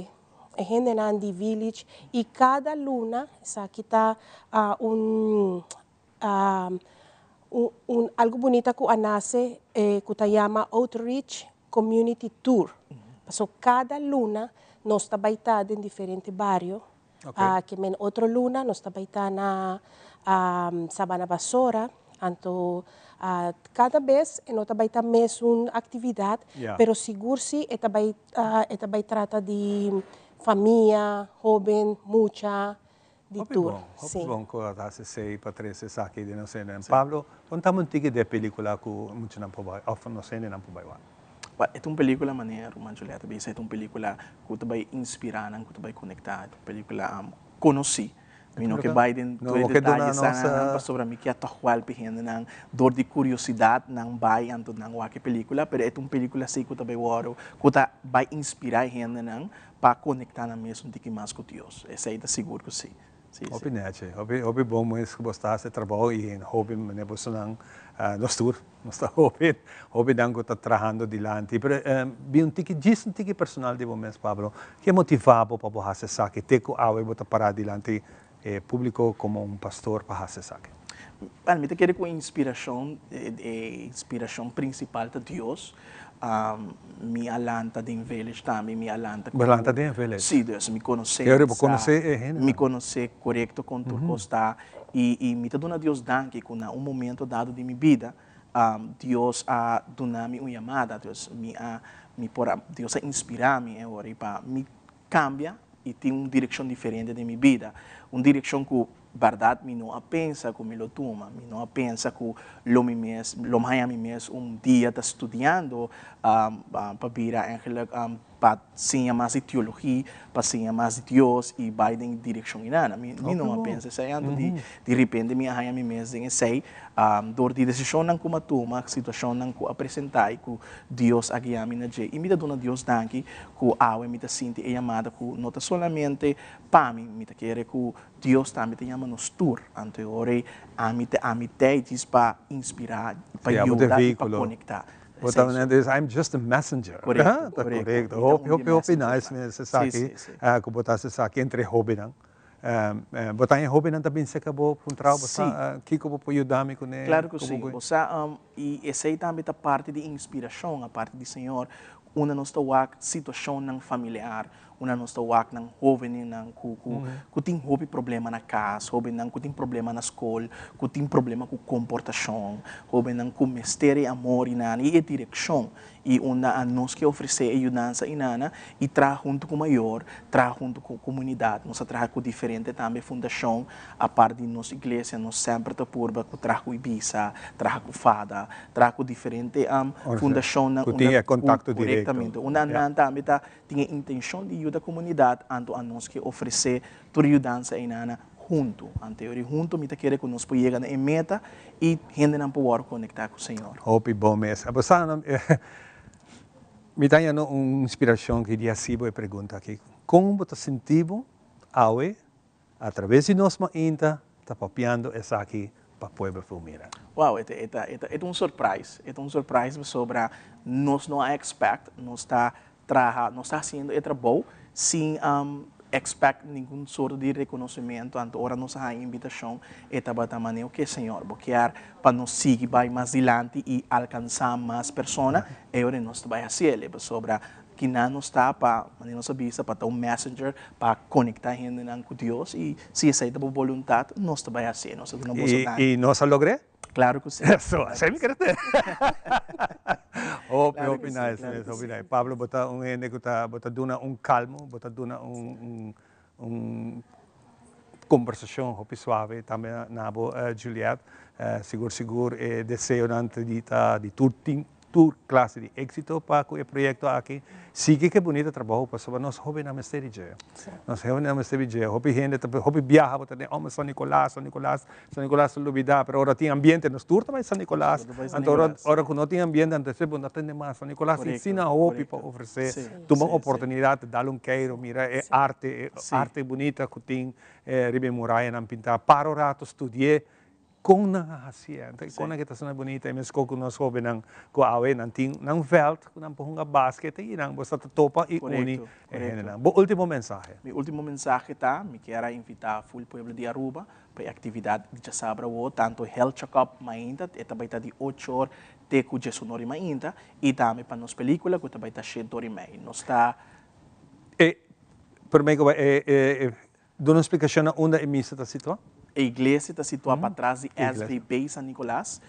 Speaker 3: hendenan di village i kada luna esaki ta un un algu bunita ku a nase ku ta yama Outreach Community Tour. Paso kada luna nos ta bai ta den diferente bario. Ke men otro luna nos ta bai ta na Sabana Basora. Anto kada bes e no ta bai ta mesun aktividat, pero sigur si e ta bai e ta bai trata di famia, hoben, mucha, di tur.
Speaker 2: Hopi bon, hopi bon ku a hasi esei pa trese esaki den nos hendenan. Pablo, konta mi un tiki di e pelikula ku muchanan por bai òf nos hendenan por bai wak.
Speaker 8: E ta un pelicula manera Ruman Juliet a bisa, e ta un pelicula cu ta bay inspira nan, cu ta bay conecta, e ta un pelicula conoci. Mi no ke bai den tur e detayenan pasobra mi ke tòg wèlp e hendenan dor di kuriosidat nan bai anto nan wak e pelikula, pero e ta un pelikula si ku ta bai wòrdu ku ta bai inspirá e hendenan pa konektá nan mes un tiki mas ku Dios. Esei ta sigur ku si. Si, si.
Speaker 2: Hopi nechi, hopi hopi bon mes ku bo sta hasi e trabou i hopi manera bosonan nos tur nos ta hopi hopinan ku ta trahando dilanti. Pero bin un tiki djis un tiki personal di bo mes Pablo, ke motivá bo pa bo hasi esaki te ku awe bo ta pará dilanti e públiko komo un pastor pa hasi esaki?
Speaker 8: Bueno, mi ta kere ku inspirashon, e inspirashon prinsipal ta Dios. Mi a lanta den village tambe, mi a lanta
Speaker 2: Bo lanta den village?
Speaker 8: Sí, dus mi konosé.
Speaker 2: Pero bo konosé e hendenan?
Speaker 8: Mi konosé korekto kon tur kos ta i mi ta duna Dios danki ku na un momento dado di mi bida Dios a duna mi un yamada, dus mi a mi por a Dios a inspirá mi e ora ei pa mi kambia i tin un direkshon diferente den mi bida, un direkshon ku Bèrdat mi no a pensa ku mi lo tuma, mi no a pensa ku lo mi mes, lo mi haña mi mes un dia ta studiando pa bira eigenlijk pa siña mas di teologi, pa siña mas di Dios i bai den direkshon inana. Mi mi no a pensa esei anto di di ripente mi a haña mi mes den esei dor di desishonnan ku mi a tuma, situashonnan ku a presentá i ku Dios a guia mi na dje. I mi ta duna Dios danki ku awe mi ta sinti e yamada ku no ta solamente pa mi, mi ta kere ku Dios tambe ta yama nos tur. Anto e ora ei ami ta ami t'ei djis pa inspirá, pa yuda i pa konektá.
Speaker 2: Bo ta manera di I'm just a messenger.
Speaker 8: Korekto, korekto.
Speaker 2: Ta hopi, hopi, hopi nice mes esaki ku bo ta hasi esaki entre e hóbennan. Bo ta haña hóbennan ta bin serka bo puntra bo sa kiko bo por yuda mi kuné?
Speaker 8: Klaro ku si. Bo sa i esei tambe ta parti di inspirashon aparte di Señor unda nos ta wak situashonnan familiar Unda nos ta wak nan hobennan ku ku ku tin hopi problema na kas, hobennan ku tin problema na skol, ku tin problema ku komportashon, hobennan ku mester e amor i nana i e direkshon. I unda a nos ke ofresé e yudansa i nana i traha huntu ku mayor, traha huntu ku komunidat. Nos a traha ku diferente tambe fundashon apart di nos iglesia, nos semper ta purba ku traha ku Ibisa, traha ku Fada, traha ku diferente fundashonnan
Speaker 2: Ku tin e kontakto direkto.
Speaker 8: Korektamente. Unda nan tambe ta Tin e intencion di yuda comunidad, anto anos ke ofrece tur yudansa eynana hunto. Anto e ora hunto mi ta kere cu nos por yega na e meta y hendenan por worde conecta cu Señor.
Speaker 2: Hopi bon mes. Bo sa, mi ta hañando un inspiracion ki di haci bo e pregunta aki. Con bo ta sinti bo awe A traves di nos mainta ta papiando esaki pa pueblo por mira.
Speaker 8: Wow, e ta, e ta, e ta, e ta un surprise. E ta un surprise pasobra nos no a expect, nos ta traha, nos ta haciendo e trabou sin expect ningun sorto di reconocimento. Anto ora nos a haña invitacion e tabata manera, ok Señor, bo kier pa nos sigui bai mas dilanti y alcansa mas persona, e ora nos ta bai haciel, pasobra Kinan nos ta pa, manera nos a bisa, pa ta un messenger pa konektá hendenan ku Dios i si esei ta bo boluntat, nos ta bai hasié. Nos ta duna boso danki.
Speaker 2: I nos a logr'é?
Speaker 8: Klaro ku si.
Speaker 2: Eso, esei mi kere tende. Hopi, hopi nice mes, hopi nice. Pablo, bo ta un hende ku ta, bo ta duna un kalmo, bo ta duna un, un kombersashon hopi suave tambe na bo, Juliet. Sigur, sigur e deseonan ta di ta di tur tin. Tur klase di éksito pa ku e proyekto aki. Sigui ku e bunita trabou pasobra nos hóbennan mester di dje. Nos hóbennan mester di dje. Hopi hende ta hopi biaha bo ta den ome San Nicolas, San Nicolas, San Nicolas ta lubidá pero ora tin ambiente nos tur ta bai San Nicolas. Anto ora ora ku no tin ambiente anto bo no tende mas San Nicolas tin asina hopi pa ofresé. Tuma un oportunidat dal un keiro mira e arte e arte bunita ku tin riba e murayanan pintá. Para un rato studi'é. Kon nan a hasié? Anto kon nan ke ta asina bunita? E meskos ku nos hóbennan ku awe nan tin nan vèlt ku nan por hunga basket i nan bo sa ta topa i uni e hendenan. Bo último mensahe?
Speaker 8: Mi último mensahe ta, mi kier a invitá ful pueblo di Aruba pa e aktividat di djasabra awo, tantu Health Check-up mainta, e ta bai ta di ocho or te ku djesun or di mainta, i tambe pa nos pelíkula ku ta bai ta shete or i mei. Nos ta.
Speaker 2: E promé ku bai e duna un splikashon na unda e misa ta situá?
Speaker 8: E iglesia ta situá patras di SVB San Nicolas,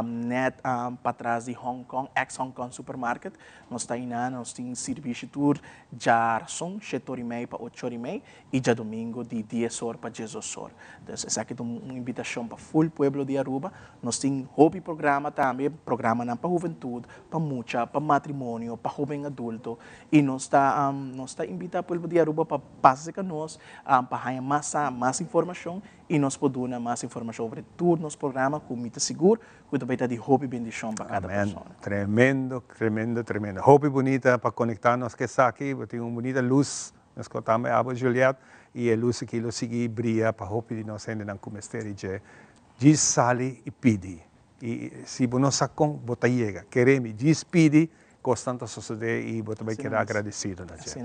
Speaker 8: nèt patras di Hong Kong, ex Hong Kong Supermarket. Nos ta einan, nos tin sirbishi tur djarason, shete or i mei pa ocho or i mei, i djadumingu di dies or pa diesdos or. Dus esaki ta un invitashon pa ful pueblo di Aruba. Nos tin hopi programa tambe, programanan pa huventut, pa mucha, pa matrimonio, pa hoben adulto, i nos ta nos ta invitá pueblo di Aruba pa pasa serka nos pa haña mas sa, mas informashon i nos por duna mas informashon over tur nos programa ku mi ta sigur ku ta bai ta di hopi bendishon pa kada
Speaker 2: Amen.
Speaker 8: persona.
Speaker 2: Tremendo, tremendo, tremendo. Hopi bunita pa conecta nos cu esaki. Bo tin un bunita luz. Nos cu tambe abo Juliet. Y e luz aki lo sigui bria pa hopi di nos hendenan cu mester di dje. Djis sali y pidi. Y si bo no sa con, bo ta yega. Kere mi, djis pidi, cosnan ta sosode y bo ta bay keda agradecido na dje.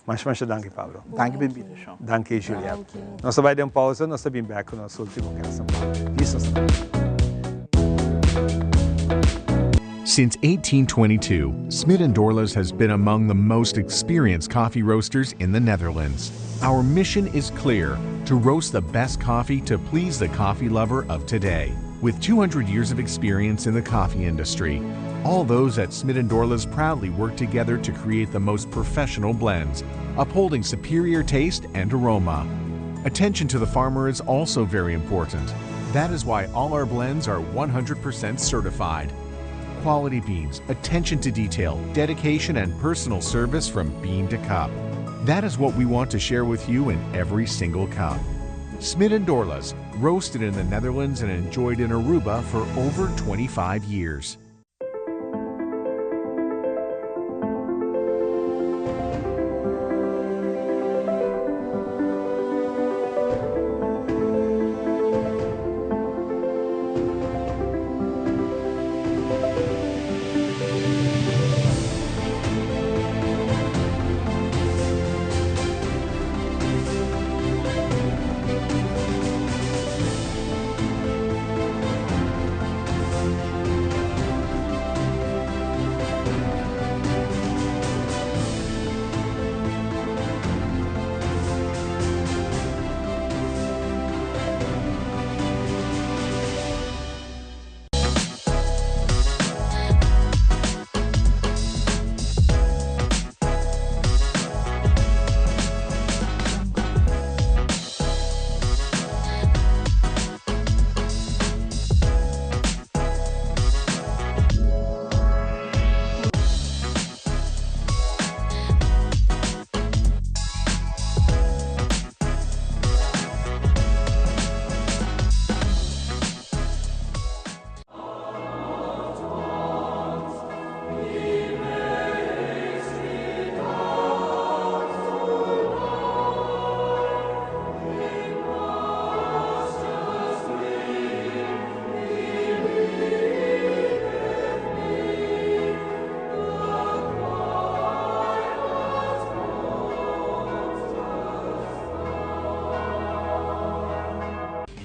Speaker 2: Masha masha danki Pablo.
Speaker 8: Danki pa invitacion.
Speaker 2: Danki Juliet. Nos ta bay den pausa, nos ta bin bek cu nos ultimo guest. Djis nos ta bay.
Speaker 9: Since 1822, Smit and Dorlas has been among the most experienced coffee roasters in the Netherlands. Our mission is clear to roast the best coffee to please the coffee lover of today. With 200 years of experience in the coffee industry, all those at Smit and Dorlas proudly work together to create the most professional blends, upholding superior taste and aroma. Attention to the farmer is also very important. That is why all our blends are 100% certified. Quality beans, attention to detail, dedication, and personal service from bean to cup. That is what we want to share with you in every single cup. Smit and Dorlas, roasted in the Netherlands and enjoyed in Aruba for over 25 years.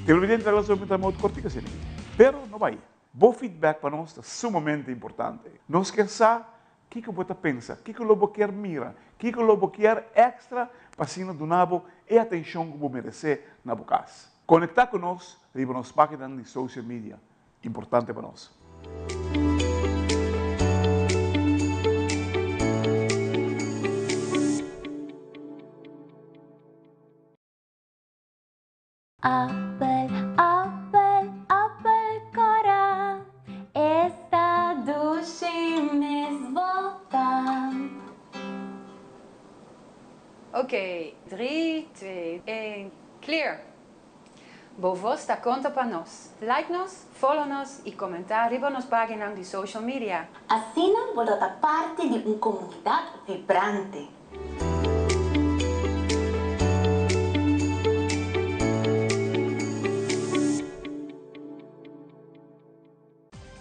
Speaker 10: Televidente ta lazo mi ta modo cortico asina aki. Pero no bay. Bo feedback pa nos ta sumamente importante. Nos kier sa kico bo ta pensa, kico lo bo kier mira, kico lo bo kier extra pa asina duna bo e atencion cu bo merece na bo cas. Conecta cu nos riba nos paginanan di social media. Importante pa nos.
Speaker 11: Appel, appel, appel cora, esta dushi mes bota.
Speaker 13: Ok, 3, 2, 1, clear! Bo voz ta conta pa nos. Like nos, follow nos y comenta riba nos paginan di social media.
Speaker 14: Asina bo lo ta parti di un comunidad vibrante.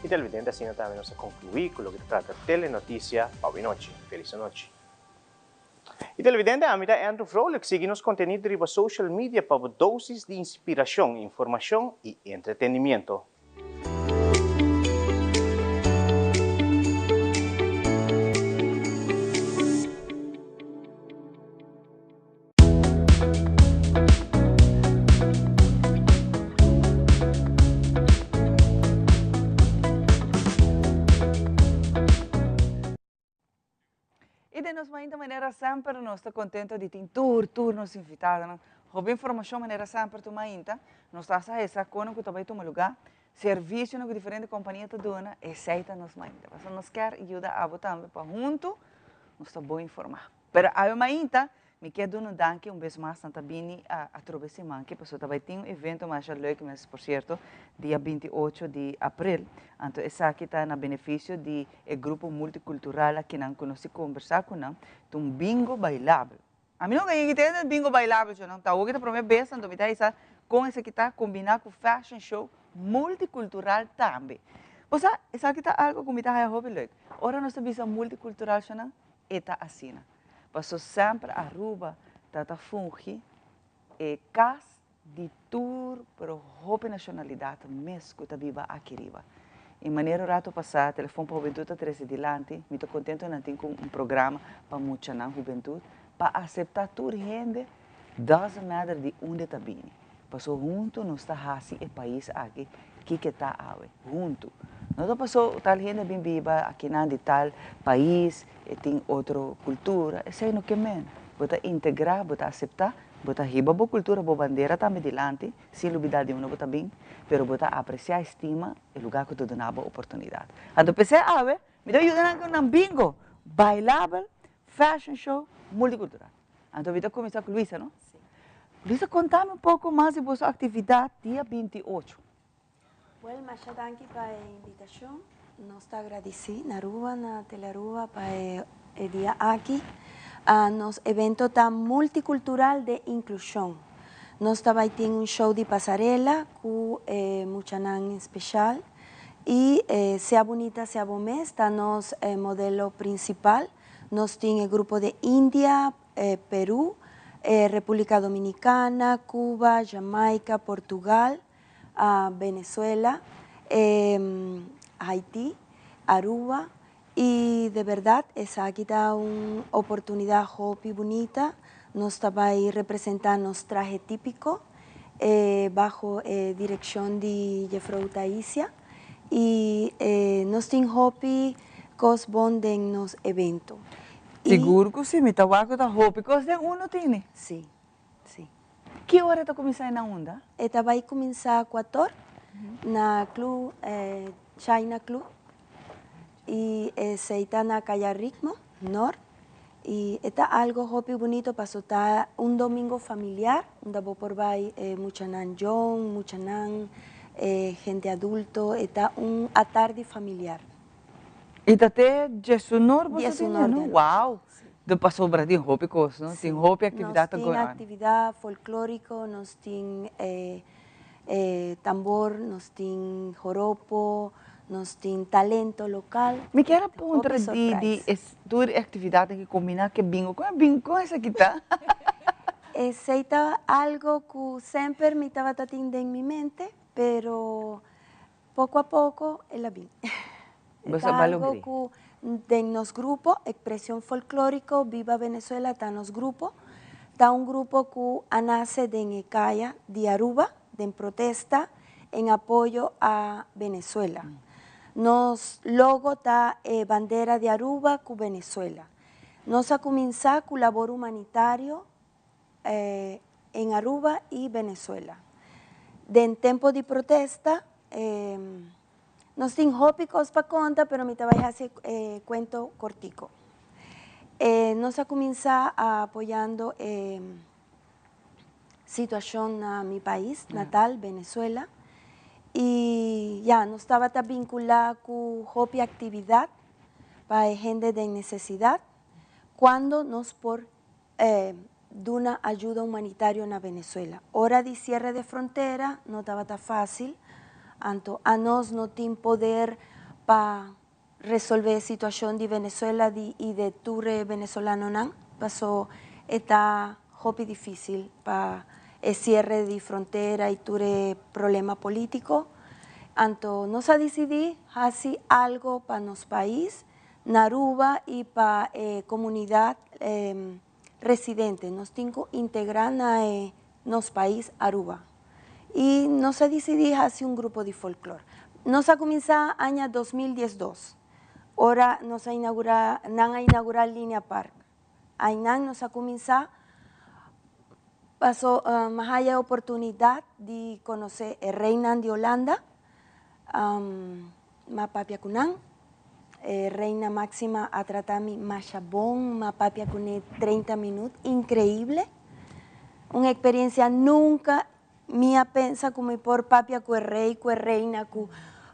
Speaker 15: Y televidente asina tambe nos a conclui cu loke ta trata Telenoticia pa awenochi. Feliz anochi. Y televidente ami ta Andrew Vrolijk sigui nos contenido riba social media pa bo dosis di inspiracion, informacion y entretenimiento.
Speaker 1: nos mainta manera semper nos ta contento di tin tur tur nos invitadonan. Hopi informacion manera semper tur mainta. Nos ta sa esa cono cu ta bay tuma lugar. Servicionan cu diferente compania ta duna, esey ta nos mainta. Pasobra nos kier yuda abo tambe pa hunto nos ta bon informa. Pero awe mainta Mi kier duna un danki un bes mas nan ta bini atrobe siman aki pasobra ta bai tin un evento masha leuk mes por cierto dia 28 di april anto esaki ta na beneficio di e grupo multicultural akinan cu nos tin conversa cu nan ta un bingo bailabel ami nunca yega tende un bingo bailabel cho nan ta awo ki ta prome bes anto mi ta hisa con esaki ta combina cu fashion show multicultural tambe bo sa esaki ta algo cu mi ta haya hopi leuk ora nos ta bisa multicultural cho nan e ta asina. Paso semper Aruba ta ta fungi e cas di tur pero hopi nacionalidad mes cu ta biba aki riba. Y manera un rato pasa Telefon pa Hubentud ta trece dilanti, mi ta contento nan tin cu un programa pa muchanan hubentud pa acepta tur hende doesn't matter di unda ta bini. Paso hunto nos ta haci e pais aki kiko ta awe. Hunto. No ta paso tal hende bin biba akinan di tal pais, e tin otro cultura, esey no ke men. Bo ta integra, bo ta acepta, bo ta hiba bo cultura, bo bandera tambe dilanti, sin lubida di unda bo ta bin, pero bo ta aprecia, estima e lugar cu ta duna bo oportunidad. Anto p'esey awe mi ta yuda nan cu nan bingo, bailabel, fashion show, multicultural. Anto mi ta cuminsa cu Luisa, no?
Speaker 4: Si.
Speaker 1: Luisa, contami un poco mas di boso actividad dia 28.
Speaker 4: Wel, masha danki pa e invitacion. Nos ta agradeci na Aruba, na Telearuba pa e e dia aki. Nos evento ta multicultural de inclusion. Nos ta bay tin un show di pasarela cu e muchanan special y Sea Bunita Sea Bo Mes ta nos modelo principal. Nos tin e grupo de India, Peru, República Dominicana, Cuba, Jamaica, Portugal, Venezuela, Haiti, Aruba y de berdad esaki ta un oportunidad hopi bunita. Nos ta bay representa nos trahe tipico bajo e direccion di Jefrou Taisia y nos tin hopi Cos bon den nos evento.
Speaker 1: Y. Sigur cu si, mi ta wak cu ta hopi cos den uno tini.
Speaker 4: Si, si.
Speaker 1: Ki ora e ta cuminsa y na unda?
Speaker 4: E ta bay cuminsa cuator na club China Club y esey ta na Caya Ritmo, Noord. Y e ta algo hopi bunito paso ta un domingo familiar unda bo por bay muchanan jong, muchanan, hende adulto, e ta un atardi familiar.
Speaker 1: Y ta te djesunor boso tin ya no? Wow! De pasobra tin hopi cos no? Tin hopi actividad ta
Speaker 4: going on. Nos tin actividad folklorico, nos tin tambor, nos tin joropo, nos tin talento local.
Speaker 1: Mi kier a puntra di di tur e actividadnan ki combina ke bingo, con e bingo con esaki ta?
Speaker 4: Esey ta algo cu semper mi tabata tin den mi mente, pero Poco a poco el a bin. E ta algo cu den nos grupo, Expresion Folklorico Viva Venezuela ta nos grupo. Ta un grupo cu a nace den e caya di Aruba, den protesta en apoyo a Venezuela. Nos logo ta e bandera di Aruba cu Venezuela. Nos a cuminsa cu labor humanitario en Aruba y Venezuela. Den tempo di protesta nos tin hopi cos pa conta pero mi ta bay haci e cuento cortico. Nos a cuminsa apoyando e situacion na mi pais natal Venezuela y ya nos tabata vincula cu hopi actividad pa e hende den necesidad cuando nos por duna ayuda humanitario na Venezuela. Ora di cierre de frontera no tabata facil, anto anos no tin poder pa resolve e situacion di Venezuela di y de tur e venezolanonan, paso e ta hopi dificil pa e cierre di frontera y tur e problema politico. Anto nos a dicidi haci algo pa nos pais Na Aruba y pa e comunidad residente. Nos tin cu integra na e nos pais Aruba. Y nos a dicidi haci un grupo di folklor. Nos a cuminsa aña 2012, ora nos a inaugura, nan a inaugura Linea Park. Einan nos a cuminsa, paso mi a haya e oportunidad di conoce e reynan di Holanda, mi a papia cu nan, e reina Maxima a trata mi masha bon, mi a papia cune 30 minuut, increible, un experiencia nunca Mi a pensa ku mi por papia ku e rei, ku e reina, ku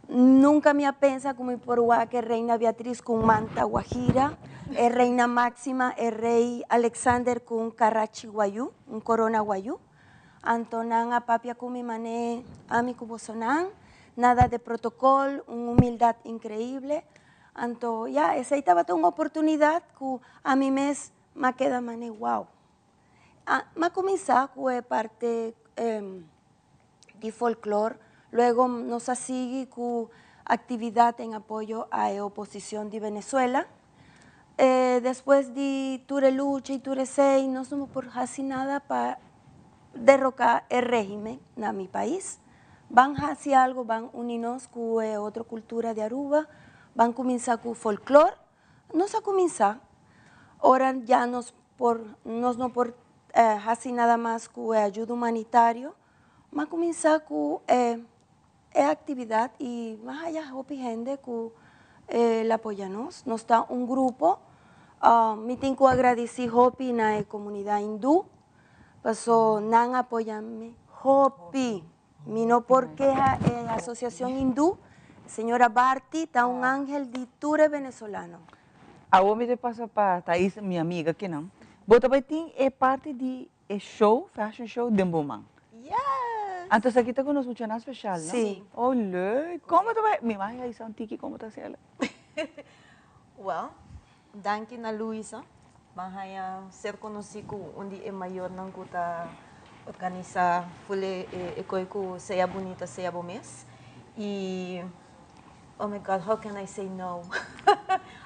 Speaker 4: nunka mi a pensa ku mi por wak e reina Beatriz ku un manta guajira, e reina Maxima, e rei Alexander ku un karachi guayú, un korona guayú. Anto nan a papia ku mi man'é ami ku bosonan, nada de protokòl, un humildat inkreible. Anto ya, esei tabata un oportunidat ku ami mes m'a keda man'é wow. M'a kuminsá ku e parte di folklor, luego nos a sigui ku aktividat en apoyo a e oposishon di Venezuela. Despues di tur e lucha i tur esei nos no por hasi nada pa deroká e régimen na mi pais. Ban hasi algo, ban uni nos ku e otro kultura di Aruba, ban kuminsá ku folklor. Nos a kuminsá ora ya nos por nos no por hasi nada mas ku e ayuda humanitario, m'a kuminsá ku e e aktividat i m'a haya hopi hende ku el apoya nos. Nos ta un grupo, mi tin ku agradisí hopi na e komunidat hindú paso nan a apoya mi hopi. Mi no por keha e asociacion hindú, señora Bharti ta un angel di tur e venezolano.
Speaker 1: Awor mi ta pasa pa Thais, mi amiga akinan. Bo ta bai tin e parti di e show, fashion show, den bo man.
Speaker 4: Yes!
Speaker 1: Anto esaki ta ku nos muchanan special, no?
Speaker 4: Si.
Speaker 1: Oh, leuk! Como ta bai? Mi mami a bisa un tiki como ta haciendo.
Speaker 5: Well, Danki na Luisa. Ban haña ser konosí ku un di e mayornan ku ta organisá ful e e koi ku Sea Bunita Sea Bo Mes. I oh my God, how can I say no?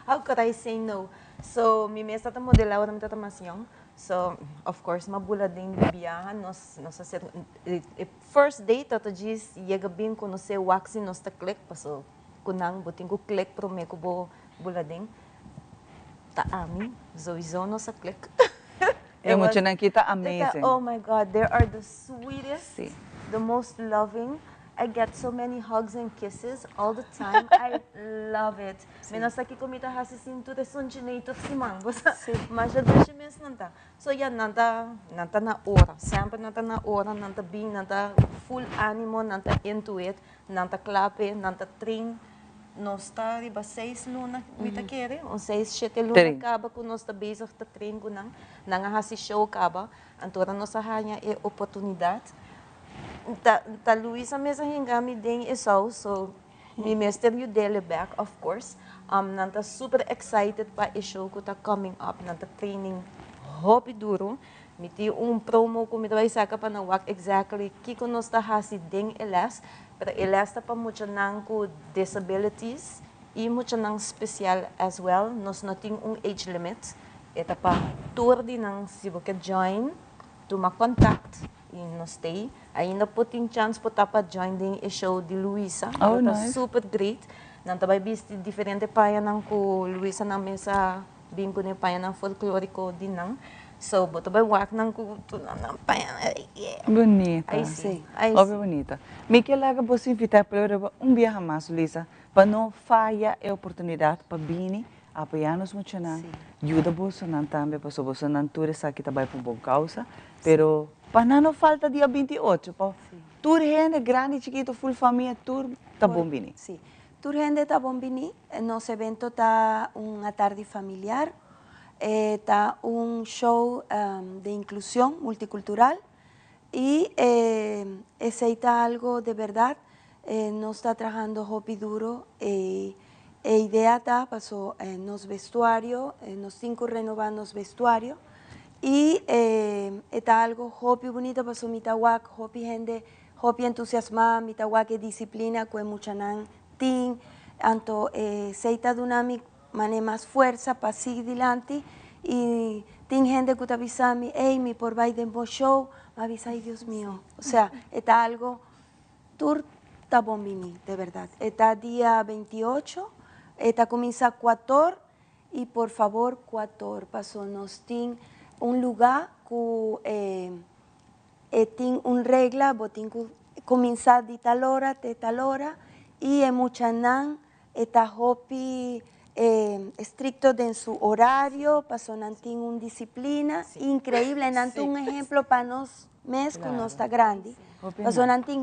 Speaker 5: How could I say no? So mi mes ta modelá ora mi tabata mas yòn. So of course m'a bula den di biaha nos nos a ser e first day tabata djis yega bin konosé wak si nos ta klik paso ku nan bo tin ku klik promé ku bo Bula den ta ami sowieso no sa click.
Speaker 1: E muchanan aki ta amazing.
Speaker 5: Oh my God, they are the sweetest, the most loving. I get so many hugs and kisses all the time. I love it. Mi no sa kiko mi ta hasi sin tur e sunchi tur siman. Bo sa? Masha dushi mes nan ta. So ya, nan ta, nan ta na ora. Semper nan ta na ora, nan ta bin, nan ta full animo, nan ta into it. Nan ta kla p'e, nan ta train. Nos ta riba seis luna, mi ta kere, un seis, shete luna kaba ku nos ta bezig ta train ku nan. Nan a hasi show kaba, anto ora nos a haña e oportunidat. Ta ta Luisa mes a hinga mi den e sou, so mi mester yud'é bek, of course. Nan ta super excited pa e show ku ta coming up. Nan ta training hopi duru. Mi tin un promo ku mi ta bai saka pa nan wak exactly kiko nos ta hasi den e les, pero e les ta pa muchanan ku disabilities i muchanan spesial as well. Nos no tin un age limit, e ta pa tur di nan. Si bo ke join, tuma kontakt i nos t'ei. Ainda por tin chans por ta pa join den e show di Luisa,
Speaker 1: Oh,
Speaker 5: lo ta
Speaker 1: nice.
Speaker 5: super great. Nan ta bai bisti diferente pañanan ku Luisa nan mes a Bin ku ne pañanan folklóriko di nan. So bo ta bai wak nan ku tur nan nan pañanan. Yeah.
Speaker 1: Bunita.
Speaker 5: Ai si, ai
Speaker 1: Hopi
Speaker 5: si.
Speaker 1: bunita. Mi ke laga boso invitá pero un biaha mas, Luisa, pa no faya e oportunidat pa bini apoyá nos muchanan, yuda bosonan tambe pasobra bosonan tur esaki ta bai pa un bon kousa, pero pa nan no falta dia 28, pa tur hende, grandi, chikito, ful famia, tur ta bon bini.
Speaker 4: Sí. Tur hende ta bon bini. Nos evento ta un atardi familiar. E ta un show di inclusion multicultural y esey ta algo de berdad. Nos ta trahando hopi duro y e idea ta paso nos vestuario, nos tin cu renoba nos vestuario y e ta algo hopi bunito paso mi ta wak hopi hende Hopi entusiasmá mi ta wak e disiplina ku e muchanan tin, anto esei ta duna mi manera mas fuersa pa sigui dilanti i tin hende ku ta bisa mi, ey mi por bai den bo show, mi a bisa ay Dios mio, osea e ta algo tur ta bon bini de berdad. E ta dia 28, e ta kuminsá kuator. Y por fabor cuator paso nos tin un luga cu e tin un regla bo tin cu cuminsa di tal ora te tal ora y e muchanan e ta hopi estricto den su horario paso nan tin un disciplina increible nan ta un ehemplo pa nos mes cu nos ta grandi paso nan tin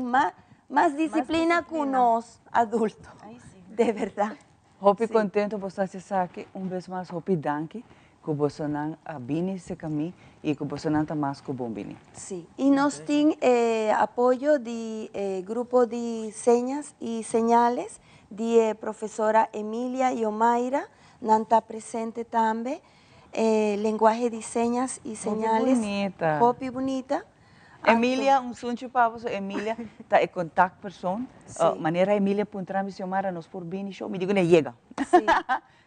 Speaker 4: mas disciplina cu nos adulto de berdad.
Speaker 1: Hopi contento boso haci esaki, un bes mas hopi danki cu bosonan a bini cerca mi y cu bosonan ta mas cu bon bini.
Speaker 4: Sí, y nos tin e apoyo di e grupo di señas y señales di e profesora Emilia y Omaira, nan ta presente tambe, e lenguaje di señas y señales.
Speaker 1: Hopi bunita.
Speaker 4: Hopi bunita.
Speaker 1: Emilia, un sunchi pa bo, so Emilia ta e contactpersoon. Manera Emilia puntra mi, Xiomara, nos por bini show? Mi di cu ne yega.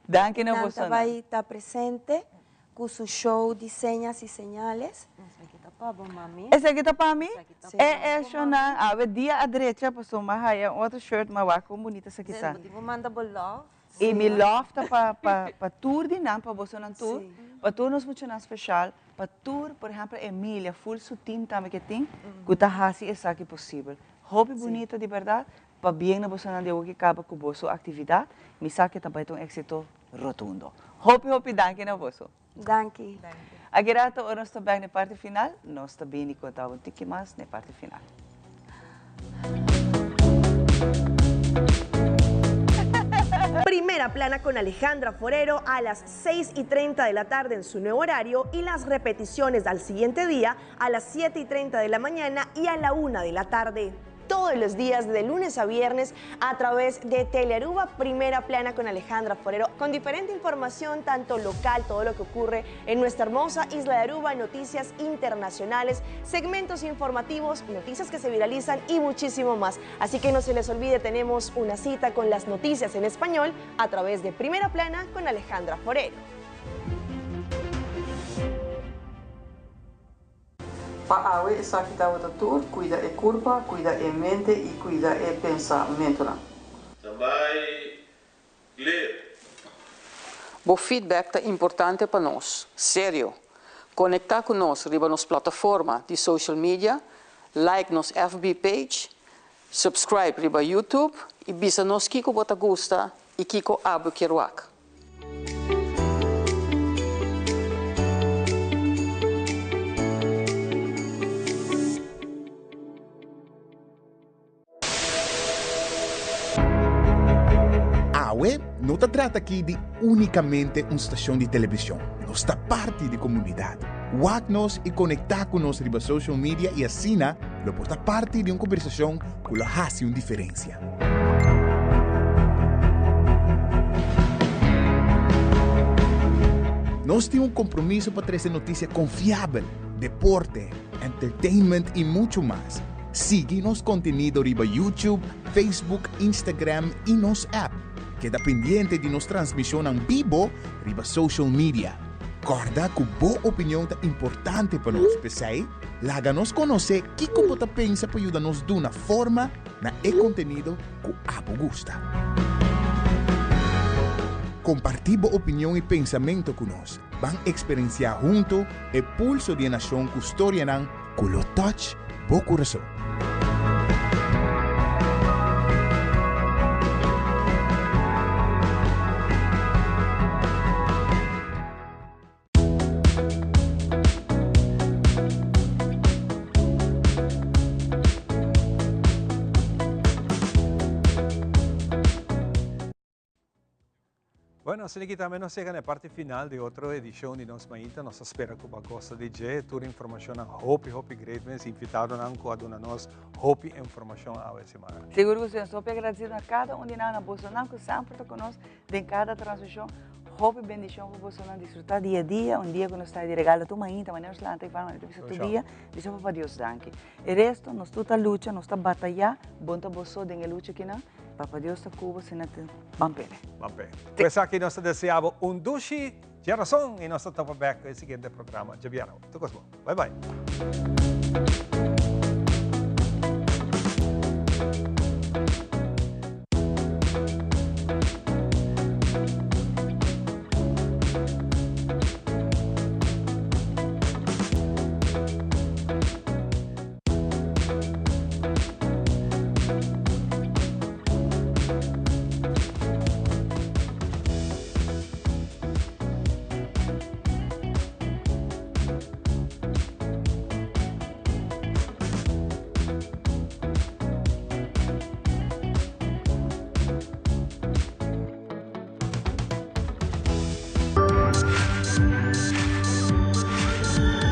Speaker 1: Danki na boso.
Speaker 4: Nan ta bay ta presente cu su show di señas y señales.
Speaker 5: Esaki ta pa bo, mami.
Speaker 1: Esaki ta pa mi? E e shownan awe dia a drecha pasobra mi a haya un otro shirt, mi a wak con bunita esaki ta.
Speaker 5: Bo tin cu manda bo love.
Speaker 1: Y mi love ta pa pa pa tur di nan, pa bosonan tur, pa tur nos muchanan special, pa tur, por ehempel Emilia, full su team tambe ke tin, ku ta hasi esaki posibel. Hopi bunita di berdad, pabien na bosonan di awo ke kaba ku boso actividad, mi sa ke ta bai ta un exito rotundo. Hopi hopi danki na boso.
Speaker 4: Danki.
Speaker 1: Aki rato ora nos ta bek na e parti final, nos ta bini konta bo un tiki mas na e parti final.
Speaker 12: Primera Plana con Alejandra Forero a las 6 y 30 de la tarde en su nuevo horario y las repeticiones al siguiente día a las 7 y 30 de la mañana y a la 1 de la tarde. Todos los días de lunes a viernes a través de Telearuba Primera Plana con Alejandra Forero, con diferente información, tanto local, todo lo que ocurre en nuestra hermosa isla de Aruba, noticias internacionales, segmentos informativos, noticias que se viralizan y muchísimo más. Así que no se les olvide, tenemos una cita con las noticias en español a través de Primera Plana con Alejandra Forero.
Speaker 17: Pa awe esaki tabata tur, cuida e curpa, cuida e mente y cuida e pensamentonan.
Speaker 24: Tambay clear.
Speaker 17: Bo feedback ta importante pa nos. Serio. Conecta cu nos riba nos plataforma di social media, like nos FB page, subscribe riba YouTube y bisa nos kico bo ta gusta y kico abo kier wak.
Speaker 18: Awe no ta trata aki di únikamente un stashon di televishon, nos ta parti di komunidat. Wak nos i konektá ku nos riba social media i asina lo por ta parti di un kombersashon ku lo hasi un diferensia. Nos tin un kompromiso pa trese notisia konfiabel, deporte, entertainment i muchu mas. Sigui nos kontenido riba YouTube, Facebook, Instagram i nos app. Keda pendiente di nos transmishonnan bibo riba social media. Kòrda ku bo opinion ta importante pa nos, p'esei laga nos konosé kiko bo ta pensa pa yuda nos duna forma na e kontenido ku abo gusta. Kompartí bo opinion i pensamentu ku nos. Ban eksperensiá huntu e pulso di e nashon ku storianan ku lo touch bo kurason.
Speaker 2: Bueno, asina aki tambe nos yega na e parti final di otro edicion di Nos Mainta. Nos ta spera cu bo a gosta di dje. Tur informacionnan hopi, hopi great mes. Invitadonan cu a duna nos hopi informacion awe semana.
Speaker 1: Sigur cu si. Nos hopi agradecido na cada un di nan, na bosonan cu semper ta cu nos Den kada transmishon, hopi bendishon pa bosonan disfrutá dia dia, un dia ku nos ta di regalo tur mainta, manera nos lanta i fala, manera ta bisa tur dia, bisa Papa Dios danki. E resto, nos tur ta lucha, nos ta batayá, bon ta boso den e lucha kinan, Papa Dios ta ku bo, asina ta ban p'e.
Speaker 2: Ban p'e. Ku esaki nos ta deseá bo un dushi djerason i nos ta topa bèk ku e siguiente programa djabièrnè. Tur kos bon. Bai bai.